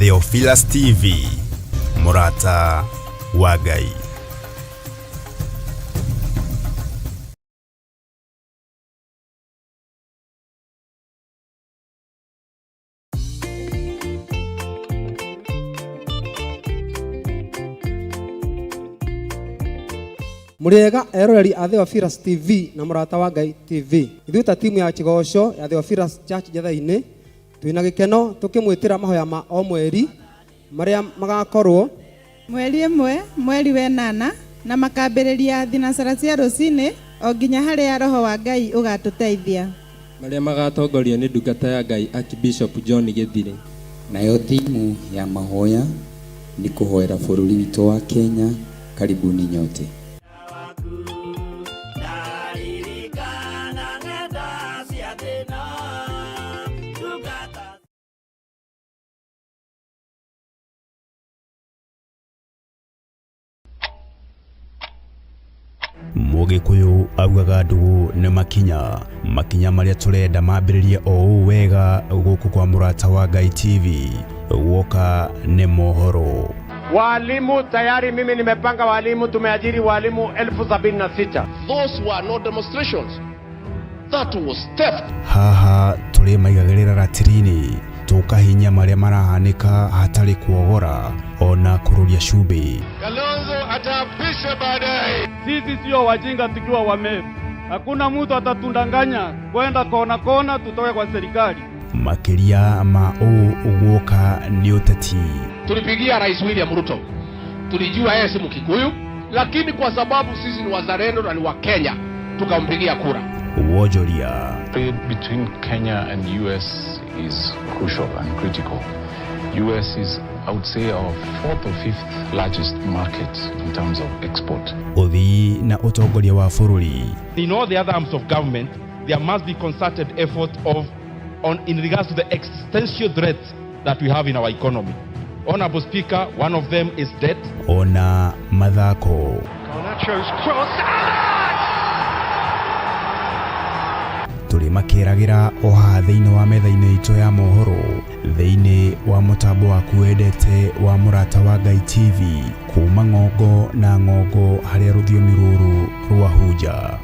Theophilus TV, mũrata wa Ngai. Mũrĩega eroreri a Theophilus TV na mũrata wa Ngai TV. Ithuĩ ta timu ya Kĩgoco ya Theophilus Church Njetha-inĩ twĩna gĩkeno tũkĩmwĩtĩra mahoya ma o mweri marĩa magakorwo Mweri ĩmwe, mweri wenana, na makambĩrĩria thinacara cia rũcinĩ o nginya harĩa Roho wa Ngai ũgatũteithia. Marĩa magatongorio nĩ ndungata ya Ngai Archbishop John Gĩthirĩ. Nayo thimu ya mahoya nĩ kũhoera bũrũri witũ wa Kenya. Karibuni nyote. Mũgĩkũyũ augaga ndũgũ nĩ makinya, makinya marĩa tũrenda mambĩrĩrie o ũũ wega gũkũ kwa Mũrata wa Ngai TV, guoka nĩ mohoro. Walimu tayari, mimi nimepanga walimu, tumeajiri walimu 76,000. Those were not demonstrations. That was theft. Haha tũrĩ maigagĩrĩra ratiri-inĩ tũkahinya marĩa marahanĩka hatarĩ kuogora ona kũrũria cumbĩ. Kalonzo ataapishwa baadaye. Sisi sio wajinga tukiwa Wameru. Hakuna mtu atatundanganya kwenda kona kona tutoke kwa serikali. Makĩria ma ũũ guoka nĩ ũteti. Tulipigia Rais William Ruto, tulijua yeye si Mkikuyu, lakini kwa sababu sisi ni wazalendo na ni wa Kenya tukampigia kura. Wonjoria. Trade between Kenya and US is crucial and critical. US is, I would say, our fourth or fifth largest market in terms of export. Ũthii na ũtongoria wa bũrũri. In all the other arms of government, there must be concerted effort of on in regards to the existential threats that we have in our economy. Honorable Speaker, one of them is debt. Ona mathako. Tũrĩ makĩragĩra o haha thĩinĩ wa metha-inĩ itũ ya mohoro, thĩinĩ wa mũtambo waku wendete wa Mũrata wa Ngai TV, kuma ng'ongo na ng'ongo harĩa rũthiomi rũrũ rwahunja.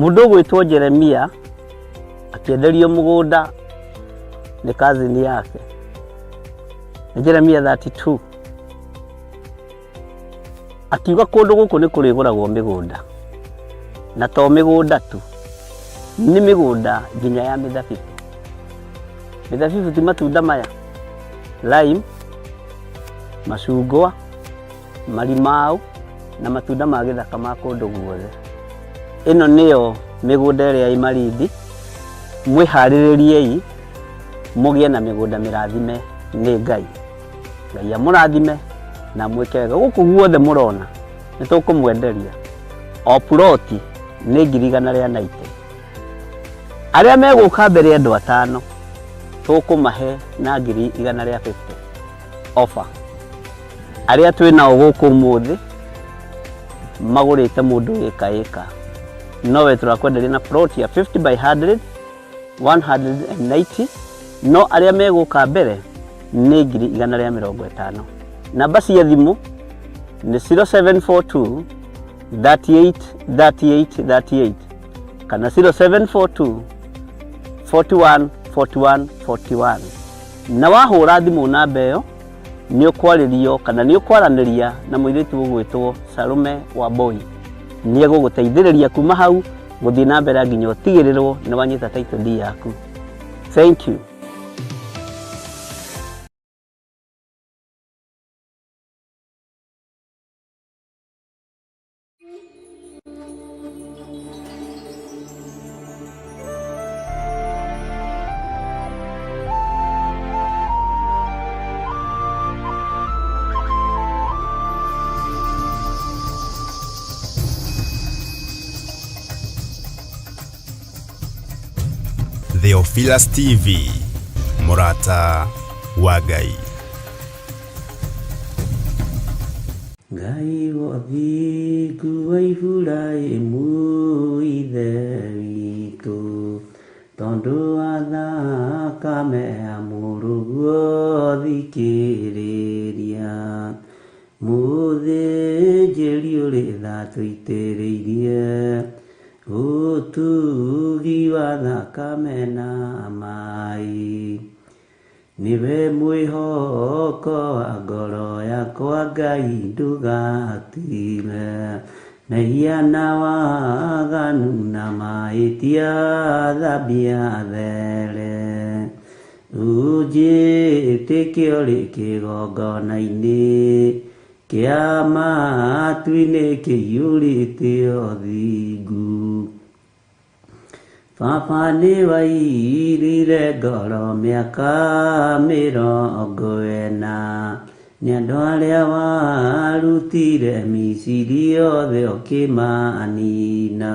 Mũndũ ũgwĩtwo Jeremia akĩenderio mũgũnda nĩ cousin yake. Nĩ Jeremia 32. Akiuga kũndũ gũkũ nĩ kũrĩgũragwo mĩgũnda. Na to mĩgũnda tu, nĩ mĩgũnda nginya ya mĩthabibũ. Mĩthabibũ ti matunda maya, lime, macungwa, marimau na matunda ma gĩthaka ma kũndũ guothe. Ĩno nĩyo mĩgũnda ĩrĩa ĩ Malindi, mwĩharĩrĩriei mũgĩe na mĩgũnda mĩrathime nĩ Ngai. Ngai amũrathime na mwĩke wega. Gũkũ guothe mũrona nĩ tũkũmwenderia o puroti nĩ 190,000. Arĩa megũka mbere andũ atano tũkũmahe na 150,000 offer. Arĩa twĩ nao gũkũ ũmũthĩ magũrĩte mũndũ ĩka ĩka, nowe tũrakwenderia na plot ya 50 by 100 190, no arĩa megũka mbere nĩ 150,000. Namba cia thimũ nĩ 0742 38 38 38 kana 0742 41 41 41. Na wahũra thimũ namba ĩyo nĩ ũkwarĩrio kana nĩ ũkwaranĩria na mũirĩtu ũgwĩtwo Salome Wambui. Nĩ egũgũteithĩrĩria kuma hau gũthiĩ na mbere nginya ũtigĩrĩrwo nĩ wanyita title deed yaku. Thank you. Theophilus TV, mũrata wa Ngai. Ngai wa thingu wa Iburahĩmu ithe witũ. Tondũ wa thakame ya mũrũguo thikĩrĩria. Mũthĩnjĩri ũrĩ tha tũitĩrĩirie ũtugi wa thakame na maĩ. Nĩwe mwĩhoko wa ngoro yakwa Ngai ndũgatire. Mehia na waganu na mahĩtia thambia there. Ũnjĩtĩkie ũrĩ kĩgongona-inĩ kĩa matu-inĩ kĩiyũrĩte ũthingu. Baba nĩwairire ngoro mĩaka 40 nĩ andũ arĩa warutire Misiri othe ũkĩmanina.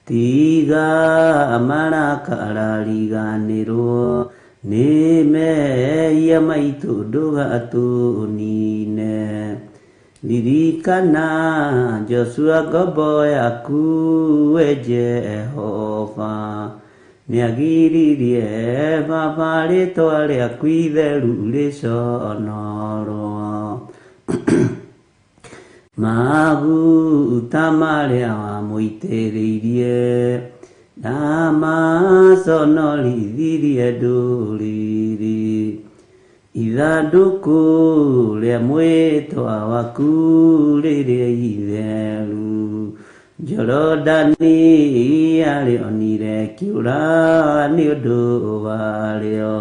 Tiga marakara riganĩrwo nĩ mehia maitũ ndũgatũnine. Ririkana Joshua ngombo yaku we Jehova nĩagiririe baba rĩtwa rĩaku itheru rĩconorwo. Maguta marĩa wamũitĩrĩirie ndamaconorithirie ndũrĩrĩ. Ithandũkũ rĩa mwĩtwa waku rĩrĩa itheru Jorodani arĩonire kĩũra nĩ ũndũ warĩo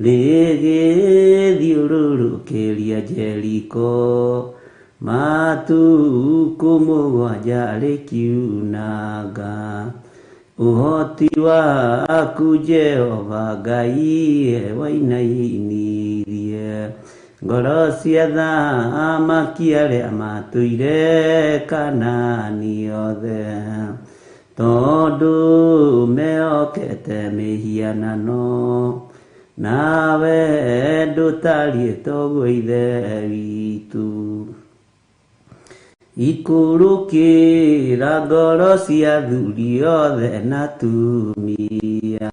rĩgĩthiũrũrũkĩria Jeriko matukũ 7 rĩkiunanga. Ũhoti waku Jehova Ngai wainainirie ngoro cia athamaki arĩa matũire Kanaani othe tondũ mehokete mĩhianano nawe ndũtariĩ toguo Ithe witũ. Ikũrũkĩra ngoro cia athuri othe na atumia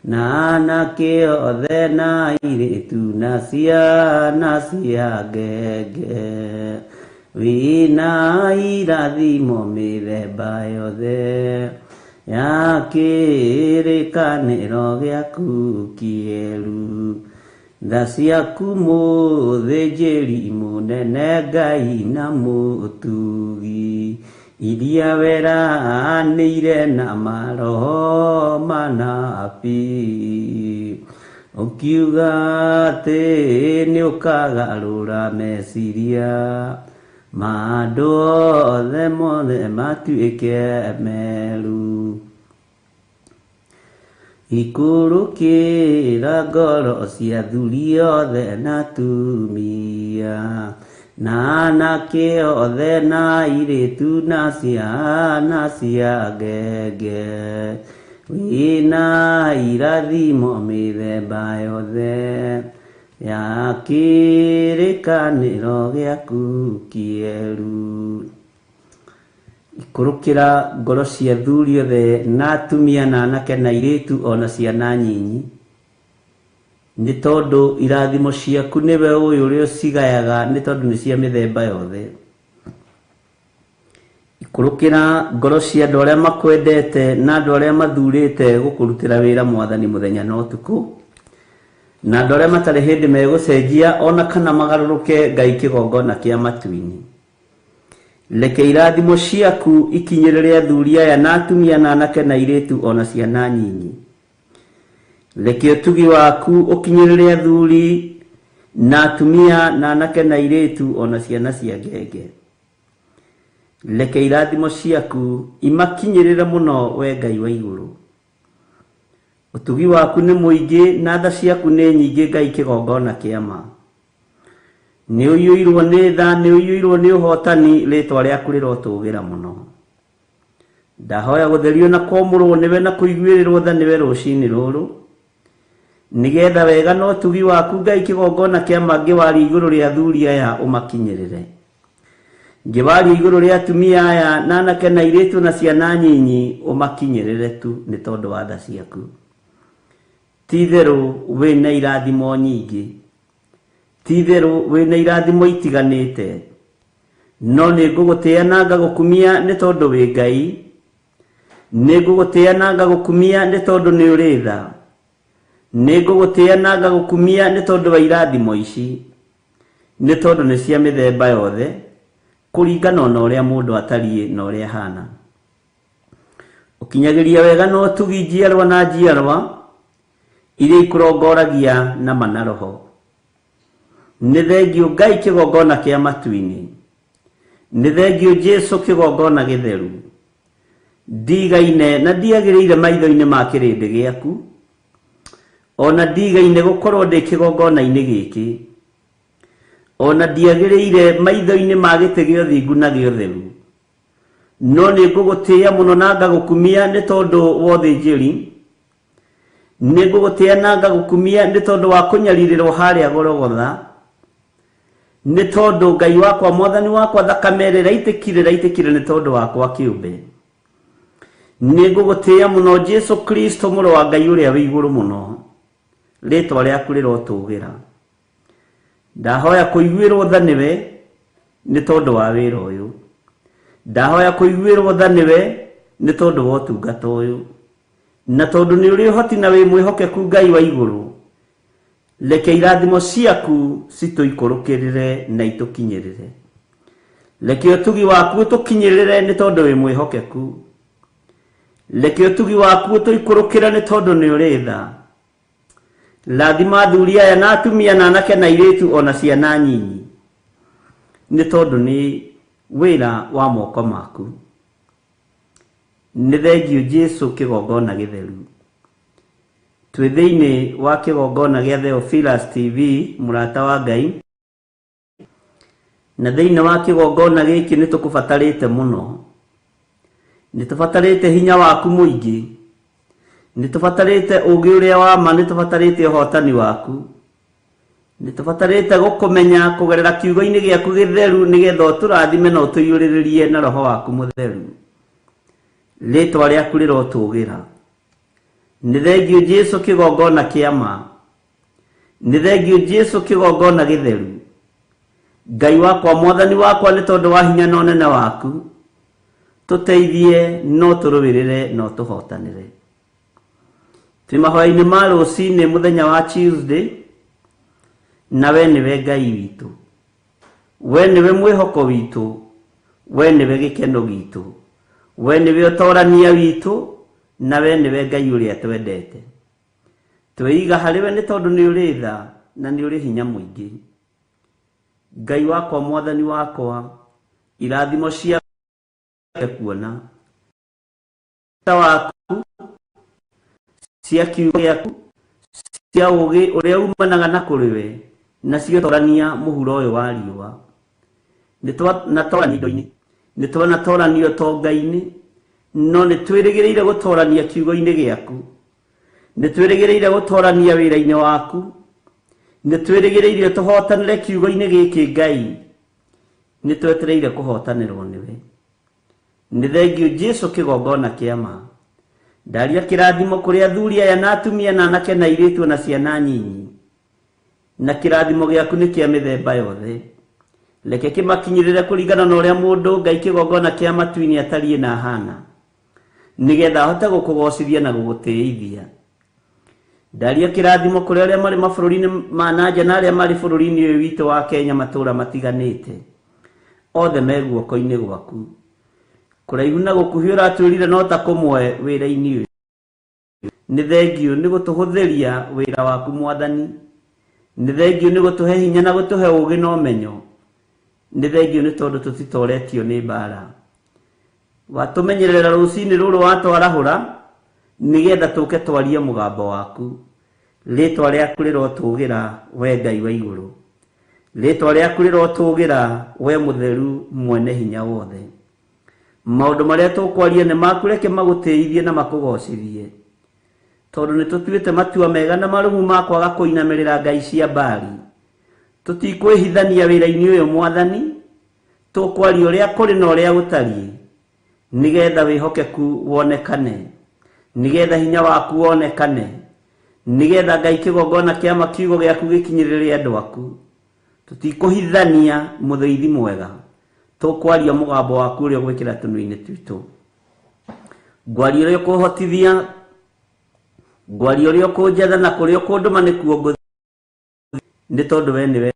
na anake othe na airĩtu na ciana cia ngenge. Wĩna irathimo mĩthemba yothe ya kĩrĩkanĩro gĩaku kĩerũ. Tha ciaku mũthĩnjĩri mũnene Ngai na mũtugi iria weranĩire na maroho manabii ũkiuga atĩ nĩũkagarũra meciria ma andũ othe mothe matuĩke meru. Ikũrũkĩra ngoro cia athuri othe na atumia na anake othe na airĩtu na ciana cia ngenge. Wĩna irathimo mĩthemba yothe ya kĩrĩkanĩro gĩaku kĩerũ. Ikũrũkĩra ngoro cia athuri othe na atumia na anake na airĩtu ona ciana nyinyi nĩ tondũ irathimo ciaku nĩwe ũyũ ũrĩa ũcigayaga nĩ tondũ nĩ cia mĩthemba yothe. Ikũrũkĩra ngoro cia andũ arĩa makwendete na andũ arĩa mathurĩte gũkũrutĩra wĩra Mwathani mũthenya na ũtukũ na andũ arĩa matarĩ hĩndĩ megũcenjia ona kana magarũrũke Ngai kĩgongona kĩa matu-inĩ. Reke irathimo ciaku ikinyĩrĩre athuri aya na atumia na anake na airĩtu ona ciana nyinyi. Reke ũtugi waku ũkinyĩrĩre athuri na atumia na anake na airĩtu ona ciana cia ngenge. Reke irathimo ciaku imakinyĩrĩre mũno we Ngai wa igũrũ. Ũtugi waku nĩ mũingĩ na tha ciaku nĩ nyingĩ Ngai kĩgongona kĩa ma. Nĩ ũiyũirwo nĩ tha, nĩ ũiyũirwo nĩ ũhotani, rĩtwa rĩaku rĩrotũgĩra mũno. Ndahoya gũtherio na kwamũrwo nĩwe na kũiguĩrĩrwo tha nĩwe rũcinĩ rũrũ nĩgetha wega na ũtugi waku Ngai kĩgongona kĩa mangĩ waria igũrũ rĩa athuri aya ũmakinyĩrĩre. Ngĩwaria igũrũ rĩa atumia aya na anake na airĩtu na ciana nyinyi, ũmakinyĩrĩre tu nĩ tondũ wa tha ciaku. Ti-itherũ wĩna irathimo nyingĩ, ti-itherũ wĩna irathimo itiganĩte, no nĩ ngũgũtĩĩa na ngagũkumia nĩ tondũ wĩ Ngai, nĩ ngũgũtĩĩa na ngagũkumia nĩ tondũ nĩ ũrĩ tha, nĩ ngũgũtĩĩa na ngagũkumia nĩ tondũ wa irathimo ici, nĩ tondũ nĩ cia mĩthemba yothe, kũringana na ũrĩa mũndũ atariĩ na ũrĩa ahana. Ũkinyagĩria wega na ũtugi njiarwa na njiarwa iria ikũrongoragia na ma na roho. Nĩ thengiũ Ngai kĩgongona kĩa matu-inĩ. Nĩ thengiũ Jesu kĩgongona gĩtheru. Ndigaine na ndiagĩrĩire maitho-inĩ ma kĩrĩndĩ gĩaku, o na ndigaine gũkorwo ndĩ kĩgongona-inĩ gĩkĩ, o na ndiagĩrĩire maitho-inĩ ma gĩtĩ gĩa ũthingu na gĩa ũtheru. No nĩ ngũgũtĩĩa mũno na ngagũkumia nĩ tondũ wa ũthĩnjĩri, nĩ ngũgũtĩĩa na ngagũkumia nĩ tondũ wa kũnyarirĩrwo harĩa Gologotha, nĩ tondũ Ngai wakwa, Mwathani wakwa, thakame ĩrĩa ĩraitĩkire ĩraitĩkire nĩ tondũ wakwa kĩũmbe. Nĩ ngũgũtĩĩa mũno Jesu Kristo, mũrũ wa Ngai ũrĩa wĩ igũrũ mũno, rĩtwa rĩaku rĩrotũgĩra. Ndahoya kũiguĩrwo tha nĩwe nĩ tondũ wa wĩra ũyũ. Ndahoya kũiguĩrwo tha nĩwe nĩ tondũ wa ũtungata ũyũ. Na tondũ nĩ ũrĩ ũhoti na wĩ mwĩhokeku Ngai wa igũrũ, reke irathimo ciaku citũikũrũkĩrĩre na itũkinyĩrĩre. Reke ũtugi waku ũtũkinyĩrĩre nĩ tondũ wĩ mwĩhokeku. Reke ũtugi waku ũtũikũrũkĩre nĩ tondũ nĩ ũrĩ tha. Rathima athuri aya na atumia na anake na airĩtu o na ciana nyinyi, nĩ tondũ nĩ wĩra wa moko maku. Nĩ thengiũ Jesu kĩgongona gĩtheru. Twĩ thĩinĩ wa kĩgongona gĩa Theophilus TV, mũrata wa Ngai, na thĩinĩ wa kĩgongona gĩkĩ nĩ tũkũbatarĩte mũno. Nĩ tũbatarĩte hinya waku mũingĩ, nĩ tũbatarĩte ũũgĩ ũrĩa wa ma, nĩ tũbatarĩte ũhotani waku, nĩ tũbatarĩte gũkũmenya kũgerera kiugo-inĩ gĩaku gĩtheru, nĩgetha ũtũrathime na ũtũiyũrĩrĩrie na roho waku mũtheru. Rĩtwa rĩaku rĩrotũgĩra. Nĩ thengiũ Jesu kĩgongona kĩa ma. Nĩ thengiũ Jesu kĩgongona gĩtheru. Ngai wakwa, Mwathani wakwa, nĩ tondũ wa hinya na ũnene waku, tũteithie no tũrũĩrĩre no tũhotanĩre. Twĩ mahoya-inĩ ma rũcinĩ mũthenya wa Tuesday, na we nĩwe Ngai witũ, we nĩwe mwĩhoko witũ, we nĩwe gĩkeno gitũ, we nĩwe ũtorania witũ, na we nĩwe Ngai ũrĩa twendete. Twĩiga harĩ we nĩ tondũ nĩ ũrĩ tha na nĩ ũrĩ hinya mũingĩ. Ngai wakwa, Mwathani wakwa, irathimo cia kuona waku, cia kiugo gĩaku, cia ũũgĩ ũrĩa umanaga na kũrĩ we, nacio torania mũhuro ũyũ wa riũa. Nĩ twanatorania indo-inĩ, nĩ twanatorania ũtonga-inĩ, no nĩ twĩrĩgĩrĩire gũtorania kiugo-inĩ gĩaku, nĩ twĩrĩgĩrĩire gũtorania wĩra-inĩ waku, nĩ twĩrĩgĩrĩire tũhotanĩre kiugo-inĩ gĩkĩ Ngai, nĩ twetereire kũhotanĩrwo nĩwe. Nĩ thengiũ Jesu kĩgongona kĩa ma. Ndaria kĩrathimo kũrĩ athuri aya na atumia na anake na airĩtu na ciana nyinyi, na kĩrathimo gĩaku nĩ kĩa mĩthemba yothe. Reke kĩmakinyĩrĩre kũringana na ũrĩa mũndũ Ngai kĩgongona kĩa matu-inĩ atariĩ na ahana, nĩgetha ahote gũkũgocithia na gũgũtĩithia. Ndaria kĩrathimo kũrĩ arĩa marĩ mabũrũri-inĩ ma na nja na arĩa marĩ bũrũri-inĩ ũyũ witũ wa Kenya matũũra matiganĩte, othe me guoko-inĩ gwaku. Kũraihu na gũkuhĩ ũratwĩrire no ta kũmwe wĩra-inĩ ũyũ. Nĩ thengiũ nĩ gũtũhũthĩria wĩra waku Mwathani. Nĩ thengiũ nĩ gũtũhe hinya na gũtũhe ũũgĩ na ũmenyo. Nĩ thengiũ nĩ tondũ tũtitoretio nĩ mbara. Watũmenyerera rũcinĩ rũrũ watwarahũra, nĩgetha tũke twarie mũgambo waku. Rĩtwa rĩaku rĩrotũgĩra, we Ngai wa igũrũ. Rĩtwa rĩaku rĩrotũgĩra, we mũtheru mwene hinya wothe. Maũndũ marĩa tũkwaria nĩ maku, reke magũtĩithie na makũgocithie. Tondũ nĩ tũtuĩte matua mega na marũmu ma kwaga kũinamĩrĩra ngai cia Baali. Tũtikwĩhithania wĩra-inĩ ũyũ Mwathani, Tũkwaria ũrĩa kũrĩ na ũrĩa gũtariĩ, nĩgetha wĩhokeku wonekane, nĩgetha hinya waku wonekane, nĩgetha Ngai kĩgongona kĩa ma kiugo gĩaku gĩkinyĩrĩre andũ aku. Tũtikũhithania mũthĩithi mwega, tũkwaria mũgambo waku ũrĩa ũgwĩkĩra tũnua-inĩ twitũ. Ngwaria ũrĩa ũkũhotithia, ngwaria ũrĩa ũkũnjatha na kũrĩa ũkũndũma nĩkuo ngũthiĩ, nĩ tondũ we nĩwe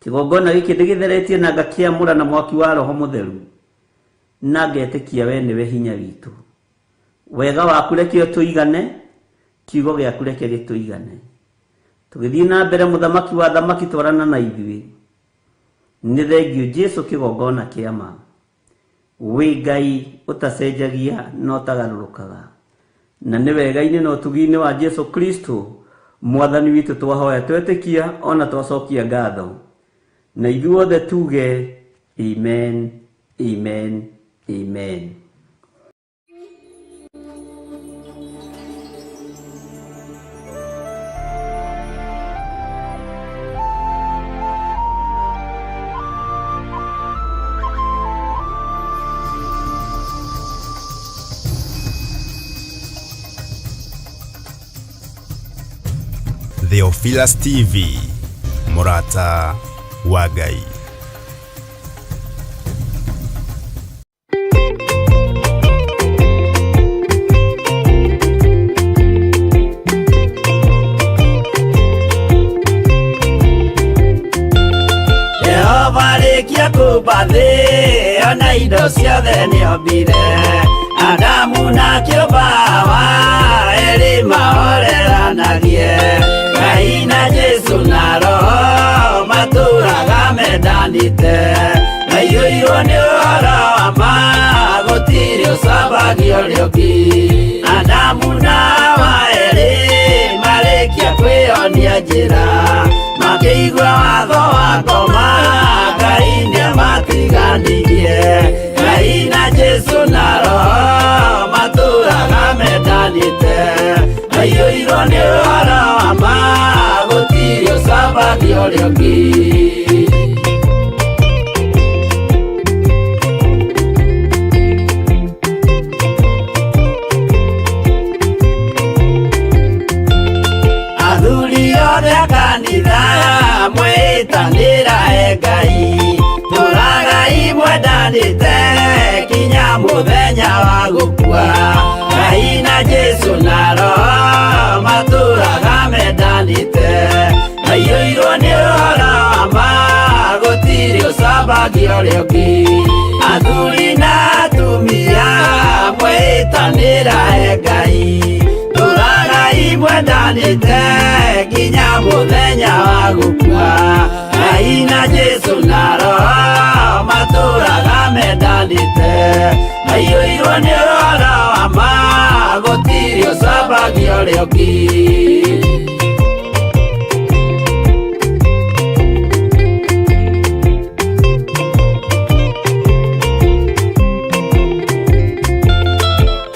Kĩgongona gĩkĩ ndĩgĩtheretie na ngakĩamũra na mwaki wa Roho Mũtheru, na ngetĩkia we nĩwe hinya witũ. Wega waku reke ũtũigane, kiugo gĩaku reke gĩtũigane. Tũgĩthiĩ na mbere mũthamaki wa athamaki twarana na ithuĩ. Nĩ thengiũ Jesu kĩgongona kĩa ma. Wĩ Ngai ũtacenjagia na ũtagarũrũkaga. Na nĩ wega-inĩ na ũtugi-inĩ wa Jesu Kristo Mwathani witũ twahoya twetĩkia ona twacokia ngatho. Na ithuothe tuge Amen, Amen, Amen. Theophilus TV, mũrata wa Ngai. Jehova arĩkia kũmba thĩ ona indo ciothe nĩombire Adamu na kĩũmba Hawa erĩ mahoreranagie Ngai na Jesu na Roho matũraga mendanĩte maiyũirwo nĩ ũhoro wa ma gũtirĩ ũcambagio ũrĩa ũngĩ Adamu na Hawa erĩ marĩkia kwĩyonia njĩra makĩigua watho wa ngoma Ngai nĩamatiganirie Ngai na Jesu na Roho matũraga mendanĩte maiyũirwo nĩ ũhoro wa ma gũtirĩ ũcambagio ũrĩa ũngĩ athuri othe a kanitha mwĩtanĩra e Ngai tũragai mwendanĩte kinya mũthenya wa gũkua Ngai na Jesu na Roho matũraga mendanĩte maiyũirwo nĩ ũhoro wa ma gũtirĩ ũcambagio ũrĩa ũngĩ athuri na atumia mwĩtanĩra e Ngai tũragai mwendanĩte nginya mũthenya wa gũkua Ngai na Jesu na Roho matũraga mendanĩte maiyũirwo nĩ ũhoro wa ma gũtirĩ ũcambagio ũrĩa ũngĩ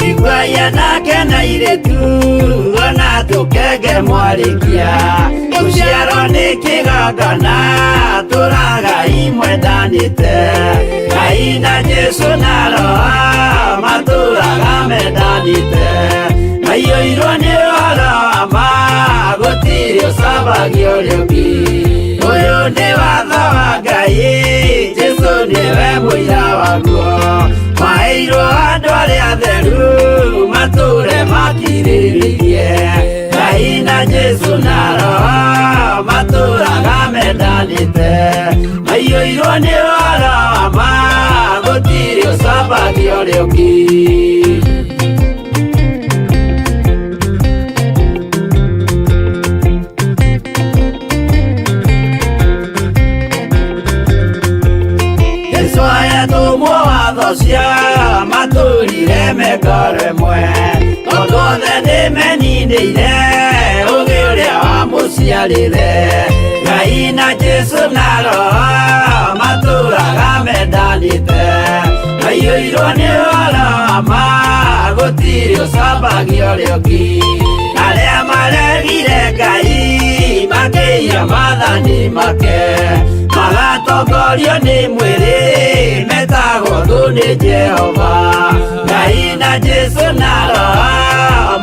Iguai anake na airĩtu ona tũkenge mwarĩkia gũciarwo nĩ kĩgongona tũragai mwendanĩte Ngai na Jesu na Roho matũraga mendanĩte maiyũirwo nĩ ũhoro wa ma gũtirĩ ũcambagio ũrĩa ũngĩ ũyũ nĩ watho wa Ngai Jesu nĩwe mũira waguo maheirwo andũ arĩa atheru matũre makirĩrĩirie Ngai na Jesu na Roho matũraga mendanĩte maiyũirwo nĩ ũhoro wa ma gũtirĩ ũcambagio ũrĩa ũngĩ Jesu ayatũmwo watho cia matũrire mengoro ĩmwe tondũ othe nĩmeninĩire ũgĩ ũrĩa wamũciarire Ngai na Jesu na Roho matũraga mendanĩte maiyũirwo nĩ ũhoro wa ma gũtirĩ ũcambagio ũrĩa ũngĩ arĩa maregire Ngai makĩiya maathani make Magatongorio nĩ mwĩrĩ metagwo thũ nĩ Jehova. Ngai na Jesu na Roho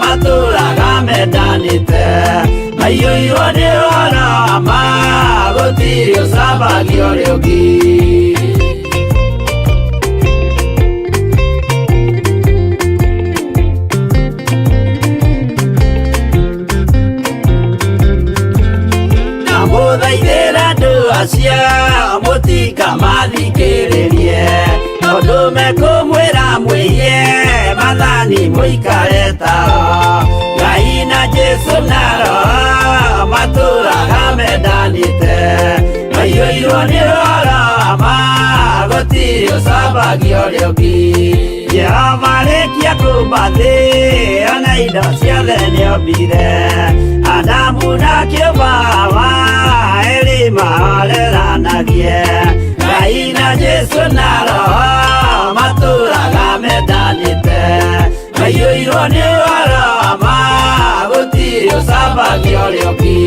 matũraga mendanĩte. Maiyũirwo nĩ ũhoro wa ma gũtirĩ ũcambagia ũrĩa ũngĩ. Ndamũthaithĩra andũ acio mũtikamathikĩrĩrie tondũ mekũmwĩra mwĩhie mathani mũikare tao. Ngai na Jesu na Roho matũraga mendanĩte. Maiyũirwo nĩ ũhoro wa ma gũtirĩ ũcambagia ũrĩa ũngĩ. Jehova arĩkia kũũmba thĩ ona indo ciothe nĩombire. Adamu na kĩũmba Hawa erĩ mahoreranagie. Ngai na Jesu na Roho matũraga mendanĩte. Maiyũirwo nĩ ũhoro wa ma gũtirĩ ũcambagia ũrĩa ũngĩ.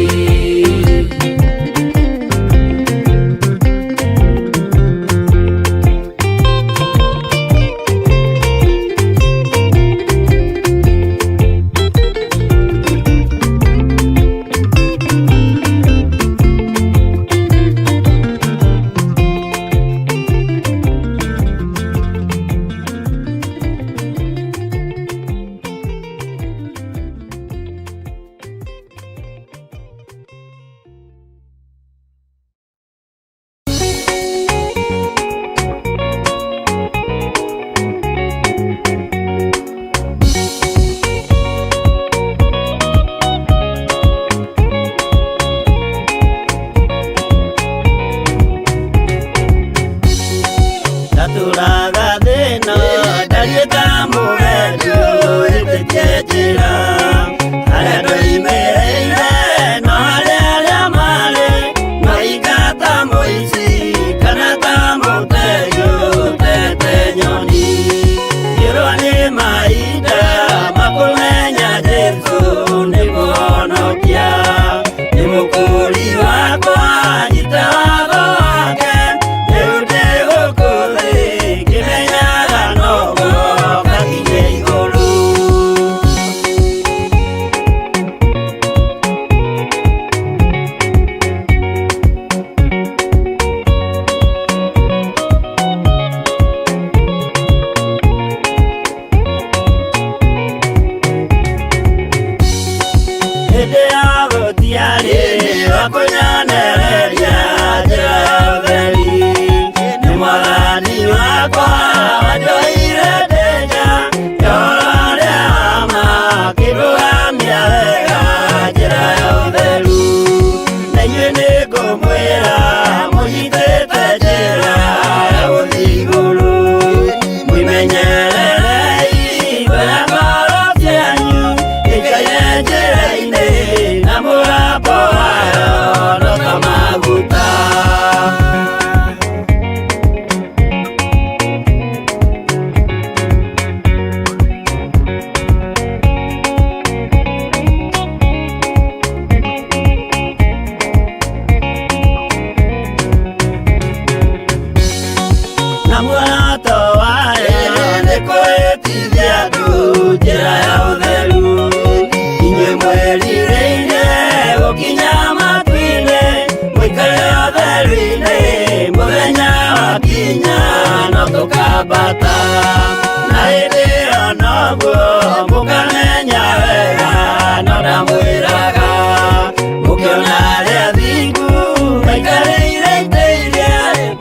Ndatũraga thĩna ndariĩ ta mũgendi ũhĩtĩtie njĩra. Harĩa ndoimĩrĩire no harĩa arĩa marĩ maika ta mũici kana ta mũtegi ũtete nyoni. Ngĩrwo nĩ mahinda ma kũmenya Jesũ nĩ mũhonokia. Nĩ mũkũũri wakwa nyita watho wake rĩu ndĩ gũkũ thĩ ngĩmenyaga noguo ngakinye igũrũ. Hĩndĩ ya gũtiarĩ wa kũnyonereria njĩra ya ũtheri. Nĩ mwathani wakwa wanjoire ndĩnya ũhoro ũrĩa wa ma akĩndũgamia wega njĩra ya ũtheru. Na inyuĩ nĩngũmwĩra mũnyitĩte njĩra ya gũthiĩ igũrũ. Mwĩmenyererei ngoro ngoro cianyu ikaire njĩra-inĩ na mũgambo wayo no ta maguta. Na muoroto wayo nĩ kwĩtithia andũ njĩra ya ũtheru. Inyuĩ mwĩrirĩirie gũkinya matu-inĩ mũikare ũtheru-inĩ mũthenya wakinya no tũkambata. Na hĩndĩ ĩyo noguo mũkamenya wega no ndamwĩraga mũkĩona arĩa athingu maikarĩire itĩ iria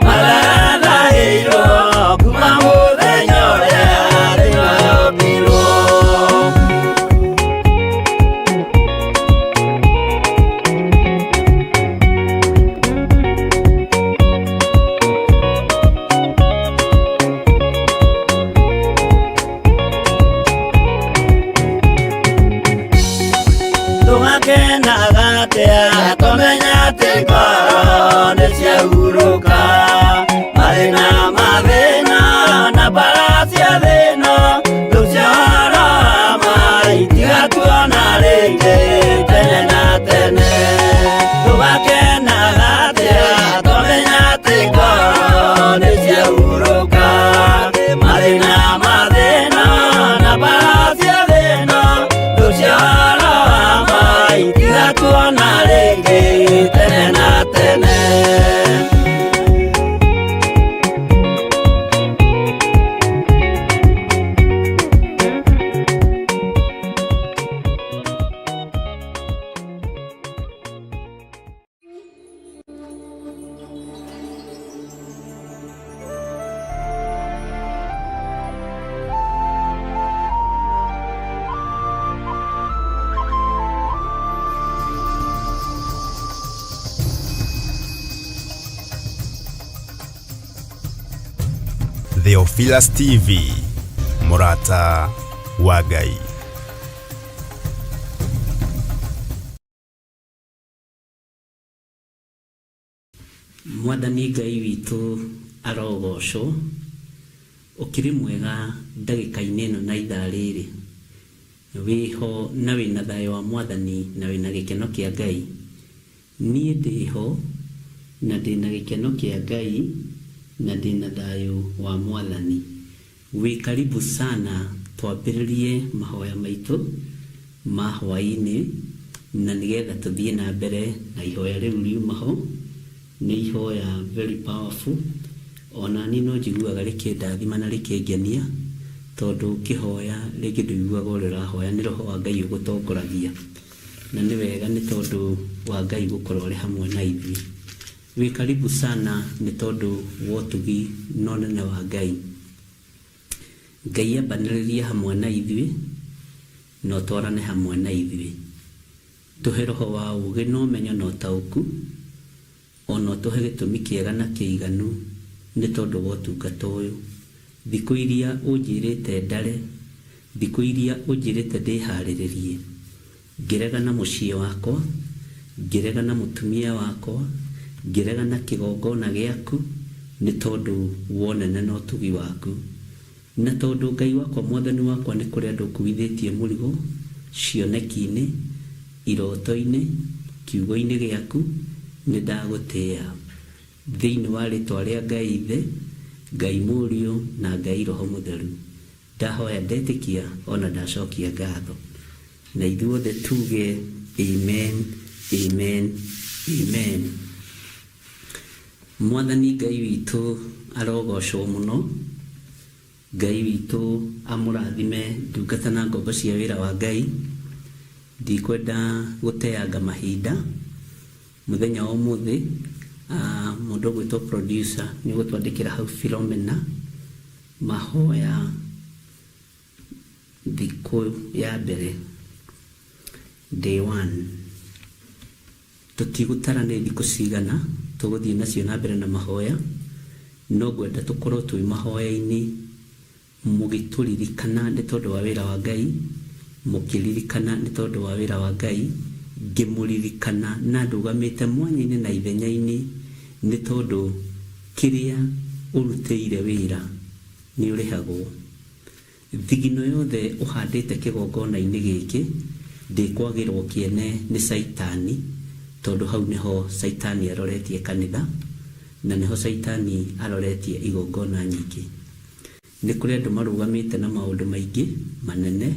mathathahĩirwo kuma mũthenya ũrĩa thĩ yombirwo. Theophilus TV, mũrata wa Ngai. Mwathani Ngai witũ arogocwo, ũkĩrĩ mwega ndagĩka-inĩ ĩno na ithaa rĩrĩ, wĩho na wĩna thayũ wa Mwathani na wĩna gĩkeno kĩa Ngai. Niĩ ndĩho na ndĩna gĩkeno kĩa Ngai na ndĩna thayũ wa Mwathani. Wĩ karibu sana twambĩrĩrie mahoya maitũ ma hwaĩ-inĩ na nĩgetha tũthiĩ na mbere na ihoya rĩu riuma ho. Nĩ ihoya very powerful ona niĩ no njiguaga rĩkĩndathima na rĩkĩngenia tondũ ũkĩhoya rĩngĩ ndũiguaga ũrĩa ũrahoya nĩ roho wa Ngai ũgũtongoragia na nĩ wega nĩ tondũ wa Ngai gũkorwo arĩ hamwe na ithuĩ. Wĩ karibu sana nĩ tondũ wa ũtugi na ũnene wa Ngai. Ngai ambanĩrĩrie hamwe na ithuĩ na ũtwarane hamwe na ithuĩ. Tũhe roho wa ũũgĩ na ũmenyo na ũtaũku, o na ũtũhe gĩtũmi kĩega na kĩiganu nĩ tondũ wa ũtungata ũyũ. Thikũ iria ũnjĩrĩte ndare, thikũ iria ũnjĩrĩte ndĩharĩrĩrie, ngĩrega na mũciĩ wakwa, ngĩrega na mũtumia wakwa, ngĩrega na kĩgongona gĩaku, nĩ tondũ wa ũnene na ũtugi waku. Na tondũ Ngai wakwa Mwathani wakwa nĩ kũrĩ andũ ũkuithĩtie mũrigo cioneki-inĩ, iroto-inĩ, kiugo-inĩ gĩaku, nĩ ndagũtĩa. Thĩinĩ wa rĩtwa rĩa Ngai Ithe, Ngai Mũriũ na Ngai Roho Mũtheru, ndahoya ndetĩkia o na ndacokia ngatho. Na ithuothe tuge Amen, Amen, Amen. Mwathani Ngai witũ arogocwo mũno. Ngai witũ amũrathime ndungata na ngombo cia wĩra wa Ngai. Ndikwenda gũteanga mahinda. Mũthenya wa ũmũthĩ mũndũ ũgwĩtwo producer nĩ ũgũtwandĩkĩra hau Philomena mahoya thikũ ya mbere day one. Tũtigũtara nĩ thikũ cigana tũgũthiĩ nacio na mbere na mahoya, no ngwenda tũkorwo twĩ mahoya-inĩ mũgĩtũririkana nĩ tondũ wa wĩra wa Ngai, mũkĩririkana nĩ tondũ wa wĩra wa Ngai, ngĩmũririkana na ndũgamĩte mwanya-inĩ na ithenya-inĩ nĩ tondũ kĩrĩa ũrutĩire wĩra nĩ ũrĩhagwo. Thigino yothe ũhandĩte kĩgongona-inĩ gĩkĩ ndĩkwagĩrwo kĩene nĩ Caitani, tondũ hau nĩho Caitani aroretie kanitha, na nĩho Caitani aroretie igongona nyingĩ. Nĩ kũrĩ andũ marũgamĩte na maũndũ maingĩ manene,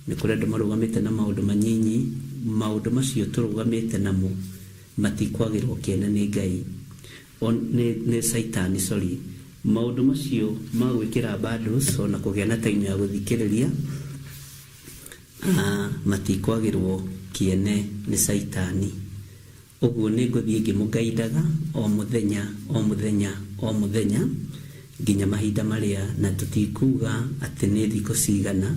nĩ kũrĩ andũ marũgamĩte na maũndũ manyinyi, maũndũ macio tũrũgamĩte namo matikwagĩrwo kĩene nĩ Ngai. Nĩ Caitani sorry. Maũndũ macio ma gwĩkĩra bundles ona kũgĩa na time ya gũthikĩrĩria matikwagĩrwo kĩene nĩ Caitani. Ũguo nĩ ngũthiĩ ngĩmũgaindaga o mũthenya o mũthenya o mũthenya nginya mahinda marĩa na tũtikuga atĩ nĩ thikũ cigana,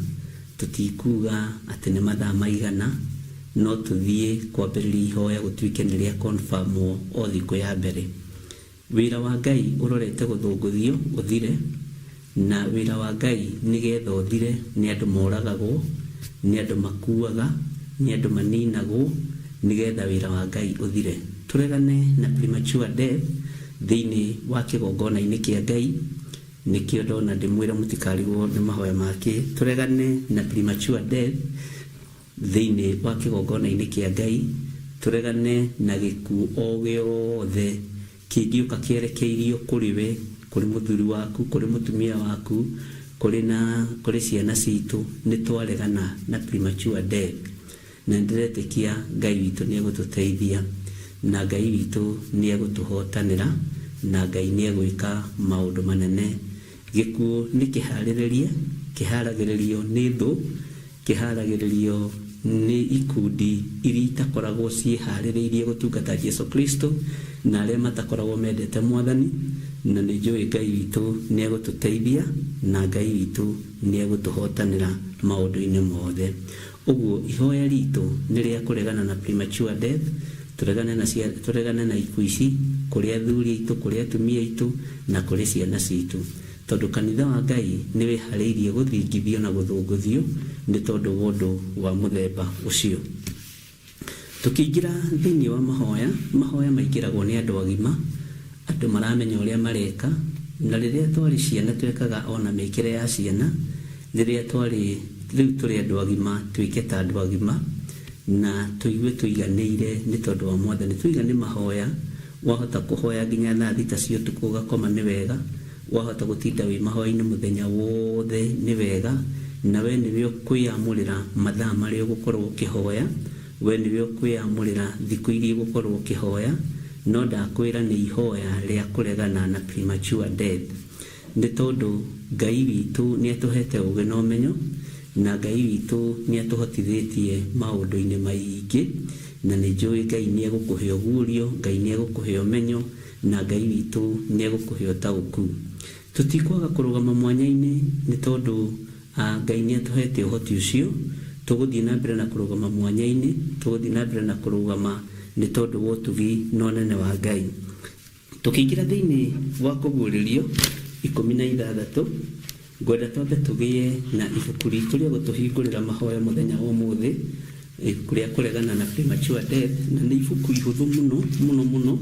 tũtikuga atĩ nĩ mathaa maigana, no tũthiĩ kwambĩrĩria ihoya gũtuĩke nĩ rĩa confirm wo o thikũ ya mbere. Wĩra wa Ngai ũrorete gũthũngũthio ũthire, na wĩra wa Ngai nĩgetha ũthire nĩ andũ moragagwo, nĩ andũ makuaga, nĩ andũ maninagwo nĩgetha wĩra wa Ngai ũthire. Tũregane na premature death thĩinĩ wa kĩgongona-inĩ kĩa Ngai, nĩkĩo ndona ndĩmwĩre mũtikarigwo nĩ mahoya make. Tũregane na premature death thĩinĩ wa kĩgongona-inĩ kĩa Ngai, tũregane na gĩkuũ o gĩothe kĩngĩũka kĩerekeirio kũrĩ we, kũrĩ mũthuri waku, kũrĩ mũtumia waku, kũrĩ na kũrĩ ciana citũ, nĩ twaregana na premature death. Na nĩndĩretĩkia Ngai witũ nĩ egũtũteithia, na Ngai witũ nĩ egũtũhotanĩra, na Ngai nĩ egwĩka maũndũ manene. Gĩkuũ nĩ kĩharĩrĩrie, kĩharagĩrĩrio nĩ thũ, Kĩhaaragĩrĩrio nĩ ikundi iria itakoragwo ciĩhaarĩrĩirie gũtungata Jesu Kristo na arĩa matakoragwo mendete Mwathani, na nĩ njũĩ Ngai witũ nĩ egũtũteithia na Ngai witũ nĩ egũtũhotanĩra maũndũ-inĩ mothe. Ũguo ihoya ritũ nĩ rĩa kũregana na premature death, tũregane na tũregane na ikuũ ici kũrĩ athuri aitũ, kũrĩ atumia aitũ na kũrĩ ciana citũ. Tondũ kanitha wa Ngai nĩ wĩharĩirie gũthingithio na gũthũngũthio nĩ tondũ wa ũndũ wa mũthemba ũcio. Tũkĩingĩra thĩinĩ wa mahoya, mahoya maingĩragwo nĩ andũ agima, andũ maramenya ũrĩa mareka, na rĩrĩa twarĩ ciana twekaga o na mĩkĩre ya ciana, rĩrĩa twarĩ rĩu tũrĩ andũ agima twĩke ta andũ agima, na tũigue tũiganĩire nĩ tondũ wa Mwathani. Twaiga nĩ mahoya, wahota kũhoya nginya thaa thita cia ũtukũ ũgakoma nĩ wega, Wahota gũtinda wĩ mahoya-inĩ mũthenya wothe nĩ wega, na we nĩwe ũkwĩamũrĩra mathaa marĩa ũgũkorwo ũkĩhoya, we nĩwe ũkwĩamũrĩra thikũ iria ũgũkorwo ũkĩhoya, no ndakwĩra nĩ ihoya rĩa kũregana na premature death. Nĩ tondũ Ngai witũ nĩ atũhete ũgĩ na ũmenyo, na Ngai witũ nĩ atũhotithĩtie maũndũ-inĩ maingĩ, na nĩ njũĩ Ngai nĩ egũkũhe ũguũrio, Ngai nĩ egũkũhe ũmenyo, Na Ngai witũ nĩegũkũhe ũtaũku. Tũtikwaga kũrũgama mwanya-inĩ nĩ tondũ Ngai nĩatũhete ũhoti ũcio. Tũgũthiĩ na mbere na kũrũgama mwanya-inĩ. Tũgũthiĩ na mbere na kũrũgama nĩ tondũ wa ũtugi na ũnene wa Ngai. Tũkĩingĩra thĩinĩ wa Kũguũrĩrio 16, Ngwenda twambe tũgĩe na ibuku ritũ rĩa gũtũhingũrĩra mahoya mũthenya wa ũmũthĩ, ibuku rĩa kũregana na premature death, na nĩ ibuku ihũthũ mũno mũno mũno,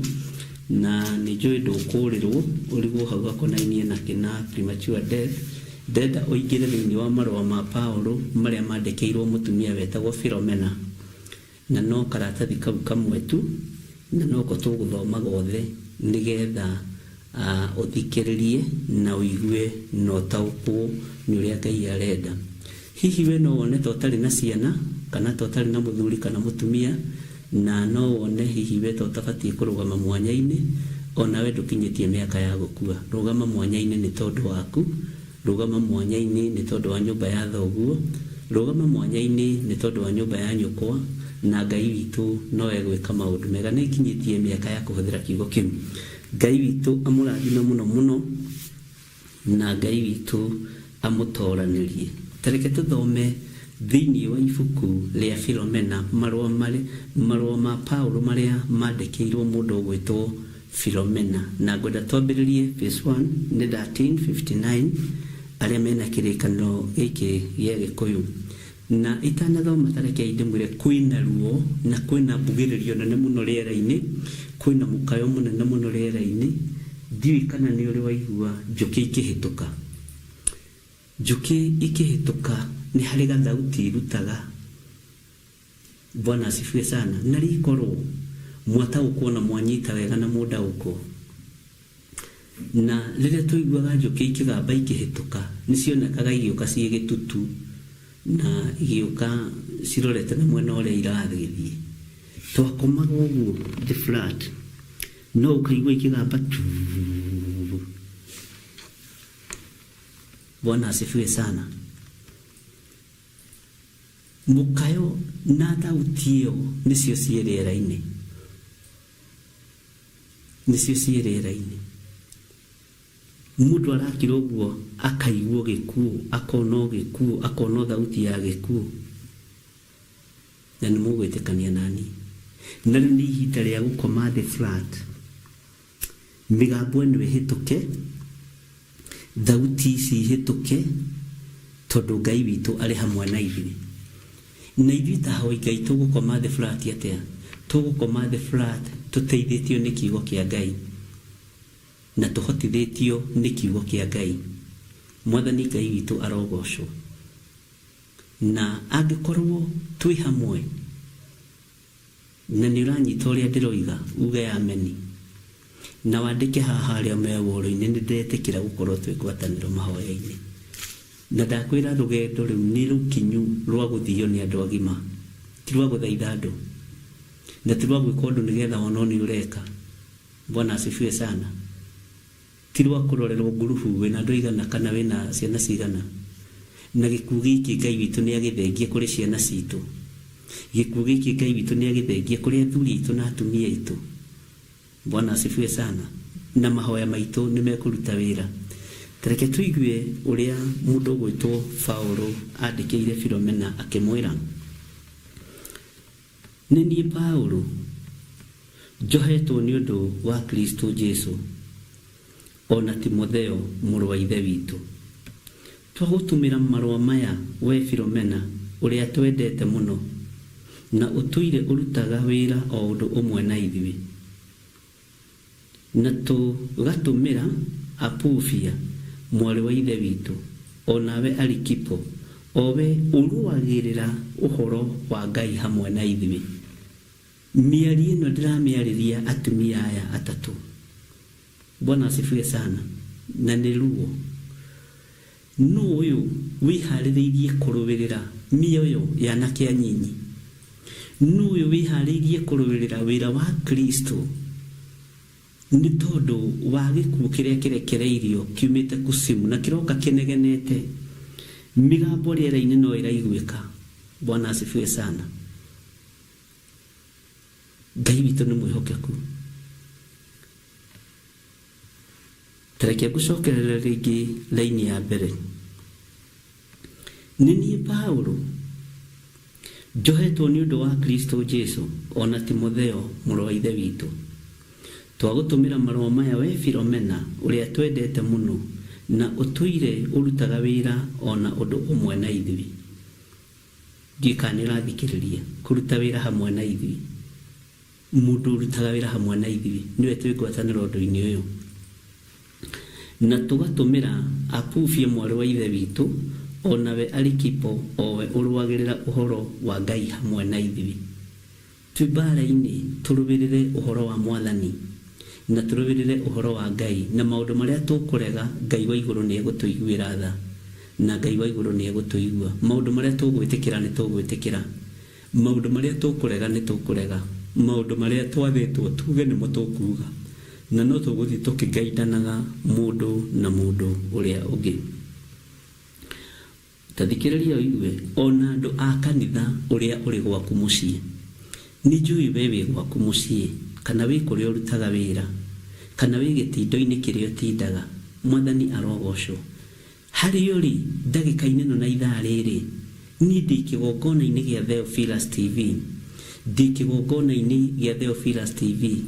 na nĩ njũĩ ndũkũrĩrwo ũrigwo hau hakonainie nakĩ na premature death. Ndĩrenda ũingĩre thĩinĩ wa marũa ma Paũlũ marĩa mandĩkĩirwo mũtumia wetagwo Philomena. Na no karatathi kau kamwe tu, na noko tũgũthoma gothe nĩ getha ũthikĩrĩrie na ũigue na ũtaũkwo nĩ ũrĩa Ngai arenda. Hihi we no wone ta ũtarĩ na ciana, kana ta ũtarĩ na mũthuri kana mũtumia, na no wone hihi we ta ũtabatiĩ kũrũgama mwanya-inĩ, o nawe ndũkinyĩtie mĩaka ya gũkua. Rũgama mwanya-inĩ nĩ tondũ waku. Rũgama mwanya-inĩ nĩ tondũ wa nyũmba ya thoguo, rũgama mwanya-inĩ nĩ tondũ wa nyũmba ya nyũkwa, na Ngai witũ no egwĩka maũndũ mega. Nĩnginyĩtie mĩaka ya kũhũthĩra kiugo kĩu. Ngai witũ amũrathime mũno mũno, na Ngai witũ amũtoranĩrie. Ta reke tũthome thĩinĩ wa ibuku rĩa Filomena marũa marĩ, marũa ma Paulo marĩa mandĩkĩirwo mũndũ ũgwĩtwo Filomena, na ngwenda twambĩrĩrie phase one nĩ 1359 arĩa mena kĩrĩkanĩro gĩkĩ gĩa Gĩkũyũ. Na itanathoma ta rekei ndĩmwĩre kwĩna ruo na kwĩna mbugĩrĩrio nene mũno rĩera-inĩ, kwĩna mũkayo mũnene mũno rĩera-inĩ, ndiũĩ kana nĩ ũrĩ waigua njũkĩ ikĩhĩtũka. Njũkĩ ikĩhĩtũka nĩ harĩ gathauti irutaga. Bwana asifiwe sana. Na rikorwo mwataũkwo na mwanyita wega na mũndaũkwo. Na rĩrĩa twaiguaga njũkĩ ikĩgamba ikĩhĩtũka, nĩ cionekaga igĩũka ciĩ gĩtutu na igĩũka cirorete na mwena ũrĩa iragĩthiĩ. Twakomaga ũguo thĩ flat, no ũkaigua ikĩgamba tuu. Bwana asifiwe sana. Mũkayo na thauti ĩyo nĩcio ciĩ rĩera-inĩ. Nĩcio ciĩ rĩera-inĩ. Mũndũ arakira ũguo akaigua gĩkuũ, akona o gĩkuũ, akona o thauti ya gĩkuũ. Na nĩ mũgwĩtĩkania naniĩ. Na rĩu nĩ ihinda rĩa gũkoma thĩ flat. Mĩgambo ĩno ĩhĩtũke, thauti ici ihĩtũke, tondũ Ngai witũ arĩ hamwe na ithuĩ. Na ithuĩ ta ahoi Ngai tũgũkoma thĩ flat atĩa? Tũgũkoma thĩ flat tũteithĩtio nĩ kiugo kĩa Ngai, na tũhotithĩtio nĩ kiugo kĩa Ngai. Mwathani Ngai witũ arogocwo. Na angĩkorwo twĩ hamwe, Na nĩ ũranyita ũrĩa ndĩroiga, uge ameni. Na wandĩke haha arĩa me woro-inĩ, nĩ ndĩretĩkĩra gũkorwo twĩ ngwatanĩro mahoya-inĩ. Na ndakwĩra rũgendo rĩu nĩ rũkinyu rwa gũthio nĩ andũ agima, ti rwa gũthaitha andũ, na ti rwa gwĩka ũndũ nĩgetha wonwo nĩ ũreka. Bwana asifiwe sana. Ti rwa kũrorerwo ngurubu wĩna andũ aigana kana wĩna ciana cigana. Na gĩkuũ gĩkĩ Ngai witũ nĩagĩthengie kũrĩ ciana citũ. Gĩkuũ gĩkĩ Ngai witũ nĩagĩthengie kũrĩ athuri aitũ na atumia aitũ. Bwana asifiwe sana. Na mahoya maitũ nĩmekũruta wĩra. Ta reke tũigue ũrĩa mũndũ ũgwĩtwo Paũlũ andĩkĩire Filomena akĩmwĩra, Nĩ niĩ Paũlũ, njohetwo nĩ ũndũ wa Kristũ Jesũ. o na Timotheo mũrũ wa Ithe witũ. Twagũtũmĩra marũa maya wee Filomena ũrĩa twendete mũno, na ũtũire ũrutaga wĩra o ũndũ ũmwe na ithuĩ. Na tũgatũmĩra Apufia mwarĩ wa Ithe witũ, o nawe Arikipo, o we ũrũagĩrĩra ũhoro wa Ngai hamwe na ithuĩ. Mĩario ĩno ndĩramĩarĩria atumia aya atatũ. Bwana asifiwe sana. Na nĩ ruo. Nũ ũyũ wĩharĩrĩirie kũrũĩrĩra mĩoyo ya anake anyinyi? Nũ ũyũ wĩharĩirie kũrũĩrĩra wĩra wa Kristo nĩ tondũ wa gĩkuũ kĩrĩa kĩrekereirio kiumĩte Kusimu na kĩroka kĩnegenete? Mĩgambo rĩera-inĩ no ĩraiguĩka. Bwana asifiwe sana. Ngai witũ nĩ mwĩhokeku. Ta reke ngũcokerere rĩngĩ raini ya mbere. Nĩ niĩ Paulo, njohetwo nĩ ũndũ wa Kristo Jesu, o na Timotheo mũrũ wa Ithe witũ. Twagũtũmĩra marũa maya wee Filomena ũrĩa twendete mũno na ũtũire ũrutaga wĩra o na ũndũ ũmwe na ithuĩ. Ndiũĩ kana nĩ ũrathikĩrĩria, kũruta wĩra hamwe na ithuĩ. Mũndũ ũrutaga wĩra hamwe na ithuĩ nĩwe twĩ ngwatanĩro ũndũ-inĩ ũyũ. Na tũgatũmĩra Apufia mwarĩ wa Ithe witũ, o nawe Arikipo, o we ũrũagĩrĩra ũhoro wa Ngai hamwe na ithuĩ. Twĩ mbaara-inĩ tũrũĩrĩre ũhoro wa Mwathani, na tũrũĩrĩre ũhoro wa Ngai, na maũndũ marĩa tũkũrega, Ngai wa igũrũ nĩegũtũiguĩra tha, na Ngai wa igũrũ nĩegũtũigua. Maũndũ marĩa tũgwĩtĩkĩra nĩtũgwĩtĩkĩra. Maũndũ marĩa tũkũrega nĩ tũkũrega. Maũndũ marĩa twathĩtwo tuuge nĩmo tũkuuga. Na no tũgũthiĩ tũkĩgaindanaga mũndũ na mũndũ ũrĩa ũngĩ. Ta thikĩrĩria ũigue, o na andũ a kanitha ũrĩa ũrĩ gwaku mũciĩ. Nĩ njũĩ wee wĩ gwaku mũciĩ, kana wĩ kũrĩa ũrutaga wĩra, kana wĩ gĩtindo-inĩ kĩrĩa ũtindaga. Mwathani arogocwo. Harĩa ũrĩ ndagĩka-inĩ ĩno na ithaa rĩrĩ, niĩ ndĩ kĩgongona-inĩ gĩa Theophilus TV. Ndĩ kĩgongona-inĩ gĩa Theophilus TV.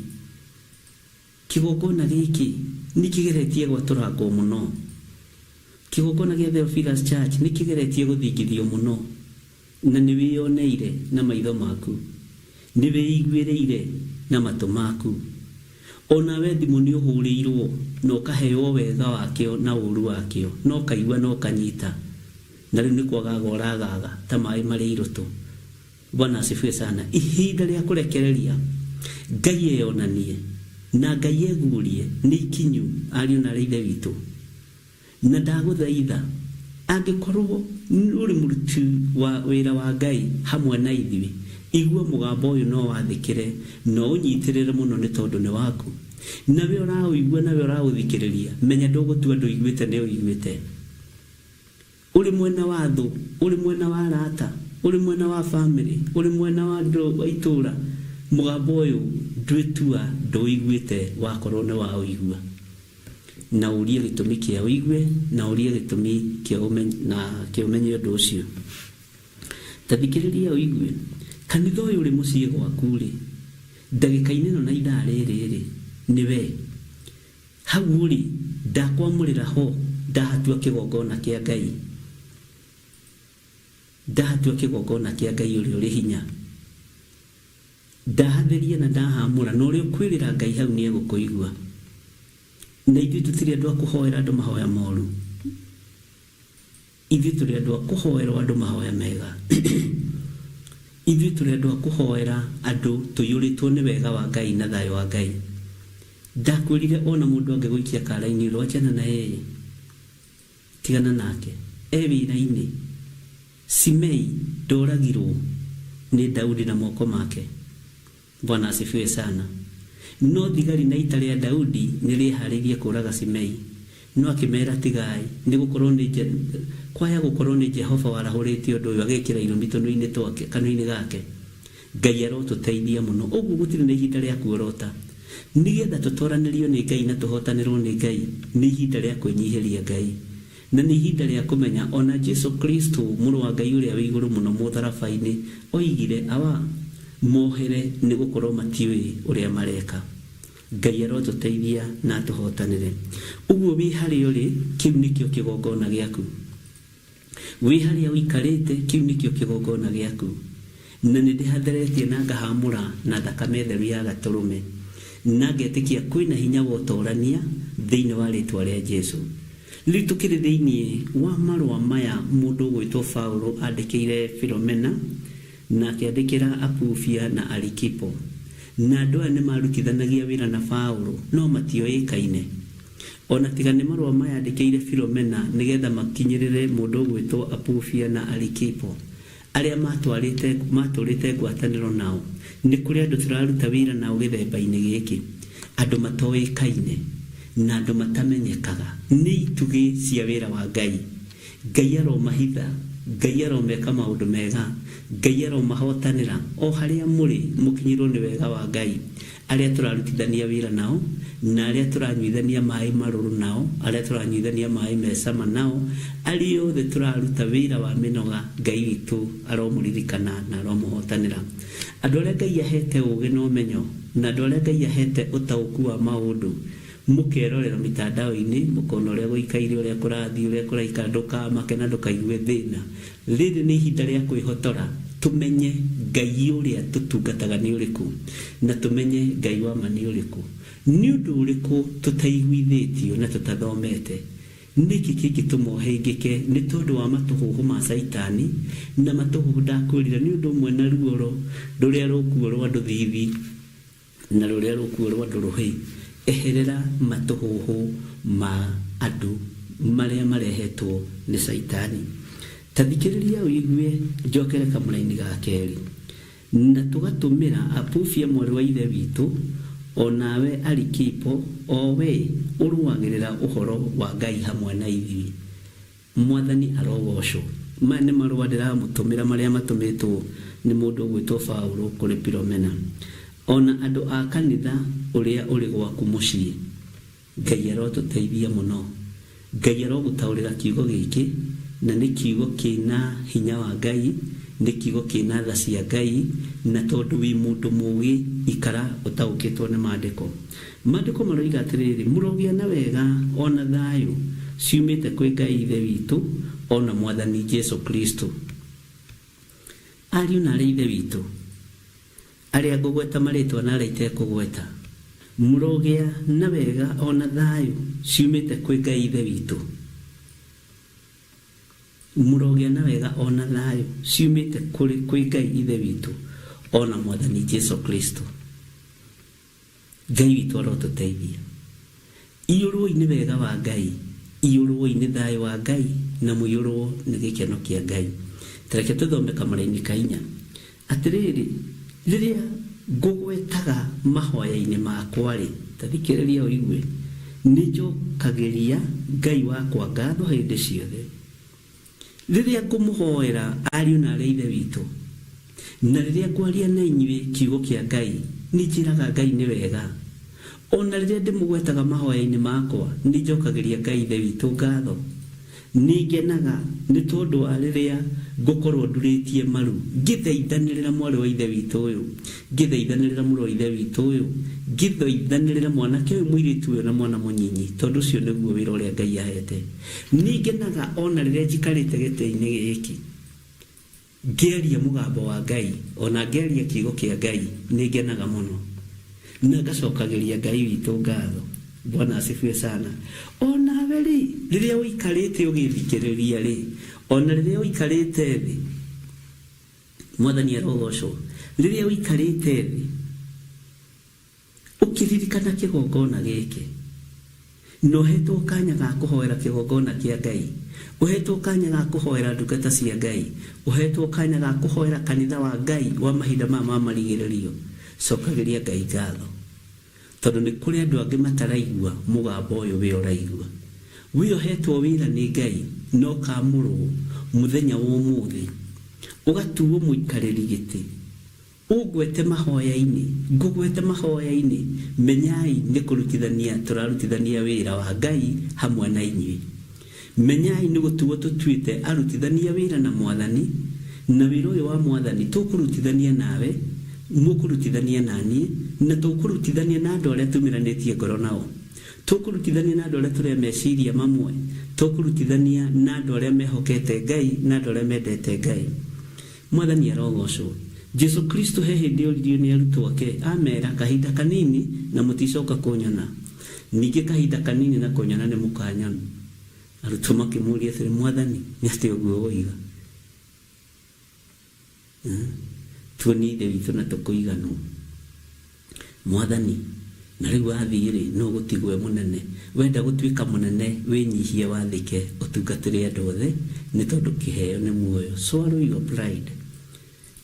Kĩgongona gĩkĩ nĩ kĩgeretie gwatũrangwo mũno. Kĩgongona gĩa Theophilus Church nĩ kĩgeretie gũthingithio mũno. Na nĩ wĩyoneire na maitho maku, nĩ wĩiguĩrĩire na matũ maku. O nawe thimũ nĩ ũhũrĩirũo na ũkaheo wega wakĩo na ũũru wakĩo, na ũkaigua na ũkanyita, na rĩu nĩ kwagaga ũragaga ta maĩ marĩ irũtũ. Bwana asifiwe sana. Ihinda rĩa kũrekereria Ngai eyonanie na Ngai eguũrie nĩ ikinyu, ariũ na aarĩ a Ithe witũ. Na ndagũthaitha, angĩkorwo ũrĩ mũruti wa wĩra wa Ngai hamwe na ithuĩ, igua mũgambo ũyũ na ũwathĩkĩre, na ũũnyitĩrĩre mũno nĩ tondũ nĩ waku. Nawe ũraũigua nawe ũraũthikĩrĩria, menya ndũgũtua ndũiguĩte nĩ ũiguĩte. Ũrĩ mwena wa thũ, ũrĩ mwena wa arata, ũrĩ mwena wa famĩlĩ, ũrĩ mwena wa andũ a itũũra, mũgambo ũyũ ndwĩtua ndũũiguĩte wakorwo nĩ waũigua. Na ũrie gĩtũmi kĩa ũigue, na ũrie gĩtũmi kĩa na kĩa ũmenye ũndũ ũcio. Ta thikĩrĩria ũigue, kanitha ũyũ ũrĩ mũciĩ gwaku-rĩ, ndagĩka-inĩ ĩno na ithaa rĩrĩ-rĩ, nĩ wee. Hau ũrĩ, ndakwamũrĩra ho, ndahatua kĩgongona kĩa Ngai, ndahatua kĩgongona kĩa Ngai ũrĩa ũrĩ hinya. Ndahatheria na ndahaamũra, na ũrĩa ũkwĩrĩra Ngai hau nĩegũkũigua. Na ithuĩ tũtirĩ andũ a kũhoera andũ mahoya moru. Ithuĩ tũrĩ andũ a kũhoerwo andũ mahoya mega. Ithuĩ tũrĩ andũ a kũhoera andũ tũiyũrĩtwo nĩ wega wa Ngai na thayũ wa Ngai. Ndakwĩrire ona mũndũ angĩgũikia kara-inĩ ũrĩ wachana na yeye. Tigana nake. E wĩra-inĩ. Simei ndoragirwo nĩ Daudi na moko make. Bwana asifiwe sana. No thigari na ita rĩa Daudi nĩ rĩeharĩirie kũũraga Simei. No akĩmeera, Tigai, nĩ gũkorũo nĩ kwaya gũkorũo nĩ Jehova warahũrĩte ũndũ ũyũ agekĩra irumi tũnua-inĩ twake, kanua-inĩ gake. Ngai arotũteithia mũno. Ũguo gũtirĩ na ihinda rĩa kuorota. Nĩgetha tũtoranĩrio nĩ Ngai na tũhotanĩrwo nĩ Ngai, nĩ ihinda rĩa kwĩnyihĩria Ngai. Na nĩ ihinda rĩa kũmenya o na Jesu Kristo, Mũrũ wa Ngai Ũrĩa wĩ Igũrũ Mũno mũtharaba-inĩ, oigire, Awa, mohere, nĩ gũkorũo matiũĩ ũrĩa mareka. Ngai arotũteithia na atũhotanĩre. Ũguo wĩ harĩa ũrĩ, kĩu nĩkĩo kĩgongona gĩaku. Wĩ harĩa ũikarĩte, kĩu nĩkĩo kĩgongona gĩaku. Na nĩ ndĩhatheretie na ngahamũra na thakame theru ya Gatũrũme, na ngetĩkia kwĩna hinya wa ũtorania thĩinĩ wa rĩtwa rĩa Jesu. Rĩu tũkĩrĩ thĩinĩ wa marũa maya mũndũ ũgwĩtwo Paulo andĩkĩire Filomena, na akĩandĩkĩra Apufia na Arikipo. Na andũ aya nĩ maarutithanagia wĩra na Paulo, no matioĩkaine. O na tiga nĩ marũa maya andĩkĩire Filomena nĩ getha makinyĩrĩre mũndũ ũgwĩtwo Apufia na Arikipo, arĩa maatwarĩte maatũrĩte ngwatanĩro nao. Nĩ kũrĩ andũ tũraruta wĩra nao gĩthemba-inĩ gĩkĩ, andũ matoĩkaine, na andũ matamenyekaga. Nĩ itugĩ cia wĩra wa Ngai. Ngai aromahitha, Ngai aromeka maũndũ mega, Ngai aromahotanĩra o harĩa mũrĩ mũkinyĩrwo nĩ wega wa Ngai. Arĩa tũrarutithania wĩra nao, na arĩa tũranyuithania maĩ marũrũ nao, arĩa tũranyuithania maĩ me cama nao, arĩa othe tũraruta wĩra wa mĩnoga, Ngai witũ aromũririkana na aromũhotanĩra. Andũ arĩa Ngai ahete ũũgĩ na ũmenyo, na andũ arĩa Ngai ahete ũtaũku wa maũndũ, Mũkerorera mitandao-inĩ, mũkona ũrĩa gũikaire, ũrĩa kũrathiĩ, ũrĩa kũraikara, ndũkamake na ndũkaigue thĩna. Rĩrĩ nĩ ihinda rĩa kwĩhotora, tũmenye Ngai ũrĩa tũtungataga nĩ ũrĩkũ, na tũmenye Ngai wa ma nĩ ũrĩkũ. Nĩ ũndũ ũrĩkũ tũtaiguithĩtio na tũtathomete? Nĩkĩ kĩngĩtũma ũhĩngĩke nĩ tondũ wa matũhũhũ ma Caitani? Na matũhũhũ ndakwĩrire nĩ ũndũ ũmwe na ruoro rũrĩa rũkuo rwa ndũthithi. Na rũrĩa rũkuo rwa ndũrũhĩ, eherera matũhũhũ ma andũ marĩa marehetwo nĩ Caitani. Ta thikĩrĩria ũigue njokere kamũraini ga kerĩ. Na tũgatũmĩra Apufia mwarĩ wa Ithe witũ, o nawe Arikipo, o we ũrũagĩrĩra ũhoro wa Ngai hamwe na ithuĩ. Mwathani arogoocwo. Maya nĩ marũa ndĩramũtũmĩra marĩa matũmĩtwo nĩ mũndũ ũgwĩtwo Paũlũ kũrĩ Pilomena, o na andũ a kanitha ũrĩa ũrĩ gwaku mũciĩ. Ngai arotũteithia mũno. Ngai arogũtaũrĩra kiugo gĩkĩ, na nĩ kiugo kĩ na hinya wa Ngai, nĩ kiugo kĩ na tha cia Ngai, na tondũ wĩ mũndũ mũũgĩ, ikara ũtaũkĩtwo nĩ Maandĩko. Maandĩko maroiga atĩrĩrĩ, Mũrogĩa na wega o na thayũ ciumĩte kwĩ Ngai Ithe witũ o na Mwathani Jesu Kristo. Ariũ na aarĩ a Ithe witũ, arĩa ngũgweta marĩĩtwa na arĩa itekũgweta, mũrogĩa na wega o na thayũ ciumĩte kwĩ Ngai Ithe witũ. Mũrogĩa na wega o na thayũ ciumĩte kũrĩ kwĩ Ngai Ithe witũ o na Mwathani Jesu Kristo. Ngai witũ arotũteithia. Iyũrwoi nĩ wega wa Ngai, iyũrwoi nĩ thayũ wa Ngai, na mũiyũrwo nĩ gĩkeno kĩa Ngai. Ta reke tũthome kamũraini ka inya. Atĩrĩrĩ, rĩrĩa ngũgwetaga mahoya-inĩ makwa-rĩ, ta thikĩrĩria ũigue, nĩnjokagĩria Ngai wakwa ngatho hĩndĩ ciothe. Rĩrĩa ngũmũhoera, ariũ na aarĩ a Ithe witũ, na rĩrĩa ngwaria na inyuĩ kiugo kĩa Ngai, nĩnjĩraga Ngai nĩ wega. O na rĩrĩa ndĩmũgwetaga mahoya-inĩ makwa, nĩnjokagĩria Ngai Ithe witũ ngatho. Nĩngenaga nĩ tondũ wa rĩrĩa ngũkorwo ndurĩtie maru ngĩthaithanĩrĩra mwarĩ wa Ithe witũ ũyũ, ngĩthaithanĩrĩra mũrũ wa Ithe witũ ũyũ, ngĩthaithanĩrĩra mwanake ũyũ, mũirĩtu ũyũ, na mwana mũnyinyi, tondũ ũcio nĩguo wĩra ũrĩa Ngai ahete. Nĩngenaga o na rĩrĩa njikarĩte gĩtĩ-inĩ gĩkĩ ngĩaria mũgambo wa Ngai, o na ngĩaria kiugo kĩa Ngai, nĩngenaga mũno, na ngacokagĩria Ngai witũ ngatho. Bwana asifiwe sana. O nawe-rĩ, rĩrĩa ũikarĩte ũgĩthikĩrĩria-rĩ, o na rĩrĩa ũikarĩte thĩ, Mwathani arogocwo, rĩrĩa ũikarĩte thĩ, Ũkĩririkana kĩgongona gĩkĩ, na ũhetwo kanya ga kũhoera kĩgongona kĩa Ngai, ũhetwo kanya ga kũhoera ndungata cia Ngai, ũhetwo kanya ga kũhoera kanitha wa Ngai wa mahinda maya ma marigĩrĩrio, cokagĩria Ngai ngatho. Tondũ nĩ kũrĩ andũ angĩ mataraigua mũgambo ũyũ wee ũraigua. Wee ũhetwo wĩra nĩ Ngai na ũkamũrwo mũthenya wa ũmũthĩ, ũgatuo mũikarĩri gĩtĩ. Ũngwete mahoya-inĩ, ngũgwete mahoya-inĩ, menyai nĩ kũrutithania tũrarutithania wĩra wa Ngai hamwe na inyuĩ. Menyai nĩ gũtuo tũtuĩte arutithania wĩra na Mwathani, na wĩra ũyũ wa Mwathani tũkũrutithania nawe, Mũkũrutithania na niĩ, na tũkũrutithania na andũ arĩa tumĩranĩtie ngoro nao. Tũkũrutithania na andũ arĩa tũrĩ a meciria mamwe. Tũkũrutithania na andũ arĩa mehokete Ngai na andũ arĩa mendete Ngai. Mwathani arogocwo. Jesu Kristo he hĩndĩ oririo nĩ arutwo ake, amera, Kahinda kanini na mũticoka kũnyona, ningĩ kahinda kanini na kũnyona nĩ mũkanyona. Arutwo makĩmũria atĩrĩ, Mwathani, nĩ atĩa ũguo woiga? Tuonie Ithe witũ na tũkũiganwo. Mwathani, na rĩu wathiĩ-rĩ, nũ ũgũtigwo e mũnene? Wenda gũtuĩka mũnene, wĩnyihie wathĩke, ũtungatĩre andũ othe, nĩ tondũ kĩheo nĩ muoyo. Swallow your pride.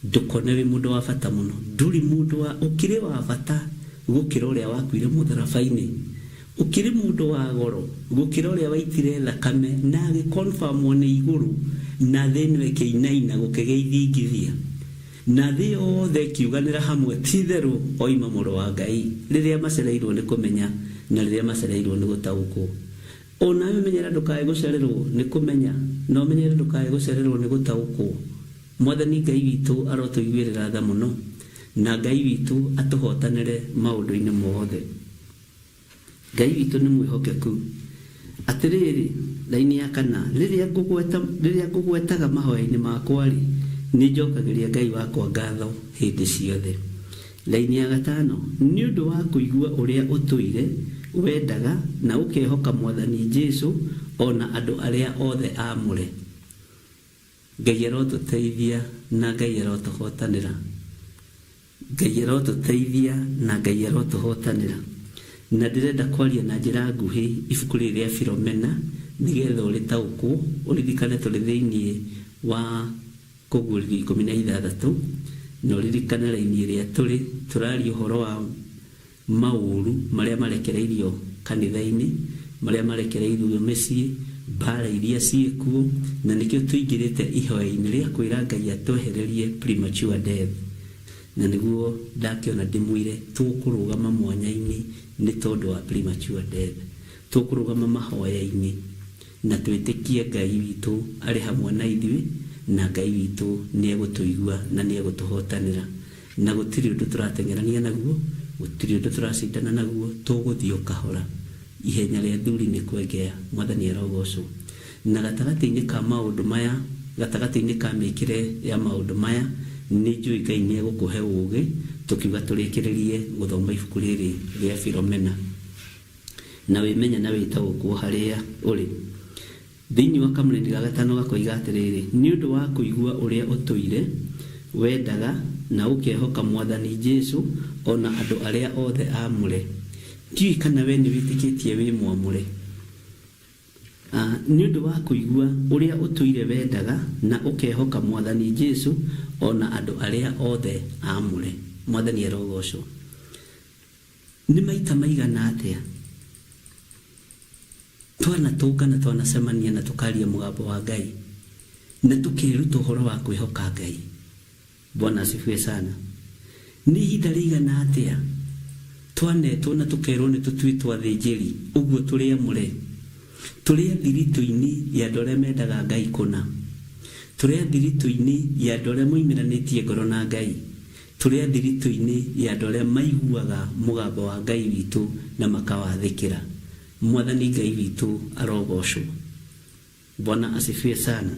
Ndũkone wĩ mũndũ wa bata mũno. Ndũrĩ mũndũ wa, ũkĩrĩ wa bata gũkĩra ũrĩa wakuire mũtharaba-inĩ. Ũkĩrĩ mũndũ wa goro gũkĩra ũrĩa waitire thakame na agĩ confirm wo nĩ igũrũ na thĩ ĩno ĩkĩinaina gũkĩgĩa ithingithia. Na thĩ yothe ĩkiuganĩra hamwe ti-itherũ oima Mũrũ wa Ngai rĩrĩa macereirwo nĩ kũmenya na rĩrĩa macereirwo nĩ gũtaũkwo. O nawe menyerera ndũkae gũcererwo nĩ kũmenya na ũmenyerere ndũkae gũcererwo nĩ gũtaũkwo. Mwathani Ngai witũ arotũiguĩrĩra tha mũno, na Ngai witũ atũhootanĩre maũndũ-inĩ mothe. Ngai witũ nĩ mwĩhokeku. Atĩrĩrĩ, raini ya kana, rĩrĩa ngũgweta, rĩrĩa ngũgwetaga mahoya-inĩ makwa-rĩ, nĩnjokagĩria Ngai wakwa ngatho hĩndĩ ciothe. Raini ya gatano, nĩ ũndũ wa kũigua ũrĩa ũtũire wendaga na ũkehoka Mwathani Jesu o na andũ arĩa othe aamũre. Ngai arotũteithia na Ngai arotũhotanĩra. Ngai arotũteithia na Ngai arotũhotanĩra. Na ndĩrenda kwaria na njĩra nguhĩ ibuku rĩrĩ rĩa Filomena nĩgetha ũrĩtaũkwo, ũririkane tũrĩ thĩinĩ wa Kũguũrĩrio 16, na ũririkane raini ĩrĩa tũrĩ, tũraria ũhoro wa maũũru marĩa marekereirio kanitha-inĩ, marĩa marekereirio mĩciĩ, mbaara iria ciĩkuo, na nĩkĩo tũingĩrĩte ihoya-inĩ rĩa kwĩra Ngai atwehererie premature death. Na nĩguo ndakĩona ndĩmwĩre tũkũrũgama mwanya-inĩ nĩ tondũ wa premature death. Tũkũrũgama mahoya-inĩ na twĩtĩkie Ngai witũ arĩ hamwe na ithuĩ, na Ngai witũ nĩegũtũigua na nĩegũtũhotanĩra. Na gũtirĩ ũndũ tũrateng'erania naguo, gũtirĩ ũndũ tũracindana naguo, tũgũthiĩ o kahora. Ihenya rĩa athuri nĩ kwengea. Mwathani arogocwo. Na gatagatĩ-inĩ ka maũndũ maya, gatagatĩ-inĩ ka mĩkĩre ya maũndũ maya, nĩ njũĩ Ngai nĩ egũkũhe ũũgĩ, tũkiuga tũrĩkĩrĩrie gũthoma ibuku rĩrĩ rĩa Filomena. Na wĩmenye na wĩtaũkwo harĩa ũrĩ. Thĩinĩ wa kamũrĩndĩ ga gatano gakoiga atĩrĩrĩ, Nĩ ũndũ wa kũigua ũrĩa ũtũire wendaga na ũkehoka Mwathani Jesu o na andũ arĩa othe aamũre. Ndiũĩ kana wee nĩwĩtĩkĩtie wĩ mwamũre. A Nĩ ũndũ wa kũigua ũrĩa ũtũire wendaga na ũkehoka Mwathani Jesu o na andũ arĩa othe aamũre. Mwathani arogoocwo. Nĩ maita maigana atĩa twanatũngana, twanacemania na tũkaria mũgambo wa Ngai, na tũkeruta ũhoro wa kwĩhoka Ngai? Bwana asifiwe sana. Nĩ ihinda rĩigana atĩa twanetwo na tũkerwo nĩ tũtuĩtwo athĩnjĩri, ũguo tũrĩ amũre, tũrĩ a thiritũ-inĩ ya andũ arĩa mendaga Ngai kũna, tũrĩ a thiritũ-inĩ ya andũ arĩa moimĩranĩtie ngoro na Ngai, Tũrĩ a thiritũ-inĩ ya andũ arĩa maiguaga mũgambo wa Ngai witũ na makawathĩkĩra. Mwathani Ngai witũ arogoocwo. Bwana asifiwe sana.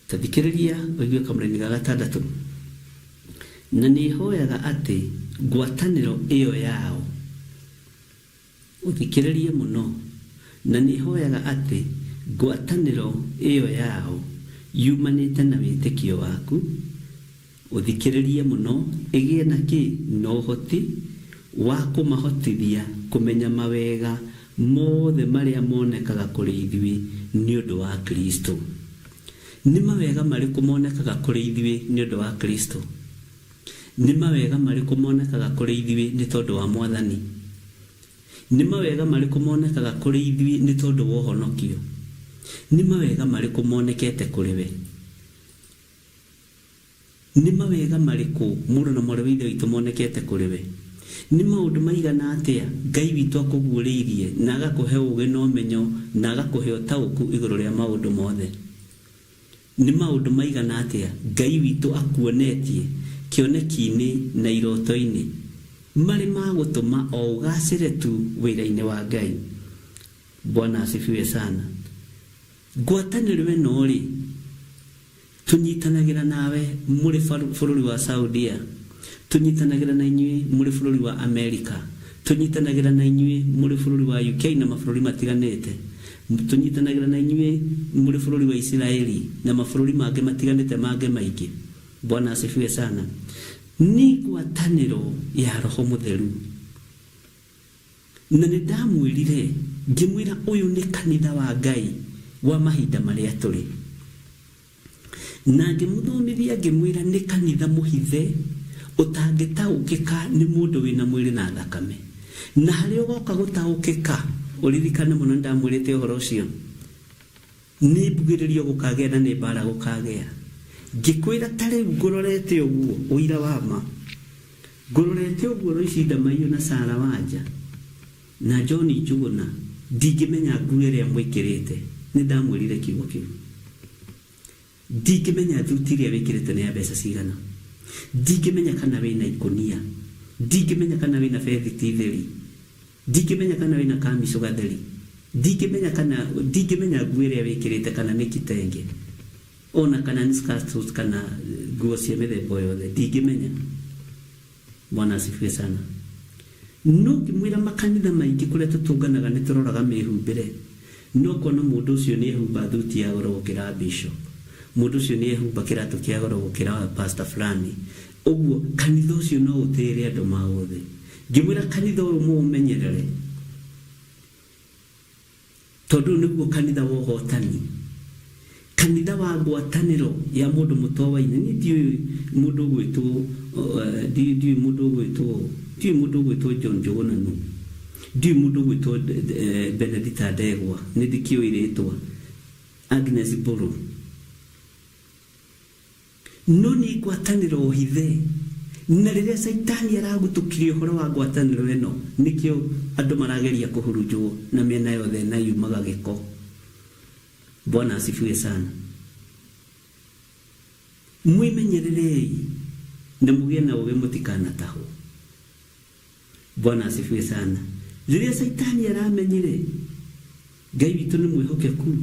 Ta thikĩrĩria ũigue kamũraini ga gatandatũ. Na nĩhoyaga atĩ ngwatanĩro ĩyo yao. Ũthikĩrĩrie mũno, na nĩhoyaga atĩ ngwatanĩro ĩyo yao yumanĩte na wĩtĩkio waku, ũthikĩrĩrie mũno, ĩgĩe na kĩ? Na ũhoti wa kũmahotithia kũmenya mawega mothe marĩa monekaga kũrĩ ithuĩ nĩ ũndũ wa Kristo. Nĩ mawega marĩkũ monekaga kũrĩ ithuĩ nĩ ũndũ wa Kristo? Nĩ mawega marĩkũ monekaga kũrĩ ithuĩ nĩ tondũ wa Mwathani? Nĩ mawega marĩkũ monekaga kũrĩ ithuĩ nĩ tondũ wa ũhonokio? Nĩ mawega marĩkũ monekete kũrĩ we? Nĩ mawega marĩkũ mũrũ na mwarĩ wa Ithe witũ monekete kũrĩ we? Nĩ maũndũ maigana atĩa Ngai witũ akũguũrĩirie na agakũhe ũũgĩ na ũmenyo na agakũhe ũtaũku igũrũ rĩa maũndũ mothe? Nĩ maũndũ maigana atĩa Ngai witũ akuonetie? kĩoneki-inĩ na iroto-inĩ marĩ ma gũtũma o ũgacĩre tu wĩra-inĩ wa Ngai. Bwana asifiwe sana. Ngwatanĩro ĩno rĩ, tũnyitanagĩra nawe mũrĩ bũrũri wa Saudia, tũnyitanagĩra na inyuĩ mũrĩ bũrũri wa Amerika, tũnyitanagĩra na inyuĩ mũrĩ bũrũri wa UK na mabũrũri matiganĩte, tũnyitanagĩra na inyuĩ mũrĩ bũrũri wa Isiraeli na mabũrũri mangĩ matiganĩte mangĩ maingĩ. Bwana asifiwe sana. Nĩ ngwatanĩro ya Roho Mũtheru. Na nĩ ndamwĩrire ngĩmwĩra ũyũ nĩ kanitha wa Ngai wa mahinda marĩa tũrĩ. Na ngĩmũthomithia ngĩmwĩra nĩ kanitha mũhithe ũtangĩtaũkĩka nĩ mũndũ wĩna mwĩrĩ na thakame. Na harĩa ũgoka gũtaũkĩka, ũririkane mũno nĩ ndamwĩrĩte ũhoro ũcio, nĩ mbugĩrĩrio gũkagĩa na nĩ mbara gũkagĩa. Ngĩkwĩra ta rĩu ngũrorete ũguo, ũira wa ma, ngũrorete ũguo Loici Ndamaiyũ na Sarah Wanja na John Njuguna, ndingĩmenya nguo ĩrĩa mwĩkĩrĩte. Nĩ ndamwĩrire kiugo kĩu. Ndingĩmenya thuti ĩrĩa wĩkĩrĩte nĩ ya mbeca cigana. Ndingĩmenya kana wĩna ikũnia. Ndingĩmenya kana wĩna bethiti theri. Ndingĩmenya kana wĩna kamicũ gatheri. Ndingĩmenya kana, ndingĩmenya nguo ĩrĩa wĩkĩrĩte kana nĩ kitenge. Ona kana nĩ skirt kana nguo cia mĩthemba o yothe. Ndingĩmenya. Bwana asifiwe sana. No ngĩmwĩra makanitha maingĩ kũrĩa tũtũnganaga nĩ tũroraga mĩhumbĩre. No ũkona mũndũ ũcio nĩ ehumba thuti ya goro gũkĩra bishop. Mũndũ ũcio nĩ ehumba kĩratũ kĩa goro gũkĩra pastor fulani. Ũguo kanitha ũcio no ũtĩĩre andũ maũthĩ. Ngĩmwĩra kanitha ũyũ mũũmenyerere. Tondũ ũyũ nĩguo kanitha wa ũhotani, kanitha wa ngwatanĩro ya mũndũ mũtowaine. Niĩ ndiũĩ mũndũ ũgwĩtwo, ndiũĩ mũndũ ũgwĩtwo, ndiũĩ mũndũ ũgwĩtwo John Njũgũna nũ. Ndiũĩ mũndũ ũgwĩtwo Benedita Ndegwa, nĩ ndikĩũĩ rĩtwa. Agnes Mbũrũ. No nĩ ngwatanĩro hithe. Na rĩrĩa Caitani aragutũkirie ũhoro wa ngwatanĩro ĩno, nĩkĩo andũ marageria kũhurunjwo na mĩena yothe na yumaga gĩko. Bwana asifiwe sana. Mwĩmenyererei na mũgĩe na ũũgĩ mũtikanatahwo. Bwana asifiwe sana. Rĩrĩa Caitani aramenyire Ngai witũ nĩ mwĩhokeku,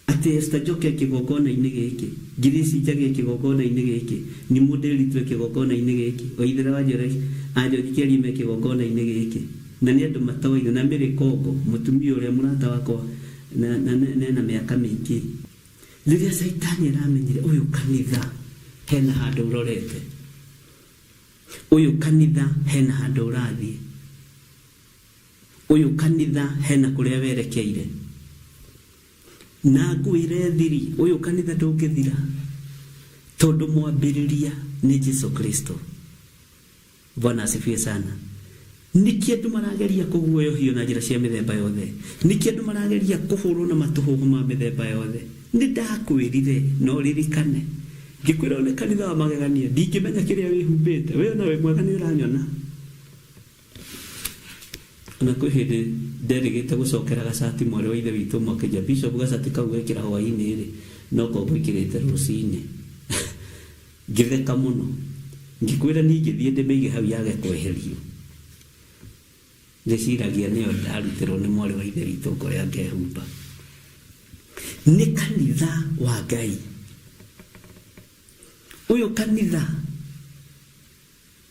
Atĩ Esther njoke kĩgongona-inĩ gĩkĩ, Grace njage kĩgongona-inĩ gĩkĩ, Nimũ Ndĩritũ e kĩgongona-inĩ gĩkĩ, Waithera wa Njoroge a Njoki Kĩarie me kĩgongona-inĩ gĩkĩ. Na nĩ andũ matoaine, na Mary Kongo, mũtumia ũrĩa mũrata wakwa na na na ena mĩaka mĩingĩ. Rĩrĩa caitani aramenyire ũyũ kanitha hena handũ ũrorete, ũyũ kanitha hena handũ ũrathiĩ. Ũyũ kanitha hena kũrĩa werekeire. Na ngwĩre thiri, ũyũ kanitha ndũngĩthira tondũ mwambĩrĩria nĩ Jesu Kristo. Bwana asifiwe sana. Nĩkĩ andũ marageria kũguoyohio na njĩra cia mĩthemba yothe? Nĩkĩ andũ marageria kũhũrwo na matũhũhũ ma mĩthemba yothe? Nĩ ndakwĩrire na ũririkane. Ngĩkwĩra ũyũ nĩ kanitha wa magegania, ndingĩmenya kĩrĩa wĩhumbĩte. We ona wĩ mwega nĩ ũranyona. Na kwĩ hĩndĩ nderĩgĩte gũcokera gacati mwarĩ wa ithe witũ ũmwe akĩnjĩra, Bishop gacati kau wekĩra hwainĩ-rĩ, noko ngwĩkĩrĩte rũcinĩ. Ngĩtheka mũno. Ngĩkwĩra niĩ ingĩthiĩ ndĩmĩige hau yage kweherio. Ndĩciragia nĩyo ndarutĩrwo nĩ mwarĩ wa ithe witũ ngoya ngehumba. Nĩ kanitha wa Ngai. Ũyũ kanitha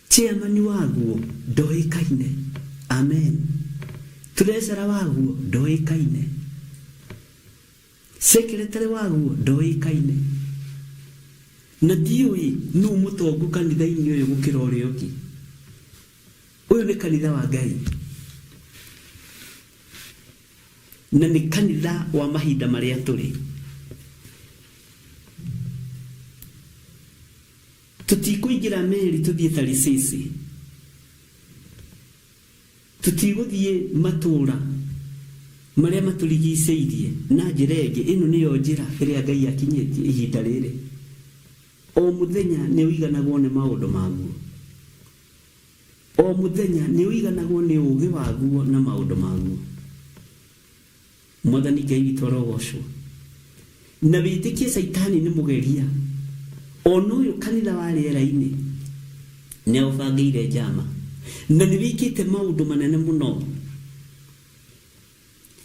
Chairman waguo ndoĩkaine. Amen. Treasurer waguo ndoĩkaine. Secretary waguo ndoĩkaine. Na ndiũĩ nũ mũtongu kanitha-inĩ ũyũ gũkĩra ũrĩa ũngĩ. Ũyũ nĩ kanitha wa Ngai. Na nĩ kanitha wa mahinda marĩa tũrĩ. Tũtikũingĩra meri tũthiĩ Tarisisi, tũtigũthiĩ matũũra marĩa matũrigicĩirie na njĩra ĩngĩ. Ĩno nĩyo njĩra ĩrĩa Ngai akinyĩtie ihinda rĩrĩ. O mũthenya nĩ ũiganagwo nĩ maũndũ maguo. O mũthenya nĩ ũiganagwo nĩ ũũgĩ waguo na maũndũ maguo. Mwathani Ngai witũ arogocwo. Na wĩtĩkie Caitani nĩ mũgeria. Ona ũyũ kanitha wa rĩera-inĩ nĩ aũbangĩire njama na nĩ wĩkĩte maũndũ manene mũno.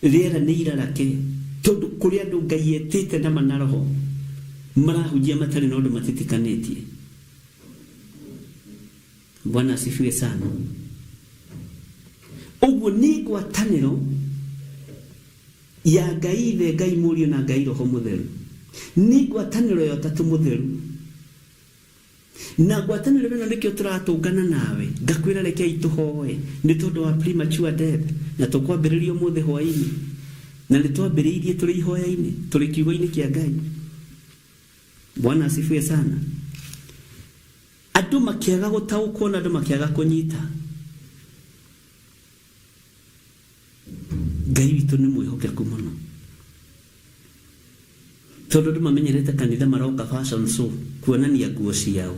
Rĩera nĩ irarake tondũ kũrĩ andũ Ngai etĩte na ma na roho marahunjia matarĩ na ũndũ matitikanĩtie. Bwana asifiwe sana. Ũguo nĩ ngwatanĩro ya Ngai Ithe, Ngai Mũriũ na Ngai Roho Mũtheru. Nĩ ngwatanĩro ya Ũtatũ Mũtheru. Na ngwatanĩro ĩno nĩkĩo tũratũngana nawe, ngakwĩra rekei tũhoe nĩ tondũ wa premature death, na tũkwambĩrĩria ũmũthĩ hwainĩ, na nĩ twambĩrĩirie tũrĩ ihoya-inĩ, tũrĩ kiugo-inĩ kĩa Ngai. Bwana asifiwe sana. Andũ makĩaga gũtaũkwo na andũ makĩaga kũnyita. Ngai witũ nĩ mwĩhokeku mũno. Tondũ andũ mamenyerete kanitha maroka fashion show kuonania nguo ciao.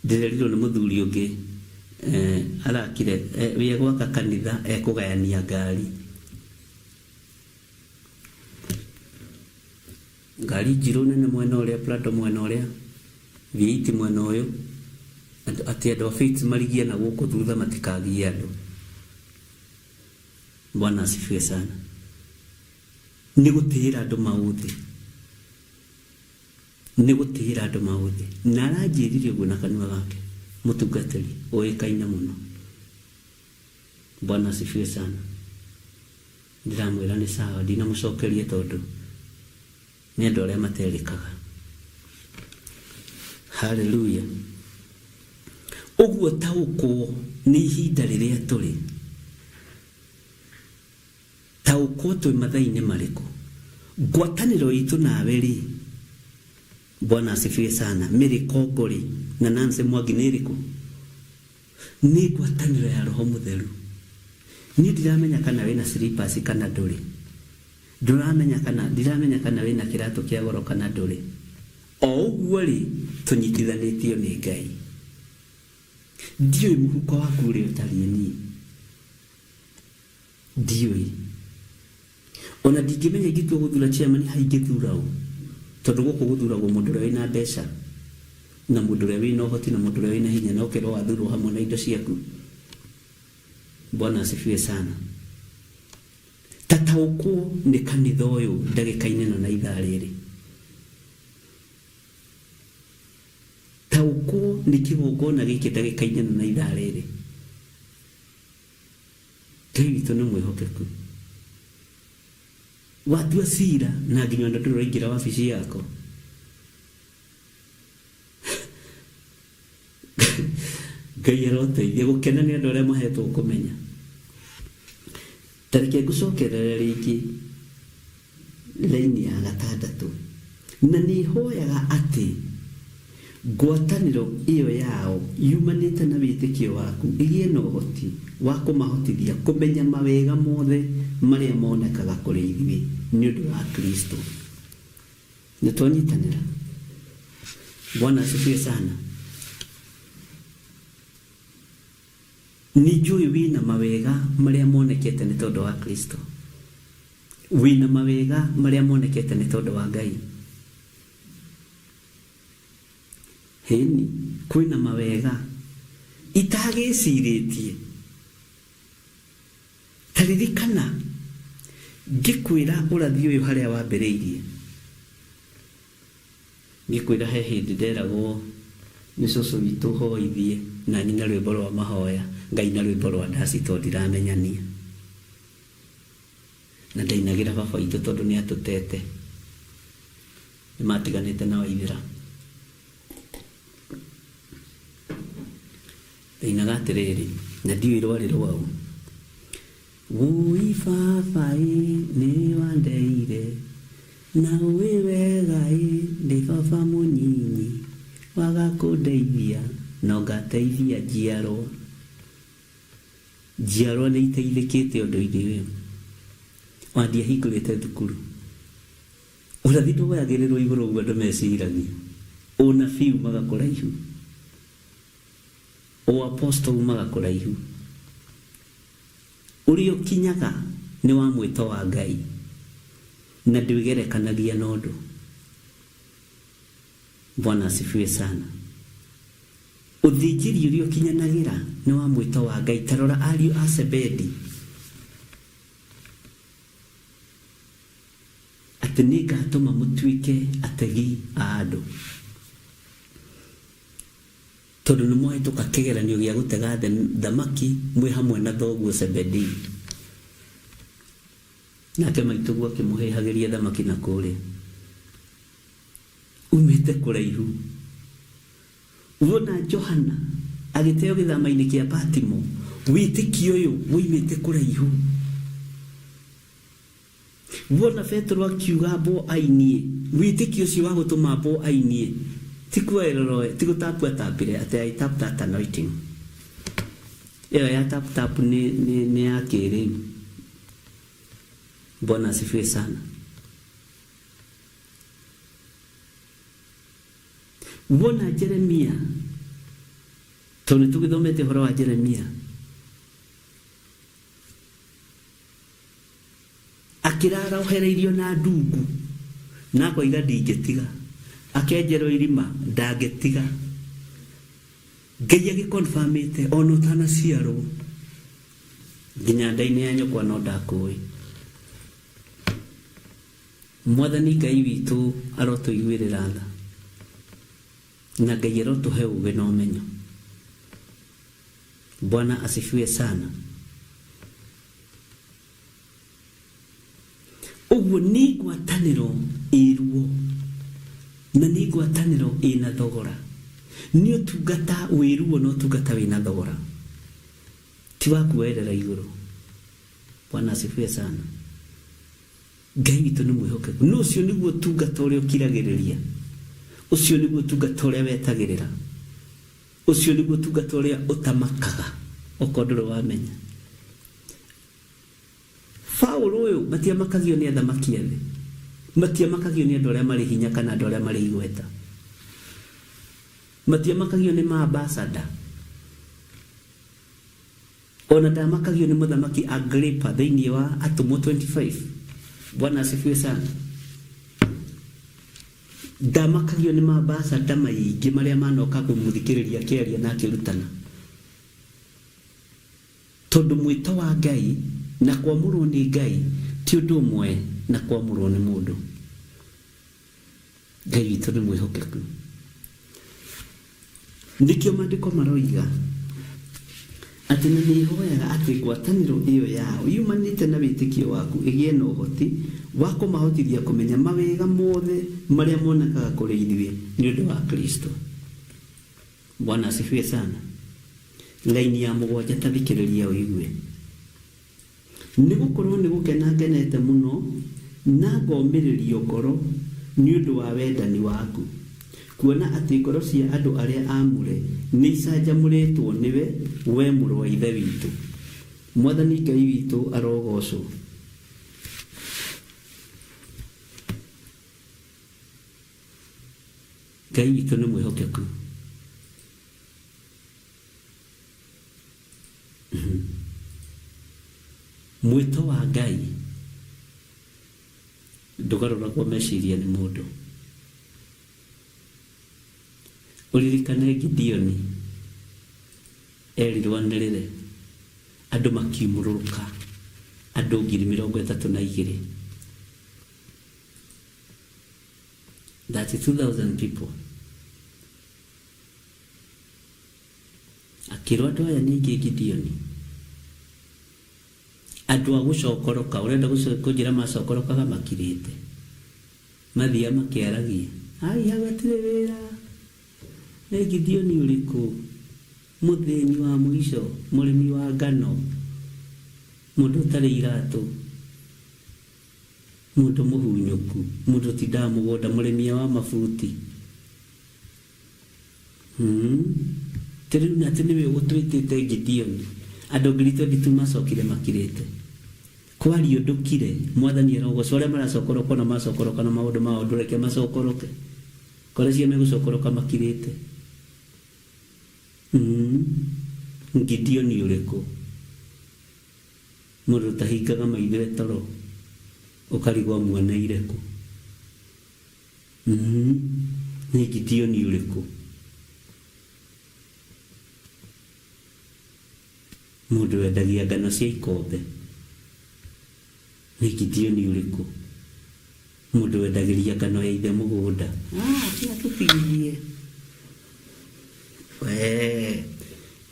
Ndĩrerirwo nĩ mũthuri ũngĩ eh, arakire eh, we egwaka kanitha ekũgayania ngari. Ngari njirũ nene mwena ũrĩa, Prado mwena ũrĩa, V8 mwena ũyũ, atĩ andũ a Faith marigie na gũkũ thutha matikagie andũ. Bwana asifiwe sana. Nĩ gũtĩĩra andũ maũthĩ. Nĩ gũtĩĩra andũ maũthĩ. Na aranjĩrire ũguo na kanua gake, mũtungatĩri ũĩkaine mũno. Bwana asifiwe sana. Ndĩramwĩra nĩ sawa, ndinamũcokeria tondũ nĩ andũ arĩa materĩkaga. Haleluya. Ũguo taũkwo nĩ ihinda rĩrĩa tũrĩ. Taũkwo twĩ mathaa-inĩ marĩkũ. Ngwatanĩro itũ nawe rĩ, Bwana asifiwe sana, Mary Kongo rĩ, na Nancy Mwangi nĩ ĩrĩkũ? Nĩ ngwatanĩro ya Roho Mũtheru. Niĩ ndiramenya kana wĩna slippers kana ndũrĩ. Ndũramenya kana, ndiramenya kana wĩna kĩratũ kĩa goro kana ndũrĩ. O ũguo-rĩ, tũnyitithanĩtio nĩ Ngai. Ndiũĩ mũhuko waku ũrĩa ũtariĩ niĩ. Ndiũĩ. O na ndingĩmenya ingĩtua gũthura chairman haha ingĩthura ũ, tondũ gũkũ gũthuragwo mũndũ ũrĩa wĩna mbeca, na mũndũ ũrĩa wĩna ũhoti, na mũndũ ũrĩa wĩna hinya, na ũkerwo wathurwo hamwe na indo ciaku. Bwana asifiwe sana. Ta taũkwo nĩ kanitha ũyũ ndagĩka-inĩ ĩno na ithaa rĩrĩ. Taũkwo nĩ kĩgongona gĩkĩ ndagĩka-inĩ ĩno na ithaa rĩrĩ. Ngai witũ nĩ mwĩhokeku. Watua cira na nginya ona ndũrĩ ũraingĩra wabici yakwa. Ngai aroteithia. Gũkena nĩ andũ arĩa mahetwo kũmenya. Ta reke ngũcokerere rĩngĩ raini ya gatandatũ. Na nĩ hoyaga atĩ ngwatanĩro ĩyo yao yumanĩte na wĩtĩkio waku ĩgĩe na ũhoti wa kũmahotithia kũmenya mawega mothe marĩa monekaga kũrĩ ithuĩ nĩ ũndũ wa Kristo. Nĩ twanyitanĩra? Bwana asifiwe sana. Nĩ njũĩ wĩna mawega marĩa monekete nĩ tondũ wa Kristo. Wĩna mawega marĩa monekete nĩ tondũ wa Ngai. Hĩni, kwĩna mawega itagĩcirĩtie. Ta ririkana ngĩkwĩra ũrathi ũyũ harĩa wambĩrĩirie. Ngĩkwĩra he hĩndĩ nderagwo nĩ cũcũ witũ hoithie na nyine rwĩmbo rwa mahoya, ngaina rwĩmbo rwa ndaci tondũ ndiramenyania. Na ndainagĩra baba witũ tondũ nĩ atũtete. Nĩ matiganĩte na Waithĩra. Ndainaga atĩrĩrĩ, na ndiũĩ rwarĩ rwaũ. Wũi baba ĩ nĩ wandeire, na ũĩ wega ĩ ndĩ baba mũnyinyi, waga kũndeithia no ngateithia njiarwa. Njiarwa nĩ iteithĩkĩte ũndũ-inĩ ũyũ. Ona ndiahingũrĩte thukuru. Ũrathi ndwoyagĩrĩrwo igũrũ ũguo andũ meciragia. Ũnabii umaga kũraihu. Ũaposto umaga kũraihu. Ũrĩa ũkinyaga nĩ wa mwĩto wa Ngai. Na ndwĩgerekanagia na ũndũ. Bwana asifiwe sana. Ũthĩnjĩri ũrĩa ũkinyanagĩra nĩ wa mwĩto wa Ngai. Ta rora ariũ a Zebedi. Atĩ nĩngatũma mũtuĩke ategi a andũ. Tondũ nĩmwahĩtũka kĩgeranio gĩa gũtega thamaki mwĩ hamwe na thoguo Zebedii. Nake maitũguo akĩmũhĩhagĩria thamaki na kũrĩa. Umĩte kũraihu. Wona Johana agĩteo gĩthama-inĩ kĩa Patimo, wĩtĩkio ũyũ woimĩte kũraihu. Wona Petero akiuga ambwo ainie, wĩtĩkio ũcio wa gũtũma ambwo ainie, ti kuoerera oe, ti gũtapu atapire, atĩ I tap that anointing. Ĩyo ya tap tap nĩ, nĩ, nĩ ya kĩrĩu. Bwana asifiwe sana. Wona Jeremia, tondũ nĩ tũgĩthomete ũhoro wa Jeremia, Akĩraara ohereirio na ndungu, na akoiga ndingĩtiga. Akenjerwo irima, ndangĩtiga. Ngai agĩ confirm-ĩte ona ũtanaciarwo, nginya nda-inĩ ya nyũkwa no ndakũĩ. Mwathani Ngai witũ arotũiguĩrĩra tha, na Ngai arotũhe ũgĩ na ũmenyo. Bwana asifiwe sana. Ũguo nĩ ngwatanĩro ĩ ruo na nĩ ngwatanĩro ĩna thogora. Nĩ ũtungata wĩ ruo na ũtungata wĩna thogora. Ti wa kuoerera igũrũ. Bwana asifiwe sana. Ngai witũ nĩ mwĩhokeku. No ũcio nĩguo ũtungata ũrĩa ũkiragĩrĩria. Ũcio nĩguo ũtungata ũrĩa wetagĩrĩra. Ũcio nĩguo ũtungata ũrĩa ũtamakaga okorwo ndũrĩ wamenya. Paũlũ ũyũ, matiamakagio nĩ athamaki a thĩ, matiamakagio nĩ andũ arĩa marĩ hinya kana andũ arĩa marĩ igweta, matiamakagio nĩ maambasada, o na ndamakagio nĩ mũthamaki Agripa thĩinĩ wa Atũmwo 25. Bwana asifiwe sana. Ndamakagio nĩ maambasada maingĩ marĩa manoka kũmũthikĩrĩria akĩaria na akĩrutana. Tondũ mwĩto wa Ngai na kwamũrwo nĩ Ngai ti ũndũ ũmwe na kwamũrwo nĩ mũndũ. Ngai witũ nĩ mwĩhokeku. Nĩkĩo maandĩko maroiga atĩ na nĩ hoyaga atĩ ngwatanĩro ĩyo yao yumanĩte na wĩtĩkio waku ĩgĩe na ũhoti wa kũmahotithia kũmenya mawega mothe marĩa monekaga kũrĩ ithuĩ nĩ ũndũ wa Kristo. Bwana asifiwe sana. Laini ya mũgwanja ta thikĩrĩria ũigue. Nĩ gũkorũo nĩ gũkena ngenete mũno na ngomĩrĩrio ngoro nĩ ũndũ wa wendani waku, kuona atĩ ngoro cia andũ arĩa aamũre nĩicanjamũrĩtwo nĩwe, wee mũrũ wa Ithe witũ. Mwathani Ngai witũ arogoocwo. Ngai witũ nĩ mwĩhokeku. Mwĩto wa Ngai ndũgarũragwo meciria nĩ mũndũ. Ũririkane Gideoni erirwo anĩrĩre andũ makiumũrũrũka andũ 32,000. 32,000 people. Akĩrwo andũ aya nĩ aingĩ Gideoni. Andũ a gũcokoroka, ũrenda kũnjĩra macokorokaga makirĩte. Mathiaga makĩaragia. Ai hau hatirĩ wĩra. Nĩ Gideoni ũrĩkũ? Mũthĩni wa mũico, mũrĩmi wa ngano, mũndũ ũtarĩ iratũ, mũndũ mũhunyũku, mũndũ ũtindaga mũgũnda, mũrĩmia wa mabuti. Hmm. Atĩ rĩu atĩ nĩwe ũgũtwĩtĩte Gideoni. Andũ 22,000 macokire makirĩte. Kwaria ũndũ kire, Mwathani arogocwo. Arĩa maracokoroka ona macokoroka na maũndũ mao ndũreke macokoroke. Kora cio megũcokoroka makirĩte. Hmm. Gideoni ũrĩkũ? Mũndũ ũtahingaga maitho e toro. Ũkarigwo muoneire kũ? Mhm. Nĩ Gideoni ũrĩkũ? Mũndũ wendagia ngano cia ikombe. Nĩ Gideoni ũrĩkũ? Mũndũ wendagĩria ngano ya ithe mũgũnda. Ah, tiga tũtigithie. Wee,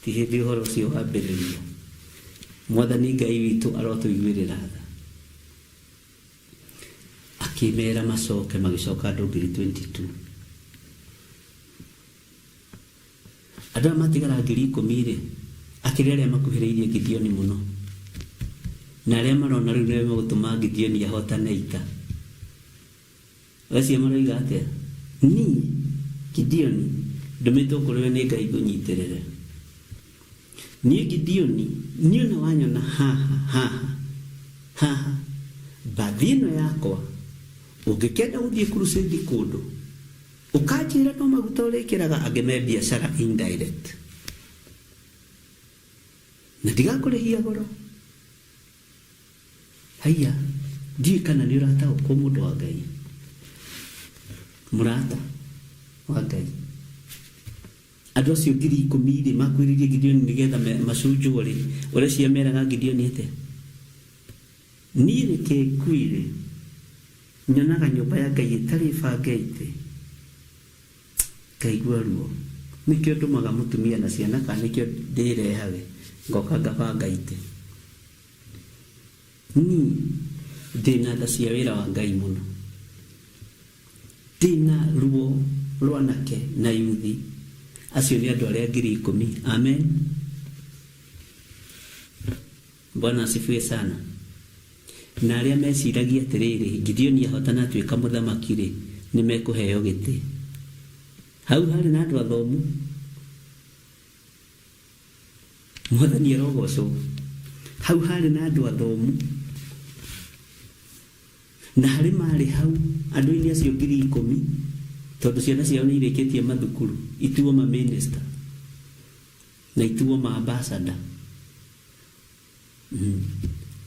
ti hĩndĩ ũhoro ũcio wambĩrĩria. Mwathani Ngai witũ arotũiguĩrĩra tha. Akĩmera macoke, magĩcoka andũ 22,000. Andũ aya matigara 10,000-rĩ, akĩrĩ arĩa makuhĩrĩirie Gideoni mũno, na arĩa marona rĩu nĩo megũtũma Gideoni ahotane ita. Acio maroiga atĩa? Niĩ, Gideoni, ndũmĩtwo kũrĩ we nĩ Ngai ngũnyitĩrĩre. Niĩ Gideoni, niĩ ona wanyona haha, haha, haha, mbathi ĩno yakwa, ũngĩkenda gũthiĩ crusade kũndũ, Ũkanjĩra no maguta ũrĩkĩraga angĩ me biacara indirect. Na ndigakũrĩhia goro. Haiya, ndiũĩ kana nĩ ũrataũkwo mũndũ wa Ngai. Mũrata wa Ngai. Andũ acio 10,000 rĩ, makuhĩrĩirie Gideoni nĩgetha macunjwo rĩ, ũreciria meraga Gideoni atĩa? Niĩ reke ngwĩre, nyonaga nyũmba ya Ngai ĩtarĩ bange itĩ, ngaigua ruo. Nĩkĩo ndũmaga mũtumia na ciana kana nĩkĩo ndĩrehage ngoka ngabanga itĩ. Niĩ ndĩna tha cia wĩra wa Ngai mũno. Ndĩna ruo rwa anake na yuthi, acio nĩ andũ arĩa 10,000. Amen. Bwana asifiwe sana. Na arĩa meciragia atĩrĩrĩ, Gideoni ahotana atuĩka mũthamaki-rĩ, nĩ mekũheo gĩtĩ. Hau harĩ na andũ athomu. Mwathani arogocwo. Hau harĩ na andũ athomu. Na harĩ marĩ hau andũ-inĩ acio 10,000, tondũ ciana ciao nĩ irĩkĩtie mathukuru, ituo ma minister na ituo ma ambassador.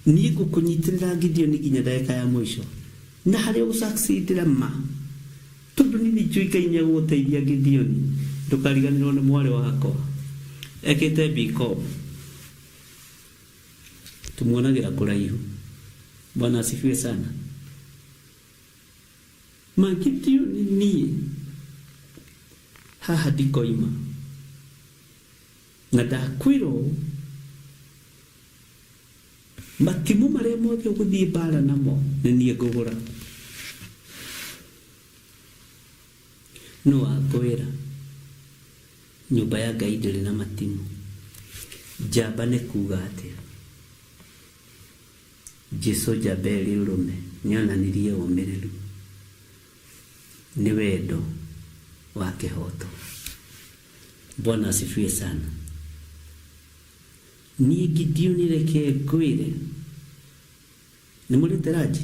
Niĩ ngũkũnyitĩrĩra Gideoni nginya ndagĩka ya mũico. Na harĩa ũgũ-succeed-ĩra ma. Tondũ niĩ nĩ njũĩ Ngai nĩ egũgũteithia Gideoni. Ndũkariganĩrwo nĩ mwarĩ wakwa. Ekĩte BCom. Tũmuonagĩra kũraihu. Bwana asifiwe sana. Ma Gideoni niĩ haha ndikoima. Na ndakwĩra ũũ, matimũ marĩa mothe ũgũthiĩ mbaara namo, nĩ niĩ ngũgũra. Nũ wakwĩra nyũmba ya Ngai ndĩrĩ na matimũ? Njamba nĩ kuuga atĩa? Jesu njamba ĩrĩ ũrũme nĩonanirie ũmĩrĩru. Nĩ wendo wa kĩhooto. Bwana asifiwe sana. Niĩ Gideoni reke ngwĩre, nĩ mũrĩte ranji?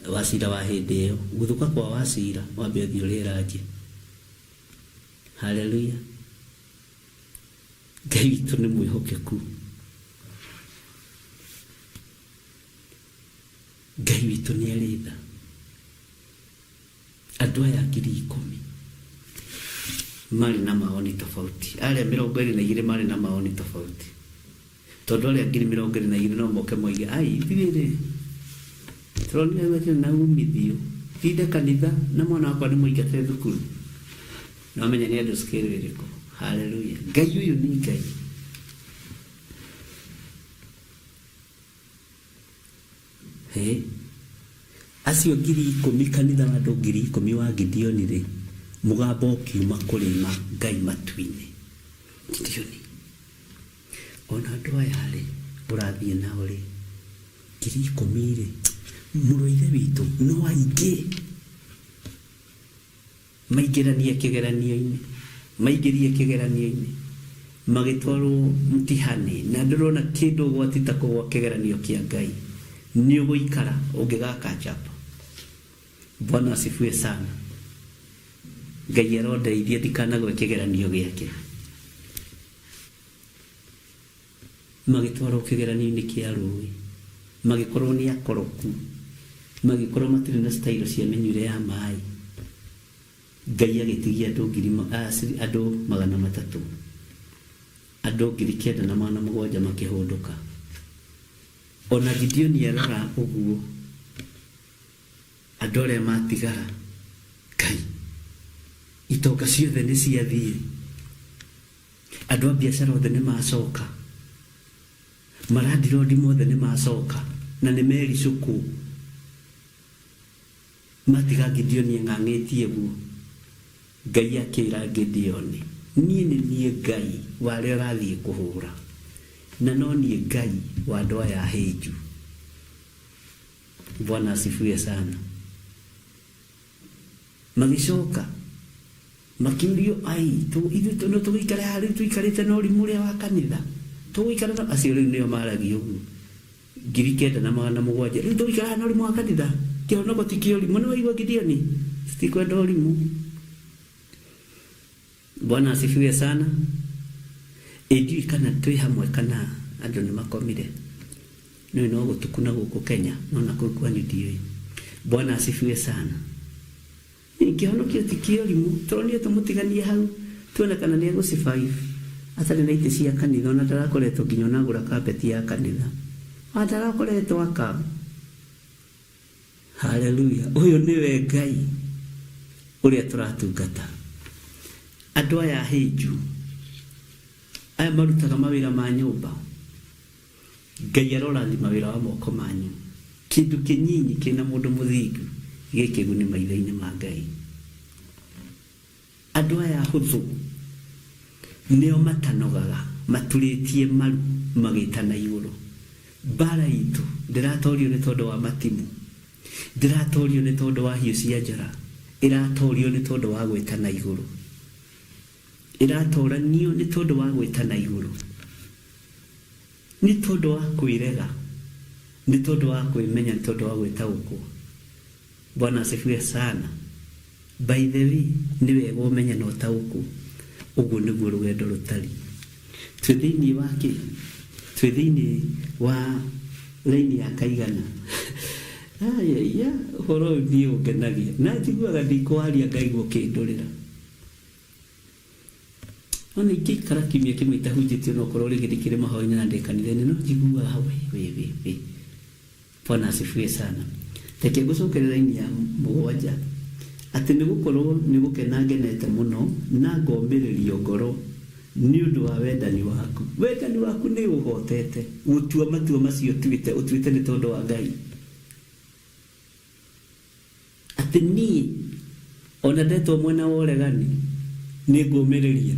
Wacira wa hĩndĩ ĩyo, guthũka kwa wacira, wambe ũthiĩ ũrĩe ranji. Haleluya. Ngai witũ nĩ mwĩhokeku. Ngai witũ nĩ arĩ tha. Andũ aya 10,000 marĩ na maoni tofauti. Arĩa 22 marĩ na maoni tofauti. Tondũ arĩa 22,000 no moke moige, ai ithuĩ rĩ, tũronire gũtirĩ na umithio. Tinde kanitha na mwana wakwa nĩ mũingate thukuru. No menya nĩ andũ scale ĩrĩkũ. Haleluya. Ngai ũyũ nĩ Ngai. Hĩ! Acio 10,000, kanitha wa andũ 10,000 wa Gideoni-rĩ, mũgambo ũkiuma kũrĩ ma Ngai matu-inĩ. Gideoni, o na andũ aya-rĩ, ũrathiĩ nao-rĩ, 10,000-rĩ, mũrũ wa Ithe witũ, no aingĩ. Maingĩranie kĩgeranio-inĩ, maingĩrie kĩgeranio-inĩ, magĩtwarwo mtihani, na ndũrona kĩndũ ũgwati ta kũgwa kĩgeranio kĩa Ngai, nĩũgũikara ũngĩgaka chapa. Bwana asifiwe sana. Ngai arondeithia ndikanagwe kĩgeranio gĩake. Magĩtwarwo kĩgeranio-inĩ kĩa rũĩ. Magĩkorwo nĩ akoroku, magĩkorwo matirĩ na style cia mĩnyuĩre ya maĩ. Ngai agĩtigia andũ ngiri andũ 300, andũ 9,700 makĩhũndũka. Ona Gideoni arora ũguo andũ arĩa matigara, Ngai, itonga ciothe nĩ ciathiĩ, andũ a biacara othe nĩ macoka, marandirondi mothe nĩ macoka, na nĩ mericũkwo. Matiga Gideoni eng'ang'ĩtie ũguo, Ngai akĩra Gideoni, Niĩ nĩ niĩ Ngai wa arĩa ũrathiĩ kũhũra, na no niĩ Ngai wa andũ aya ahĩnju. Bwana asifiwe sana. Magĩcoka makĩũrio, Ai, ithuĩ no tũgĩikare haha rĩu tũikarĩte na ũrimũ ũrĩa wa kanitha? Tũgũikara na acio rĩu nĩo maragia ũguo. 9,700. Rĩu tũgũikara haha na ũrimũ wa kanitha? Kĩhonoko ti kĩa ũrimũ. Nĩwaigua Gideoni? Tũtikwenda ũrimũ. Bwana asifiwe sana. Ĩ ndiũĩ kana twĩ hamwe kana andũ nĩ makomire. Nĩũĩ no gũtuku na gũkũ Kenya, no na kũu kwanyu ndiũĩ. Bwana asifiwe sana. Ĩ kĩhonokio ti kĩa ũrimũ. Tũronire tũmũtiganie hau tuone kana nĩ egũ survive atarĩ na itĩ cia kanitha ona ndarakoretwo nginya ona agũra carpet ya kanitha. Ona ndarakoretwo aka. Haleluya! Ũyũ nĩwe Ngai ũrĩa tũratungata. Andũ aya ahĩnju, aya marutaga mawĩra ma nyũmba, Ngai arorathima wĩra wa moko manyu. Kĩndũ kĩnyinyi kĩna mũndũ mũthingu gĩ kĩguni maitho-inĩ ma Ngai. Andũ aya ahũthũ nĩo matanogaga, maturĩtie maru magĩtana igũrũ. Mbaara itũ ndĩratorio nĩ tondũ wa matimũ, ndĩratorio nĩ tondũ wa hiũ cia njora, ĩratorio nĩ tondũ wa gwĩtana igũrũ. Ĩratoranio nĩ tondũ wa gwĩtana igũrũ, nĩ tondũ wa kwĩrega, nĩ tondũ wa kwĩmenya, nĩ tondũ wa gwĩtaũkwo. Bwana asifiwe sana. By the way, nĩ wega ũmenye na ũtaũkwo ũguo nĩguo rũgendo rũtariĩ. Twĩ thĩinĩ wa kĩ? Twĩ thĩinĩ wa raini ya kaigana. Ayaiya, ũhoro ũyũ niĩ ũngenagia. Na njiguaga ndikwaria ngaigua ũkĩndũrĩra. Ona ingĩikara kiumia kĩmwe itahunjĩtie onokorwo rĩngĩ ndikĩrĩ mahoya-inĩ na ndĩ kanitha-inĩ no njiguaga we we we we. Bwana asifiwe sana. Reke ngũcokere raini ya mũgwanja. Atĩ nĩ gũkorũo nĩ gũkena ngenete mũno na ngomĩrĩrio ngoro nĩ ũndũ wa wendani waku. Wendani waku nĩ ũhotete gũtua matua macio ũtuĩte, ũtuĩte nĩ tondũ wa Ngai. Atĩ niĩ o na ndetwo mwena wa ũregani nĩ ngũmĩrĩria.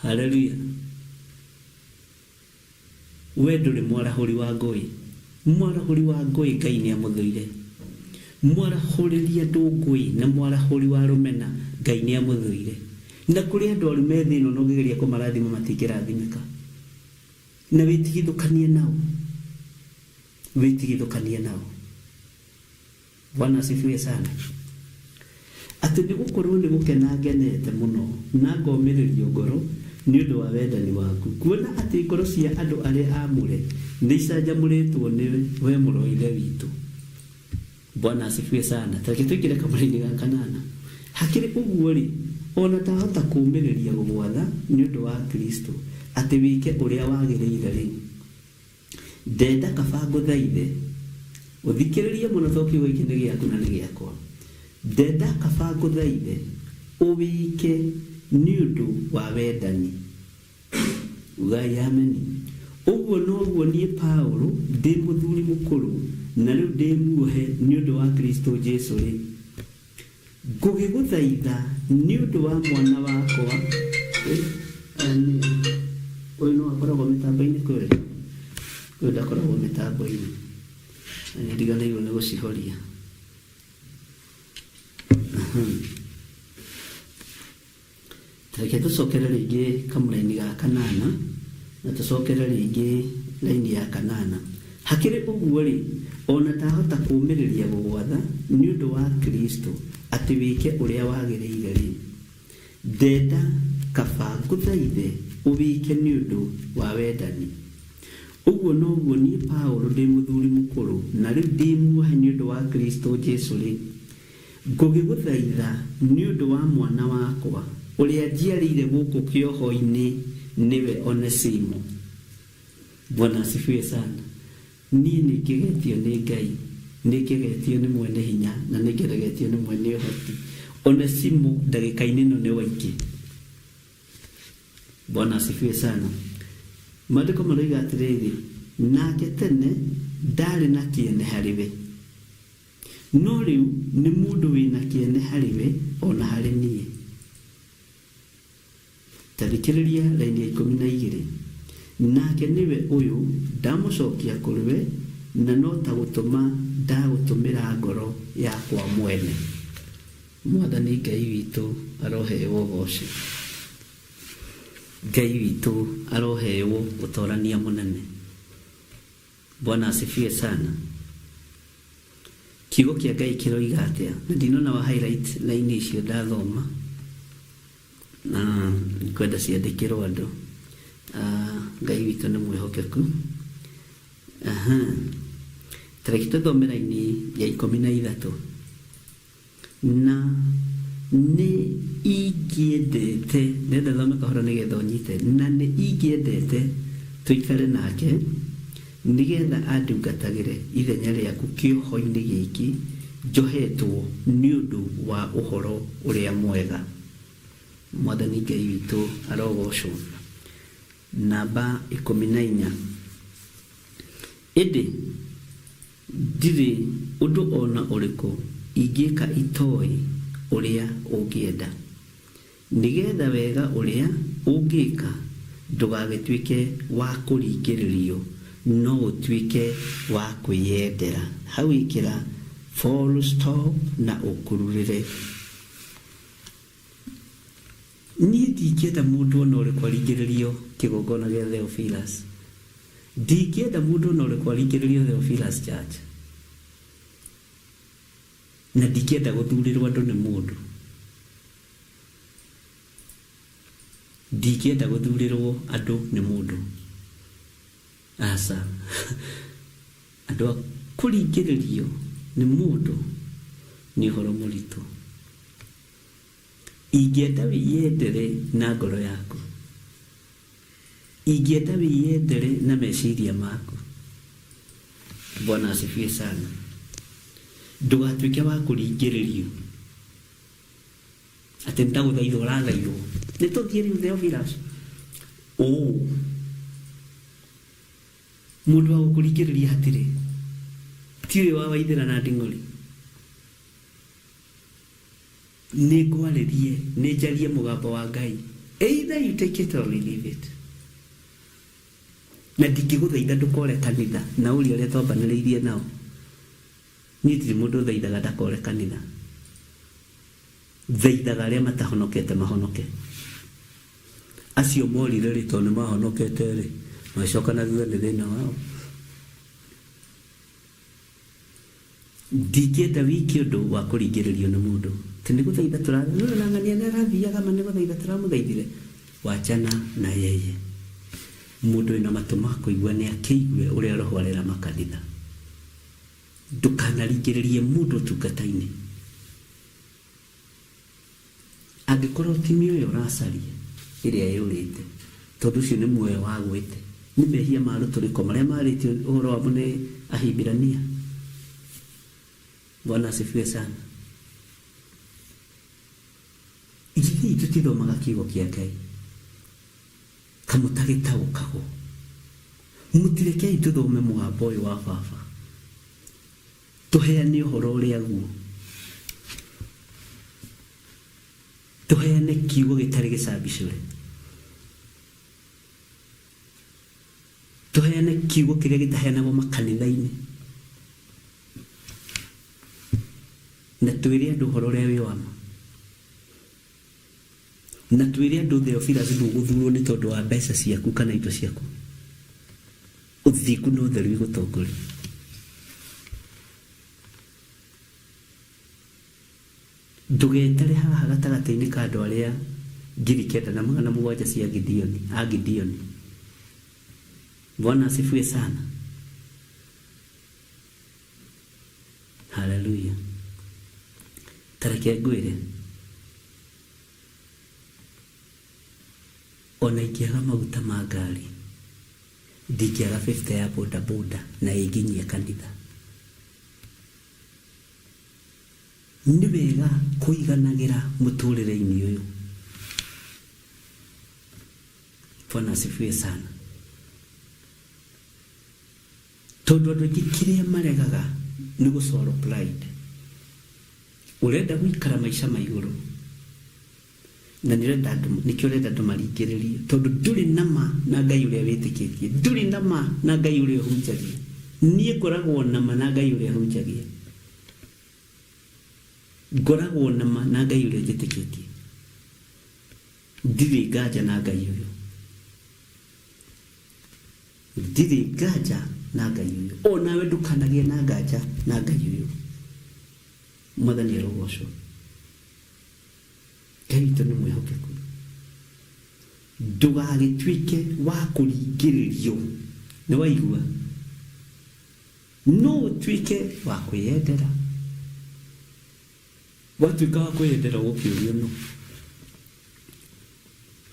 Haleluya. Wee ndũrĩ mwarahũri wa ngũĩ. Mwarahũri wa ngũĩ Ngai nĩamũthũire. Mwarahũrĩri andũ ngũĩ na mwarahũri wa rũmena Ngai nĩamũthũire. Na kũrĩ andũ oru me thĩ ĩno na ũngĩgeria kũmarathima matingĩrathimĩka. Na wĩtigithũkanie nao. Wĩtigithũkanie nao. Bwana asifiwe sana. Atĩ nĩ gũkorũo nĩ gũkena ngenete mũno na ngomĩrĩrio ngoro nĩ ũndũ wa wendani waku, kuona atĩ ngoro cia andũ arĩa aamũre nĩicanjamũrĩtwo nĩwe, wee mũrũ wa Ithe witũ. Bwana asifiwe sana. Ta reke tũingĩre kamũra-inĩ ga kanana. Hakĩrĩ ũguo-rĩ, o na ndahota kũũmĩrĩria gũgwatha nĩ ũndũ wa Kristo atĩ wĩke ũrĩa wagĩrĩire-rĩ, Ndenda kaba ngũthaithe ũthikĩrĩrie mũno to kiugo gĩkĩ nĩ gĩaku na nĩ gĩakwa. Ndenda kaba ngũthaithe ũwĩke nĩ ũndũ wa wendani. Ugai ameni. Ũguo noguo niĩ Paũlũ ndĩ mũthuri mũkũrũ na rĩu ndĩ muohe nĩ ũndũ wa Kristũ Jesũ-rĩ, Ngũgĩgũthaitha nĩ ũndũ wa mwana wakwa. Aya nĩ a? Ũyũ no akoragwo mĩtambo-inĩ kweli? Ũyũ ndakoragwo mĩtambo-inĩ. Na nĩ ndiganĩirwo nĩ gũcihoria. Ta reke tũcokere rĩngĩ kamũraini ga kanana, na tũcokere rĩngĩ raini ya kanana. Hakĩrĩ ũguo-rĩ, o na ndahota kũũmĩrĩria gũgwatha nĩ ũndũ wa Kristo atĩ wĩke ũrĩa wagĩrĩire-rĩ, ndenda kaba ngũthaithe ũwĩke nĩ ũndũ wa wendani. Ũguo noguo niĩ Paulo ndĩ mũthuri mũkũrũ, na rĩu ndĩ muohe nĩ ũndũ wa Kristo Jesu-rĩ, ngũgĩgũthaitha nĩ ũndũ wa mwana wakwa, ũrĩa njiarĩire gũkũ kĩoho-inĩ, nĩwe Onesimo. Bwana asifiwe sana. Niĩ nĩ ngegetio nĩ Ngai, nĩ ngegetio nĩ Mwene Hinya, na nĩ ngeregetio nĩ Mwene Ũhoti. Onesimo ndagĩka-inĩ ĩno nĩ waingĩ. Bwana asifiwe sana. Maandĩko maroiga atĩrĩrĩ, nake tene ndarĩ na kĩene harĩ we, no rĩu nĩ mũndũ wĩ na kĩene harĩ we o na harĩ niĩ. Ta thikĩrĩria raini ya 12. Nake nĩwe ũyũ ndamũcokia kũrĩ we, na no ta gũtũma ndagũtũmĩra ngoro yakwa mwene. Mwathani Ngai witũ aroheo ũgooci. Ngai witũ aroheo ũtorania mũnene. Bwana asifiwe sana. Kiugo kĩa Ngai kĩroiga atĩa? Na ndinona wa highlight line icio ndathoma na kwenda ciandĩkĩrwo andũ. Ah, Ngai witũ nĩ mwĩhokeku. Aha. Tareke tũthome raini ya 13. Na nĩ ingĩendete, ndĩrenda thome kahora nĩgetha ũnyite, na nĩ ingĩendete tũikare nake nĩgetha andungatagĩre ithenya rĩaku kĩoho-inĩ gĩkĩ njohetwo nĩ ũndũ wa ũhoro ũrĩa mwega. Mwathani Ngai witũ arogocwo. Namba 14. Ĩndĩ Ndirĩ ũndũ o na ũrĩkũ ingĩka itoĩ ũrĩa ũngĩenda, nĩ getha wega ũrĩa ũngĩka ndũgagĩtuĩke wa kũringĩrĩrio, no ũtuĩke wa kwĩyendera. Hau ĩkĩra full stop na ũkururĩre. Niĩ ndingĩenda mũndũ o na ũrĩkũ aringĩrĩrio kĩgongona gĩa Theophilus. Ndingĩenda mũndũ o na ũrĩkũ aringĩrĩrio Theophilus Church. Na ndingĩenda gũthurĩrwo andũ nĩ mũndũ. Ndingĩenda gũthurĩrwo andũ nĩ mũndũ. Aca. Andũ a kũringĩrĩrio nĩ mũndũ nĩ ũhoro mũritũ. Ingĩenda wĩyendere na ngoro yaku. Ingĩenda wĩyendere na meciria maku. Bwana asifiwe sana. Ndũgatuĩke wa kũringĩrĩrio atĩ nĩtagũthaithwo ũrathaithwo. Nĩtũthiĩ rĩu Theophilus. Ũũ. Mũndũ wa gũkũringĩrĩria hatirĩ. Ti ũyũ wa Waithĩra na Nding'ori. Nĩ ngwarĩrie, nĩ njarie mũgambo wa Ngai. Either you take it or you leave it. Na ndingĩgũthaitha ndũkore kanitha na ũria arĩa twambanĩrĩirie nao. Niĩ ndirĩ mũndũ ũthaithaga ndakore kanitha. Thaithaga arĩa matahonokete mahonoke. Acio morire rĩ, tondũ nĩ mahonokete rĩ, magĩcoka na thutha nĩ thĩna wao. Ndingĩenda wike ũndũ wa kũringĩrĩrio nĩ mũndũ. Atĩ nĩ gũthaitha tũra, nĩũrona ng'ania nĩ arathiaga ma nĩ gũthaitha tũramũthaithire. Wachana na yeye. Mũndũ wĩna matũ ma kũigua nĩ akĩigue ũrĩa Roho arera makanitha. Ndũkanaringĩrĩrie mũndũ ũtungata-inĩ. Angĩkorwo ti mĩoyo ũracaria ĩrĩa yũrĩte, tondũ ũcio nĩ muoyo wagwĩte, nĩ mehia ma rũtũrĩko marĩa marĩtio ũhoro wamo nĩ Ahibirania. Bwana asifiwe sana. Ithuĩ tũtithomaga kiugo kĩa Ngai kamũtagĩtaũkagwo. Mũtirekei tũthome mũgambo ũyũ wa baba. Tũheane ũhoro ũrĩa guo. Tũheane kiugo gĩtarĩ gĩcambicũre. Tũheane kiugo kĩrĩa gĩtaheanagwo makanitha-inĩ. Na twĩre andũ ũhoro ũrĩa wĩ wa ma. Na twĩre andũ Theophilus ndũgũthurwo nĩ tondũ wa mbeca ciaku kana indo ciaku. Ũthingu na ũtheru igũtongorie. Ndũgetare haha gatagatĩ-inĩ ka andũ arĩa 9,700 cia Gideoni, a Gideoni. Bwana asifiwe sana. Haleluya. Ta reke ngwĩre, ona ingĩaga maguta ma ngari, ndingĩaga 50 ya boda boda na ĩnginyie kanitha. Nĩ wega kũiganagĩra mũtũrĩre-inĩ ũyũ. Bwana asifiwe sana. Tondũ andũ aingĩ kĩrĩa maregaga nĩ gũ swallow pride. Ũrenda gũikara maica ma igũrũ na nĩ ũrenda andũ nĩkĩo ũrenda andũ maringĩrĩrie tondũ ndũrĩ na ma na Ngai ũrĩa wĩtĩkĩtie, ndũrĩ na ma na Ngai ũrĩa ũhunjagia. Niĩ ngoragwo na ma na Ngai ũrĩa hunjagia. Ngoragwo na ma na Ngai ũrĩa njĩtĩkĩtie. Ndirĩ nganja na Ngai ũyũ. Ndirĩ nganja na Ngai ũyũ. O nawe ndũkanagĩe na nganja na Ngai ũyũ. Mwathani arogocwo. Ngai witũ nĩ mwĩhokeku. Ndũgagĩtuĩke wa kũringĩrĩrio. Nĩ waigua? No ũtuĩke wa kwĩyendera. Watuĩka wa kwĩyendera ũgũkĩũrio nũ?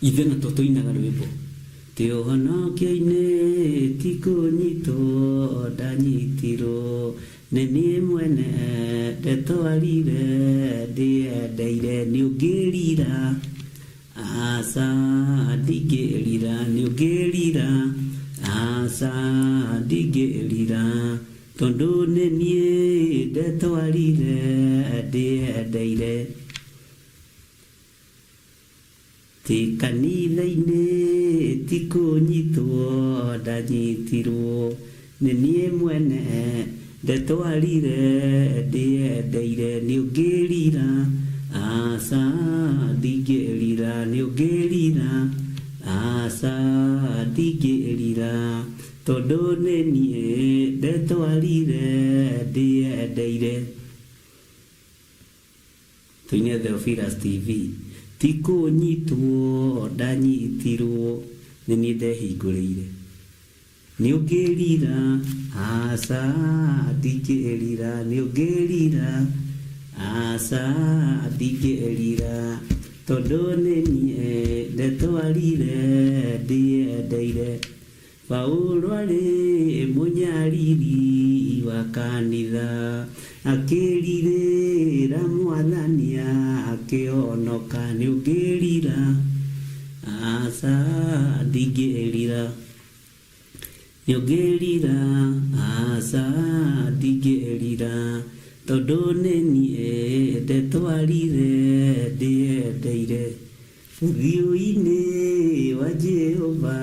Ithe na to tũinaga rwĩmbo. Ti ũhonokio-inĩ ti kũnyitwo ndanyitirwo nĩ niĩ mwene ndetwarire ndĩyendeire nĩ ũngĩrira aca ndingĩrira nĩ ũngĩrira aca ndingĩrira tondũ nĩ niĩ ndetwarire ndĩyendeire. Ti kanitha-inĩ ti kũnyitwo ndanyitirwo nĩ niĩ mwene ndetwarire ndĩyendeire nĩ ũngĩrira aca ndingĩrira nĩ ũngĩrira aca ndingĩrira tondũ nĩ niĩ ndetwarire ndĩyendeire. Tũine Theophilus TV. Ti kũnyitwo ndanyitirwo, nĩ niĩ ndehingũrĩire. Nĩ ũngĩrira? Aca ndingĩrira. Nĩ ũngĩrira? Aca ndingĩrira. Tondũ nĩ niĩ ndetwarire ndĩyendeire. Paulo arĩ mũnyariri wa kanitha, akĩrirĩra Mwathani akĩhonoka. Nĩ ũngĩrira? Aca ndingĩrira. Nĩ ũngĩrira? Aca ndingĩrira. Tondũ nĩ niĩ ndetwarire ndĩyendeire. Ũthiũ-inĩ wa Jehova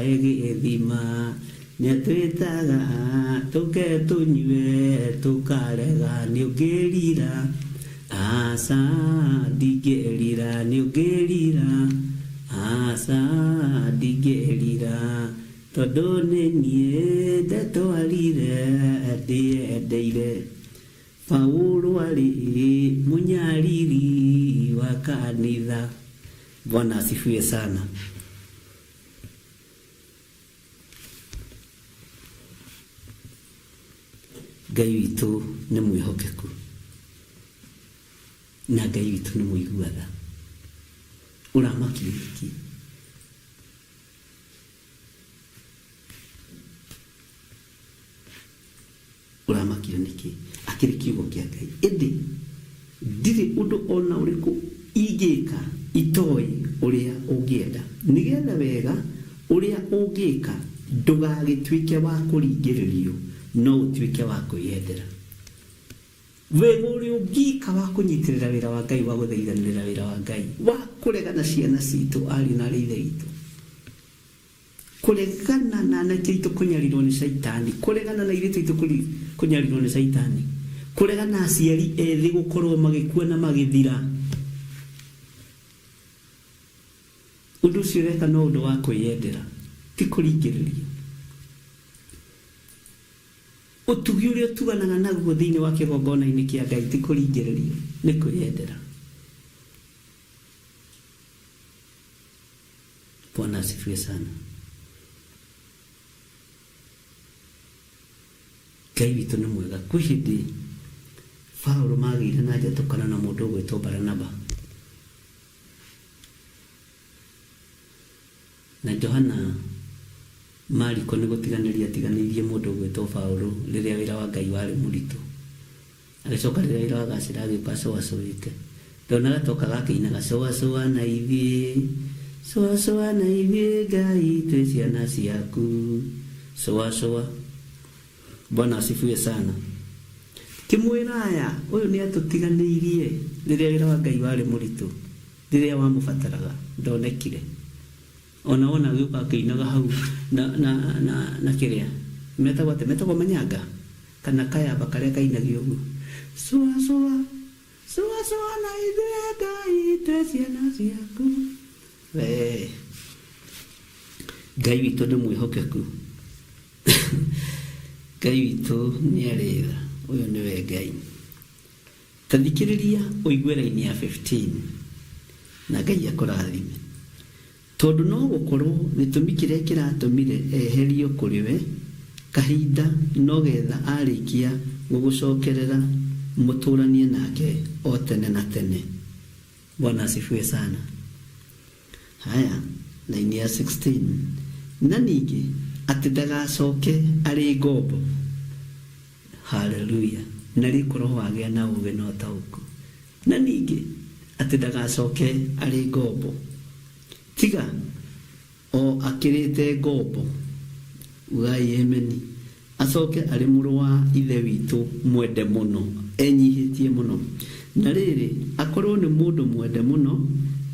egĩthima, nĩatwĩtaga tũke tũnyue tũkarega. Nĩũngĩrira? Aca ndingĩrira. Nĩũngĩrira? Aca ndingĩrira. Tondũ nĩ niĩ ndetwarire ndĩyendeire. Paulo arĩ mũnyariri wa kanitha. Bwana asifiwe sana. Ngai witũ nĩ mwĩhokeku na Ngai witũ nĩ mũigua tha. Ũramakio nĩkĩ? Ũramakio nĩkĩ? Akĩrĩ kiugo kĩa Ngai. Ĩndĩ ndirĩ ũndũ o na ũrĩkũ ingĩka itoĩ ũrĩa ũngĩenda, nĩgetha wega ũrĩa ũngĩka ndũgagĩtuĩke wa kũringĩrĩrio, no ũtuĩke wa kwĩyendera. Wega ũrĩa ũngĩka wa kũnyitĩrĩra wĩra wa Ngai, wa gũthaithanĩrĩra wĩra wa Ngai, wa kũregana ciana citũ, ariũ na aarĩ a Ithe witũ, Kũregana na anake aitũ kũnyarirwo nĩ Shaitani, kũregana na airĩtu aitũ kũnyarirwo nĩ Shaitani, kũregana na aciari ethĩ gũkorwo magĩkua na magĩthira. Ũndũ ũcio ũreka no ũndũ wa kwĩyendera, ti kũringĩrĩrio. Ũtugi ũrĩa ũtuganaga naguo thĩinĩ wa kĩgongona-inĩ kĩa Ngai ti kũringĩrĩrio, nĩ kwĩyendera. Bwana asifiwe sana. Ngai witũ nĩ mwega. Kwĩ hĩndĩ Paũlũ magĩire na njatũkano na mũndũ ũgwĩtwo Baranaba. Na Johana Mariko nĩ gũtiganĩria atiganĩirie mũndũ ũgwĩtwo Paũlũ rĩrĩa wĩra wa Ngai warĩ mũritũ. Agĩcoka rĩrĩa wĩra wagacĩra agĩũka acũacũĩte. Ndonaga toka gakĩinaga cũacũa na ithuĩ, cũacũa na ithuĩ Ngai twĩ ciana ciaku, cũacũa. Bwana asifiwe sana. Kĩmwĩra aya, ũyũ nĩ atũtiganĩirie rĩrĩa wĩra wa Ngai warĩ mũritũ, rĩrĩa wamũbataraga ndonekire. Ona wona agĩũka akĩinaga hau na na na na kĩrĩa metagwo atĩa metagwo manyanga kana kayamba karĩa kainagio ũguo cũa cũa cũa cũa na ithuĩ Ngai twĩ ciana ciaku wee Ngai witũ nĩ mwĩhokeku Ngai witũ nĩ arĩ tha ũyũ nĩwe Ngai. Ta thikĩrĩria ũigue raini ya 15 na Ngai akũrathime. Tondũ no gũkorwo gĩtũmi kĩrĩa kĩratũmire eherio kũrĩ we kahinda no getha arĩkia gũgũcokerera mũtũranie nake o tene na tene. Bwana asifiwe sana. Haya, raini ya 16, na ningĩ atĩ ndagacoke arĩ ngombo. Haleluya! Na rĩ korwo wagĩa na ũũgĩ na ũtaũku. Na ningĩ atĩ ndagacoke arĩ ngombo, tiga o akĩrĩte ngombo, ugai ameni, acoke arĩ mũrũ wa Ithe witũ mwende mũno, enyihĩtie mũno. Na rĩrĩ, akorwo nĩ mũndũ mwende mũno,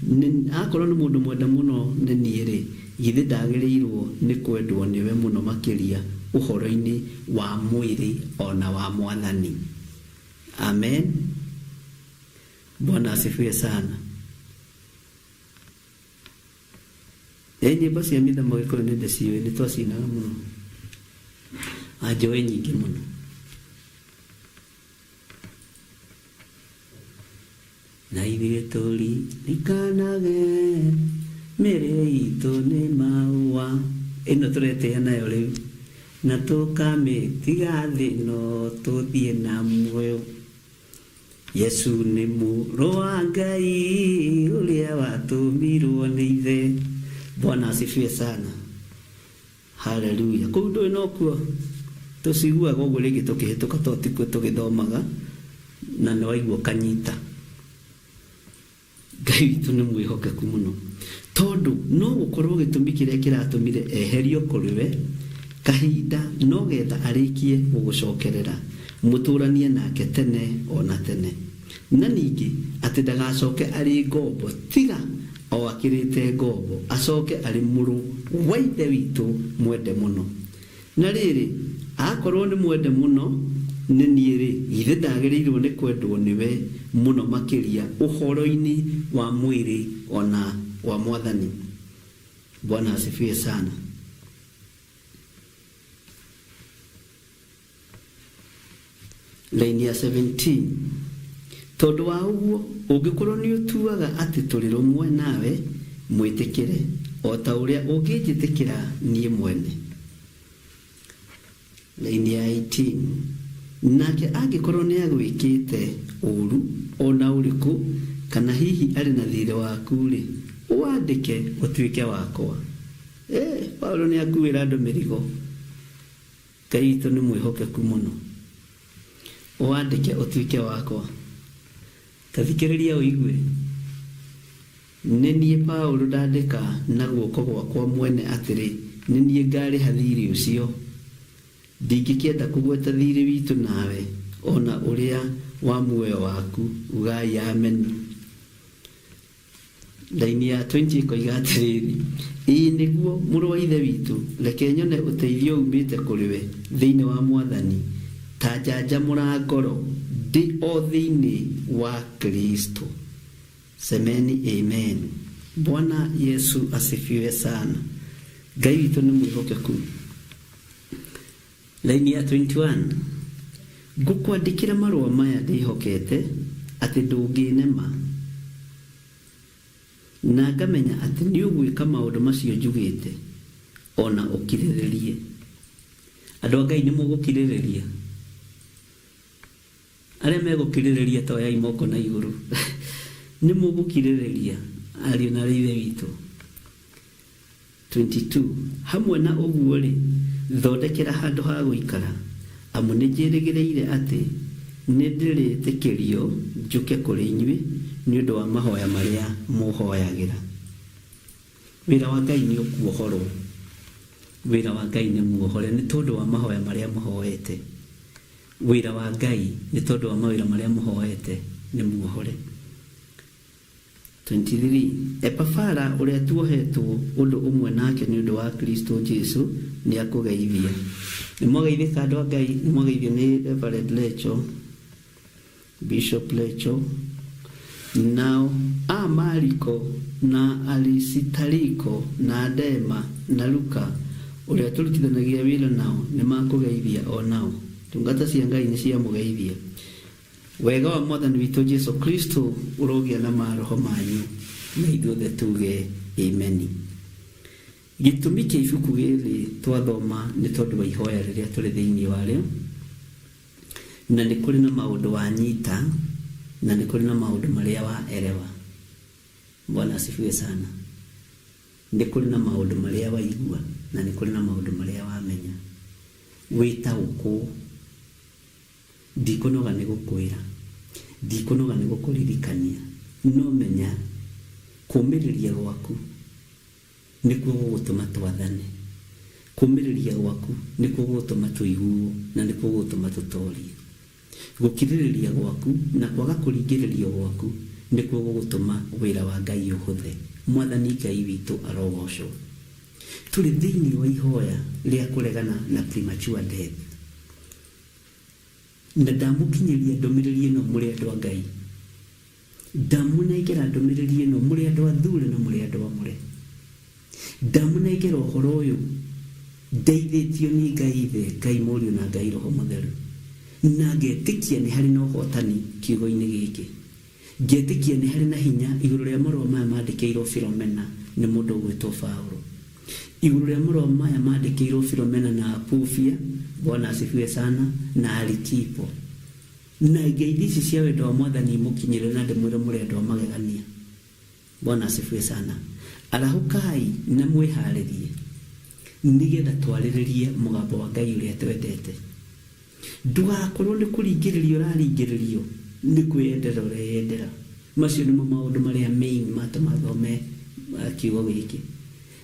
nĩ, akorwo nĩ mũndũ mwende mũno nĩ niĩ-rĩ, githĩ ndaagĩrĩirwo nĩ kwendwo nĩwe mũno makĩria ũhoro-inĩ wa mwĩrĩ o na wa Mwathani? Amen. Bwana asifiwe sana. Ĩ nyĩmbo cia mĩthamo gĩkũyũ nĩ ndĩciũĩ, nĩ twacinaga mũno. Anjũĩ nyingĩ mũno. Na ithuĩ tũririkanage mĩĩrĩ itũ nĩ maũa. Ĩno tũretĩĩa nayo rĩu. Na tũkamĩtiga thĩ no tũthiĩ na muoyo. Yesu nĩ mũrũ wa Ngai ũrĩa watũmirwo nĩ Ithe. Bwana asifiwe sana. Haleluya. Kũu ndũĩ nokuo tũciguaga ũguo rĩngĩ tũkĩhĩtũka to tikuo tũgĩthomaga na nĩ waigua ũkanyita. Ngai witũ nĩ mwĩhokeku mũno tondũ no gũkorwo gĩtũmi kĩrĩa kĩratũmire eherio kũrĩ we kahinda no getha arĩkie gũgũcokerera mũtũranie nake tene o na tene. Na ningĩ atĩ ndagacoke arĩ ngombo tiga o akĩrĩte ngombo, acoke arĩ mũrũ wa Ithe witũ mwende mũno. Na rĩrĩ, aakorũo nĩ mwende mũno nĩ niĩ-rĩ, githĩ ndaagĩrĩirũo nĩ kwendwo nĩwe mũno makĩria ũhoro-inĩ wa mwĩrĩ o na wa Mwathani? Bwana asifiwe sana. Raini ya 17, Tondũ wa ũguo, ũngĩkorũo nĩũtuaga atĩ tũrĩ rũmwe nawe, mwĩtĩkĩre, o ta ũrĩa ũngĩnjĩtĩkĩra niĩ mwene. Raini ya 18, Nake angĩkorũo nĩagwĩkĩte ũũru o na ũrĩkũ, kana hihi arĩ na thirĩ waku-rĩ, ũwandĩke ũtuĩke wakwa. Ĩ, Paulo nĩakuĩra andũ mĩrigo. Ngai witũ nĩ mwĩhokeku mũno. Ũwandĩke ũtuĩke wakwa. Ta thikĩrĩria ũigue. Nĩ niĩ Paũlũ ndandĩka na guoko gwakwa mwene atĩrĩ, nĩ niĩ ngaarĩha thiirĩ ũcio. Ndingĩkĩenda kũgweta thiirĩ witũ nawe, o na ũrĩa wa muoyo waku. Ugai Ameni. Raini ya 20 ĩkoiga atĩrĩrĩ, Ĩĩ nĩguo, mũrũ wa Ithe witũ, reke nyone ũteithio uumĩte kũrĩ we thĩinĩ wa Mwathani, ta njanjamũra ngoro ndĩ o thĩinĩ wa Kristo. Semeni amen. Bwana Yesu asifiwe sana. Ngai witũ nĩ mwĩhokeku. Raini ya 21, Ngũkwandĩkĩra marũa maya ndĩhokete atĩ ndũngĩnema, na ngamenya atĩ nĩũgwĩka maũndũ macio njugĩte, o na ũkirĩrĩrie. Andũ a Ngai nĩmũgũkirĩrĩria? Arĩa megũkirĩrĩria ta oyai moko na igũrũ. Nĩ mũgũkirĩrĩria, ariũ na aarĩ a Ithe witũ. 22 Hamwe na ũguo-rĩ, thondekera handũ ha gũikara, amu nĩnjĩrĩgĩrĩire atĩ nĩndĩrĩĩtĩkĩrio njũke kũrĩ inyuĩ nĩ ũndũ wa mahoya marĩa mũ'hoyagĩra. Wĩra wa Ngai nĩ ũkuohorwo. Wĩra wa Ngai nĩ muohore nĩ tondũ wa mahoya marĩa mũhoete. Wĩra wa Ngai nĩ tondũ wa mawĩra marĩa mũhoete nĩ muohore. 23 Epafara ũrĩa tuohetwo ũndũ ũmwe nake nĩ ũndũ wa Kristo Jesu nĩakũgeithia. Nĩ mwageithĩka andũ a Ngai, nĩ mwageithio nĩ Reverend Lecho. Bishop Lecho, nao a Mariko, na Arisitariko, na Dema, na Luka, ũrĩa tũrutithanagia wĩra nao, nĩmakũgeithia o nao. Ndungata cia Ngai nĩciamũgeithia. Wega wa Mwathani witũ Jesu Kristo ũrogĩa na maroho manyu, na ithuothe tuuge Ameni. Gĩtũmi kĩa ibuku rĩrĩ twathoma nĩ tondũ wa ihoya rĩrĩa tũrĩ thĩinĩ warĩo. Na nĩ kũrĩ na maũndũ wanyita, na nĩ kũrĩ na maũndũ marĩa wa erewa. Bwana asifiwe sana. Nĩ kũrĩ na maũndũ marĩa waigua, na nĩ kũrĩ na maũndũ marĩa wamenya. Wĩtaũkwo. Ndikũnoga nĩ gũkwĩra. Ndikũnoga nĩ gũkũririkania. No menya, kũmĩrĩria gwaku Nĩkuo gũgũtũma twathane. Kũũmĩrĩria gwaku nĩkuo gũgũtũma tũiguo na nĩkuo gũgũtũma tũtoorie. Gũkirĩrĩria gwaku na kwaga kũringĩrĩrio gwaku nĩkuo gũgũtũma wĩra wa Ngai ũhũthe. Mwathani Ngai witũ arogoocwo. Tũrĩ thĩinĩ wa ihoya rĩa kũregana na premature death. Na ndamũkinyĩria ndũmĩrĩri ĩno mũrĩ andũ a Ngai. Ndamũnengera ndũmĩrĩri ĩno mũrĩ andũ athure na mũrĩ andũ amũre. Ndamũnengera ũhoro ũyũ ndeithĩtio nĩ Ngai Ithe, Ngai Mũriũ na Ngai Roho Mũtheru. Na ngetĩkia nĩ harĩ na ũhotani kiugo-inĩ gĩkĩ. Ngetĩkia nĩ harĩ na hinya igũrũ rĩa marũa maya mandĩkĩirwo Filomena nĩ mũndũ ũgwĩtwo Paũlũ. Igũrũ rĩa marũa maya mandĩkĩirwo Filomena na Apufia, Bwana asifiwe sana, na Arikipo. Na ngeithi ici cia wendo wa Mwathani imũkinyĩre na ndĩmwĩre mũrĩ andũ a magegania. Bwana asifiwe sana. Arahũkai na mwĩharĩrie nĩgetha twarĩrĩrie mũgambo wa Ngai ũrĩa twendete. Ndũgakorwo nĩ kũringĩrĩrio ũraringĩrĩrio nĩ kwĩyendera ũreyendera. Macio nĩmo maũndũ marĩa main matũma thome kiugo gĩkĩ.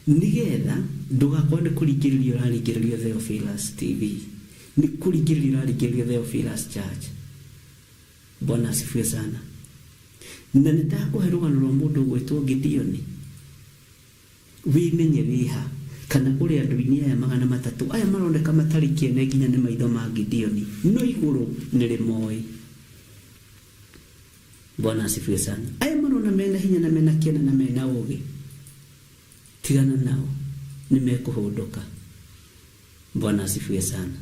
Nĩgetha ndũgakorwo nĩ kũringĩrĩrio ũraringĩrĩrio Theophilus TV. Nĩ kũringĩrĩrio ũraringĩrĩrio Theophilus Church. Bwana asifiwe sana. Na nĩ ndakũhe rũgano rwa mũndũ ũgwĩtwo Gideoni. Wĩmenye wĩha, kana ũrĩ andũ-inĩ aya 300, aya maroneka matarĩ kĩene nginya nĩ maitho ma Gideoni, no igũrũ nĩ rĩmoĩ. Bwana asifiwe sana. Aya marona mena hinya na mena kĩene na mena ũgĩ, tigana nao, nĩ mekũhũndũka. Bwana asifiwe sana.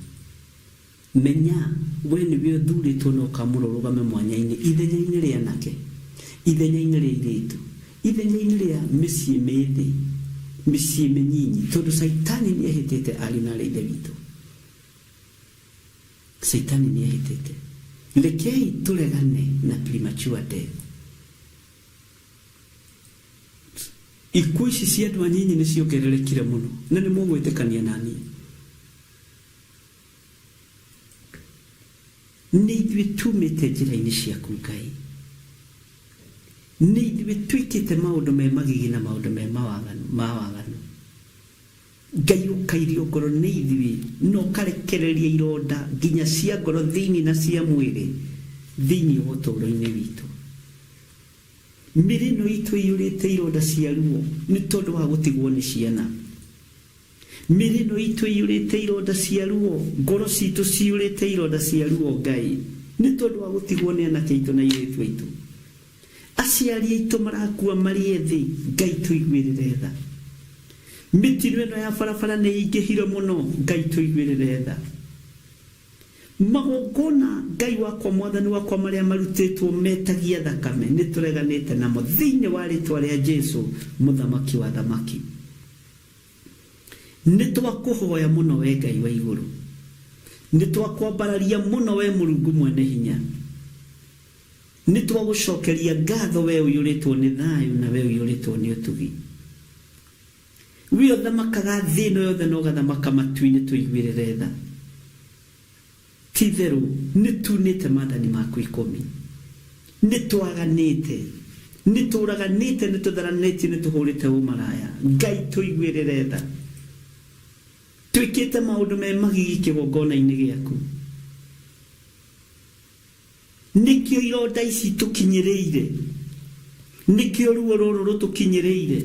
Menya, wee nĩwe ũthuurĩtwo na ũkaamũrwo ũrũgame mwanya-inĩ, ithenya-inĩ rĩa anake, ithenya-inĩ rĩa airĩtu, ithenya-inĩ rĩa mĩciĩ mĩĩthĩ, mĩciĩ mĩnyinyi, tondũ Caitani nĩehĩtĩte, ariũ na aarĩ a Ithe witũ. Caitani nĩehĩtĩte. Rekei tũregane na premature death. Ikuũ ici cia andũ anyinyi nĩciongererekire mũno, na nĩmũgwĩtĩkania na niĩ. Nĩ ithuĩ tuumĩte njĩra-inĩ ciaku, Ngai, Nĩ ithuĩ twĩkĩte maũndũ me magigi na maũndũ me ma waganu. Ngai ũkairio ngoro nĩ ithuĩ na ũkarekereria ironda nginya cia ngoro thĩinĩ na cia mwĩrĩ thĩinĩ wa ũtũũro-inĩ witũ. Mĩĩrĩ ĩno itũ ĩiyũrĩte ironda cia ruo nĩ tondũ wa gũtigwo nĩ ciana. Mĩĩrĩ ĩno itũ ĩiyũrĩte ironda cia ruo, ngoro citũ ciyũrĩte ironda cia ruo, Ngai, nĩ tondũ wa gũtigwo nĩ anake aitũ na airĩtu aitũ. Aciari aitũ marakua marĩ ethĩ, Ngai tũiguĩrĩre tha. Mĩtino ĩno ya barabara nĩ ĩingĩhire mũno, Ngai tũiguĩrĩre tha. Magongona, Ngai wakwa, Mwathani wakwa, marĩa marutĩtwo metagia thakame, nĩ tũreganĩte namo thĩinĩ wa rĩtwa rĩa Jesu, Mũthamaki wa athamaki. Nĩ twakũhoya mũno wee Ngai wa igũrũ, nĩ twakwambararia mũno wee Mũrungu mwene hinya. Nĩ twagũcokeria ngatho we ũiyũrĩtwo nĩ thayũ na we ũiyũrĩtwo nĩ ũtugi. We ũthamakaga thĩ ĩno yothe na ũgathamaka matu-inĩ tũiguĩrĩre tha. Ti-itherũ nĩtuunĩte maathani maku ikũmi, nĩtwaganĩte, nĩtũũraganĩte, nĩtũtharanĩtie, nĩtũhũũrĩte ũmaraya. Ngai tũiguĩrĩre tha. Twĩkĩte maũndũ me magigi kĩgongona-inĩ gĩaku. Nĩkĩo ironda ici itũkinyĩrĩire, nĩkĩo ruo rũrũ rũtũkinyĩrĩire.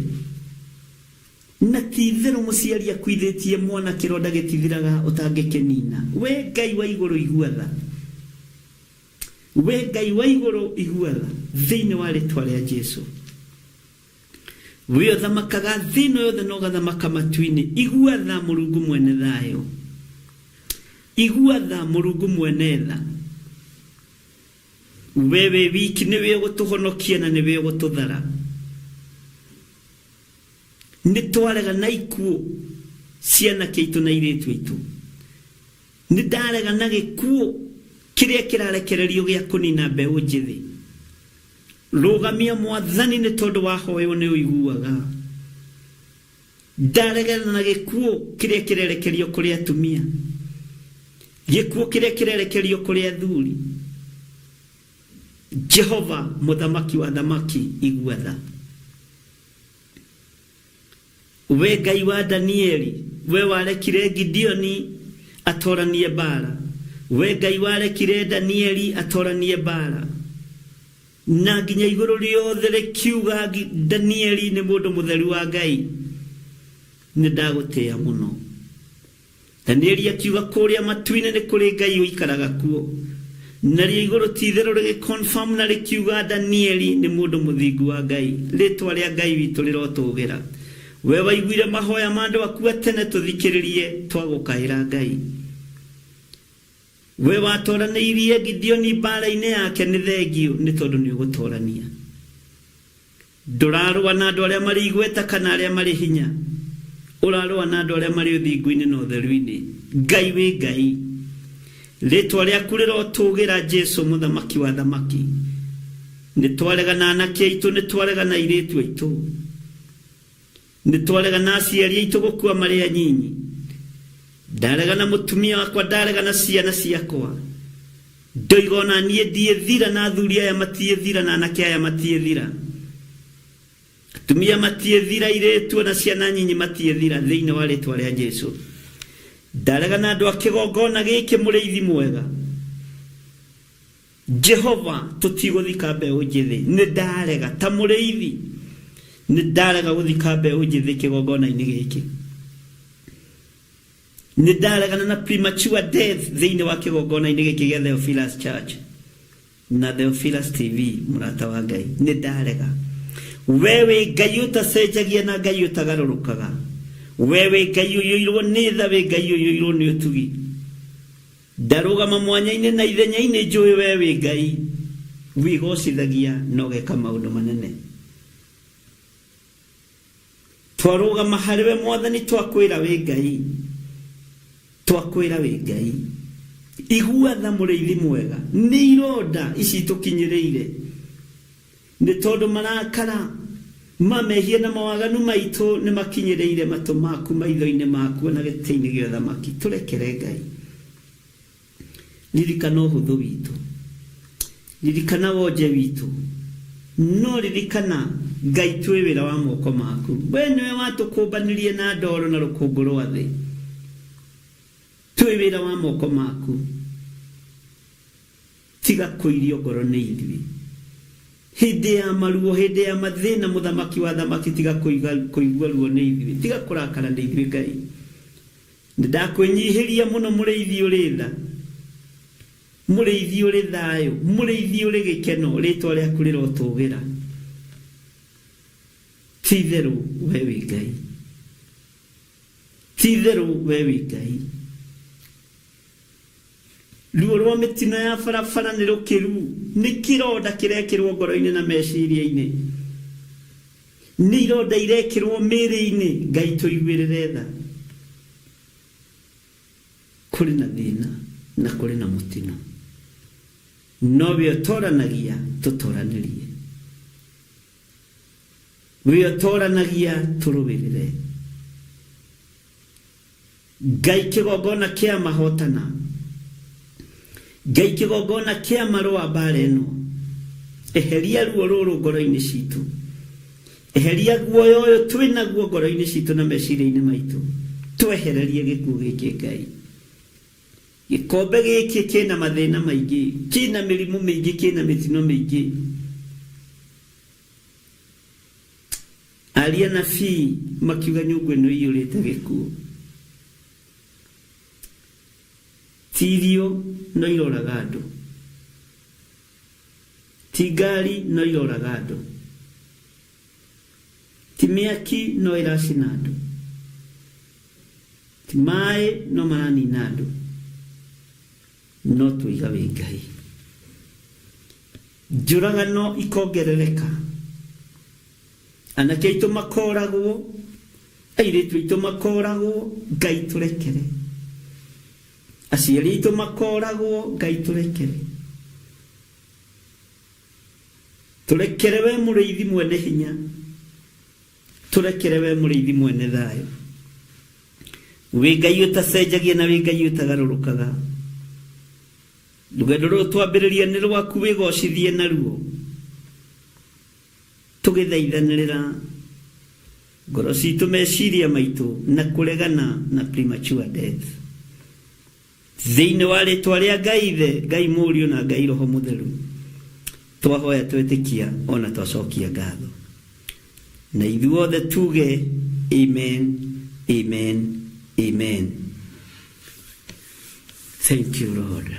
Na ti-itherũ mũciari akuithĩtie mwana kĩronda gĩtithiraga ũtangĩkĩnina. Wee Ngai wa igũrũ igua tha. Wee Ngai wa igũrũ igua tha. Thĩinĩ wa rĩtwa rĩa Jesu. Wee ũthamakaga thĩ ĩno yothe na ũgathamaka matu-inĩ, igua tha Mũrungu mwene thayũ. Igua tha Mũrungu mwene tha. We wĩ wiki nĩwe ũgũtũhonokia na nĩwe ũgũtũthara. Nĩ twarega na ikuũ cia anake aitũ na airĩtu aitũ. Nĩ ndarega na gĩkuũ kĩrĩa kĩrarekererio gĩa kũnina mbeũ njĩthĩ. Rũgamia Mwathani nĩ tondũ wahoywo nĩ ũiguaga. Ndaregana na gĩkuũ kĩrĩa kĩrerekerio kũrĩ atumia, gĩkuũ kĩrĩa kĩrerekerio kũrĩ athuri. Jehova mũthamaki wa athamaki igua tha. We Ngai wa Danieli, we warekire Gideoni atoranie mbaara. We Ngai warekire Danieli atoranie mbaara. Na nginya igũrũ rĩothe rĩkiuga Danieli nĩ mũndũ mũtheru wa Ngai. Nĩ ndagũtĩĩa mũno. Danieli akiuga kũrĩa matu-inĩ nĩ kũrĩ Ngai ũikaraga kuo. Narĩo igũrũ ti itherũ rĩgĩ confirm na rĩkiuga Danieli nĩ mũndũ mũthingu wa Ngai. Rĩtwa rĩa Ngai witũ rĩrotũgĩra. We waiguire mahoya ma andũ aku a tene tũthikĩrĩrie twagũkaĩra Ngai. We watoranĩirie Gideoni mbaara-inĩ yake nĩ thengiũ nĩ tondũ nĩ ũgũtorania. Ndũrarũa na andũ arĩa marĩ igweta kana arĩa marĩ hinya. Ũrarũa na andũ arĩa marĩ ũthingu-inĩ na ũtheru-inĩ. Ngai wĩ Ngai. Rĩtwa rĩaku rĩrotũgĩra Jesu mũthamaki wa athamaki. Nĩ twarega na anake aitũ, nĩ twarega na airĩtu aitũ. Nĩ twarega na aciari aitũ gũkua marĩ anyinyi. Ndarega na mũtumia wakwa, ndarega na ciana ciakwa. Ndoiga ona niĩ ndiĩthira na athuri aya matiĩthira na anake aya matiĩthira. Atumia matiĩthira, airĩtu ona ciana nyinyi matiĩthira thĩinĩ wa rĩtwa rĩa Jesu. Ndarega na andũ a kĩgongona gĩkĩ mũrĩithi mwega. Jehova tũtigũthika mbeũ njĩthĩ. Nĩ ndarega ta mũrĩithi. Nĩ ndarega gũthika mbeũ njĩthĩ kĩgongona-inĩ gĩkĩ. Nĩ ndaregana na premature death thĩinĩ wa kĩgongona-inĩ gĩkĩ gĩa Theophilus Church na Theophilus TV mũrata wa Ngai. Nĩ ndarega. We wĩ Ngai ũtacenjagia na Ngai ũtagarũrũkaga. We wĩ Ngai ũiyũirwo nĩ tha, wĩ Ngai ũiyũirwo nĩ ũtugi. Ndarũgama mwanya-inĩ na ithenya-inĩ njũĩ we wĩ Ngai wĩgocithagia na ũgeka maũndũ manene. Twarũgama harĩ we Mwathani twakwĩra wĩ Ngai, twakwĩra wĩ Ngai. Igua tha mũrĩithi mwega, nĩ ironda ici itũkinyĩrĩire. Nĩ tondũ marakara ma mehia na mawaganu maitũ nĩ makinyĩrĩire matũ maku maitho-inĩ maku o na gĩtĩ-inĩ gĩa ũthamaki. Tũrekere, Ngai. Ririkana ũhũthũ witũ. Ririkana wonje witũ. No ririkana, Ngai, twĩ wĩra wa moko maku. Wee nĩwe watũkũmbanirie na ndoro na rũkũngũ rwa thĩ. Twĩ wĩra wa moko maku. Tiga kũirio ngoro nĩ ithuĩ. Hĩndĩ ya maruo, hĩndĩ ya mathĩna, Mũthamaki wa athamaki, tiga kũigua ruo nĩ ithuĩ. Tiga kũrakara nĩ ithuĩ, Ngai. Nĩndakwĩnyihĩria mũno, Mũrĩithi ũrĩ tha, Mũrĩithi ũrĩ thayũ, Mũrĩithi ũrĩ gĩkeno, rĩĩtwa rĩaku rĩrotũũgĩra. Ti-itherũ wee wĩ Ngai. Ti-itherũ wee wĩ Ngai. Ruo rwa mĩtino ya barabara nĩ rũkĩru, nĩ kĩronda kĩrekĩrwo ngoro-inĩ na meciria-inĩ. Nĩ ironda irekĩrwo mĩĩrĩ-inĩ. Ngai tũiguĩrĩre tha. Kũrĩ na thĩna na kũrĩ na mũtino. Nowe ũtoranagia tũtoranĩrie. We ũtoranagia tũrũĩrĩre. Ngai kĩgongona kĩa mahotana. Ngai kĩgongona kĩa marũa mbara ĩno. Eheria ruo rũrũ ngoro-inĩ citũ. Eheria guoya ũyũ twĩ naguo ngoro-inĩ citũ na meciria-inĩ maitũ. Twehererie gĩkuũ gĩkĩ Ngai. Gĩkombe gĩkĩ kĩna mathĩna maingĩ, kĩna mĩrimũ mĩingĩ, kĩna mĩtino mĩingĩ. Aria anabii makiuga nyũngũ ĩno ĩiyũrĩte gĩkuũ. Ti irio no iroraga andũ. Ti ngari no iroraga andũ. Ti mĩaki no ĩracina andũ. Ti maĩ no maranina andũ. No twoiga wĩ Ngai. Njũragano ikongerereka. Anake aitũ makoragwo, airĩtu aitũ makoragwo, Ngai tũrekere. Aciari aitũ makoragwo, Ngai tũrekere. Tũrekere we mũrĩithi mwene hinya. Tũrekere we mũrĩithi mwene thayũ. Wĩ Ngai ũtacenjagia na wĩ Ngai ũtagarũrũkaga. Rũgendo rũrũ twambĩrĩria nĩ rwaku wĩgocithie naruo. Tũgĩthaithanĩrĩra ngoro citũ meciria maitũ na kũregana na premature death. Thĩinĩ wa rĩtwa rĩa Ngai Ithe, Ngai Mũriũ na Ngai Roho Mũtheru, twahoya twetĩkia ona twacokia ngatho. Na ithuothe tuge amen, amen, amen. Thank you Lord.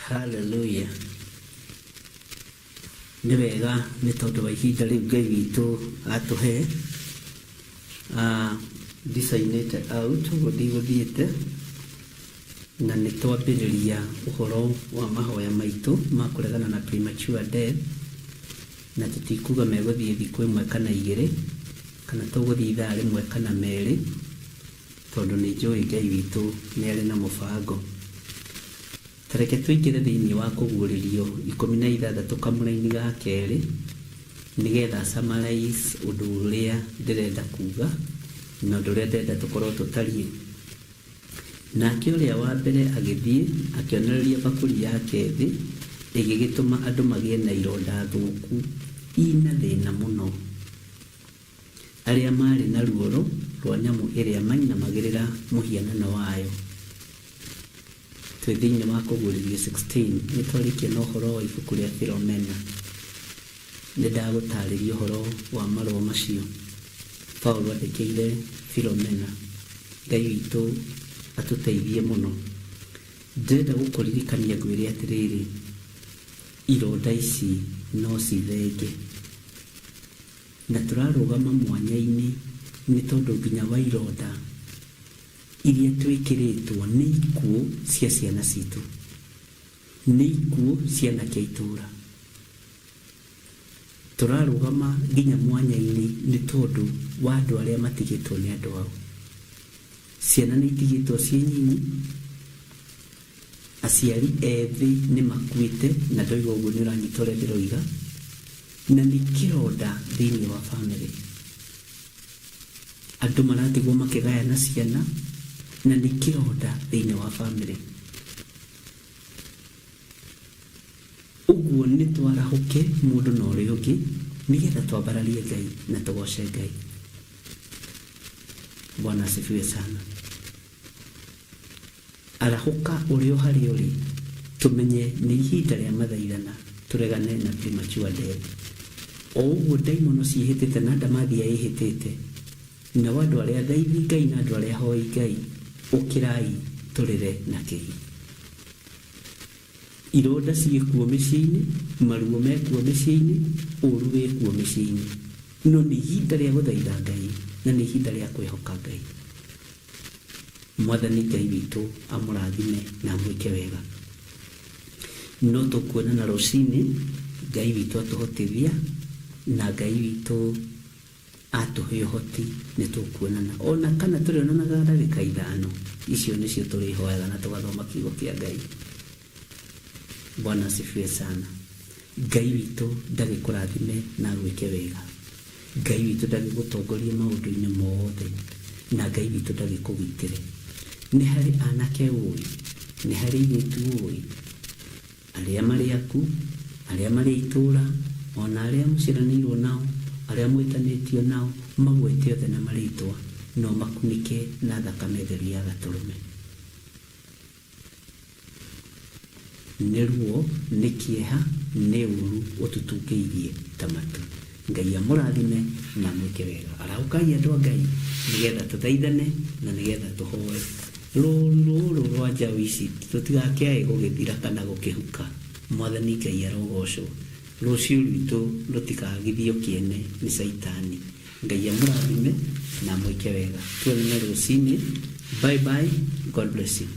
Hallelujah. Nĩ wega nĩ tondũ wa ihinda rĩu Ngai witũ atũhe. Ah, ndicainĩte out ũguo ndigũthiĩte na nĩ twambĩrĩria ũhoro wa mahoya maitũ ma kũregana na premature death na tũtikuga megũthiĩ thikũ ĩmwe kana igĩrĩ kana tũgũthiĩ ithaa rĩmwe kana merĩ Tondũ nĩ njũĩ Ngai witũ nĩ arĩ na mũbango. Ta reke tũingĩre thĩinĩ wa Kũguũrĩrio 16 kamũraini ga kerĩ nĩgetha summarize ũndũ ũrĩa ndĩrenda kuuga na ũndũ ũrĩa ndĩrenda tũkorwo tũtariĩ. Nake ũrĩa wa mbere agĩthiĩ, akĩonoreria mbakũri yake thĩ, ĩgĩgĩtũma andũ magĩe na ironda thũku i na thĩna mũno. Arĩa maarĩ na ruoro rwa nyamũ ĩrĩa mainamagĩrĩra mũhianano wayo. Twĩ thĩinĩ wa Kũguũrĩrio 16, nĩ twarĩkia na ũhoro wa ibuku rĩa Filomena. Nĩ ndagũtaarĩria ũhoro wa marũa macio Paulo andĩkĩire Filomena. Ngai witũ atũteithie mũno. Ndĩrenda gũkũririkania ngwĩre atĩrĩrĩ, ironda ici no cithenge. Na tũrarũgama mwanya-inĩ nĩ tondũ nginya wa ironda iria twĩkĩrĩtwo nĩ ikuũ cia ciana citũ, nĩ ikuũ cia anake a itũũra. Tũrarũgama nginya mwanya-inĩ nĩ tondũ wa andũ arĩa matigĩtwo nĩ andũ ao. Ciana nĩ itigĩtwo ciĩ nyinyi, aciari ethĩ nĩ makuĩte, na ndoiga ũguo nĩ ũranyita ũrĩa ndĩroiga. Na nĩ kĩronda thĩinĩ wa famĩlĩ. Andũ maratigwo makĩgayana ciana, na nĩ kĩronda thĩinĩ wa famĩlĩ. Ũguo nĩ twarahũke mũndũ na ũrĩa ũngĩ nĩgetha twambararie Ngai na tũgoce Ngai. Bwana asifiwe sana. Arahũka ũrĩ o harĩa ũrĩ, tũmenye nĩ ihinda rĩa mathaithana tũregane na premature death. O ũguo ndaimono ciĩhĩtĩte na ndamathia ĩhĩtĩte, nao andũ arĩa athaithi Ngai na andũ arĩa ahoi Ngai, ũkĩrai tũrĩre na kĩgi. Ironda ciĩkuo mĩciĩ-inĩ, maruo mekuo mĩciĩ-inĩ, ũru wĩkuo mĩciĩ-inĩ. No nĩ ihinda rĩa gũthaitha Ngai na nĩ ihinda rĩa kwĩhoka Ngai. Mwathani Ngai witũ amũrathime na amwĩke wega. No tũkuonana rũcinĩ, Ngai witũ atũhotithia, na Ngai witũ. Atũhe ũhoti nĩ tũkuonana ona kana tũrĩonanaga ndagĩka ithano icio nĩcio tũrĩhoyaga na tũgathoma kiugo kĩa Ngai. Bwana asifiwe sana. Ngai witũ ndagĩkũrathime na agwĩke wega. Ngai witũ ndagĩgũtongorie maũndũ-inĩ mothe na Ngai witũ ndagĩkũgitĩre. Nĩ harĩ anake ũĩ, nĩ harĩ airĩtu ũĩ, arĩa marĩ aku, arĩa marĩ a itũũra, o na arĩa mũciaranĩirwo nao, arĩa mwĩtanĩtio nao, magwete othe na marĩtwa, na ũmakunĩke na thakame theru ya Gatũrũme. Nĩ ruo, nĩ kĩeha, nĩ ũũru ũtũtungĩirie ta matu. Ngai amũrathime na amwĩke wega. Arahũkai andũ a Ngai nĩgetha tũthaithane na nĩgetha tũhoe. Rũũru rũrũ rwa njaũ ici tũtigakĩae gũgĩthira kana gũkĩhuka. Mwathani Ngai arogocwo. Rũciũ rwitũ rũtikagithio kĩene nĩ caitani. Ngai amũrathime na amwĩke wega. Tuonane rũcinĩ. Bye bye. God bless you.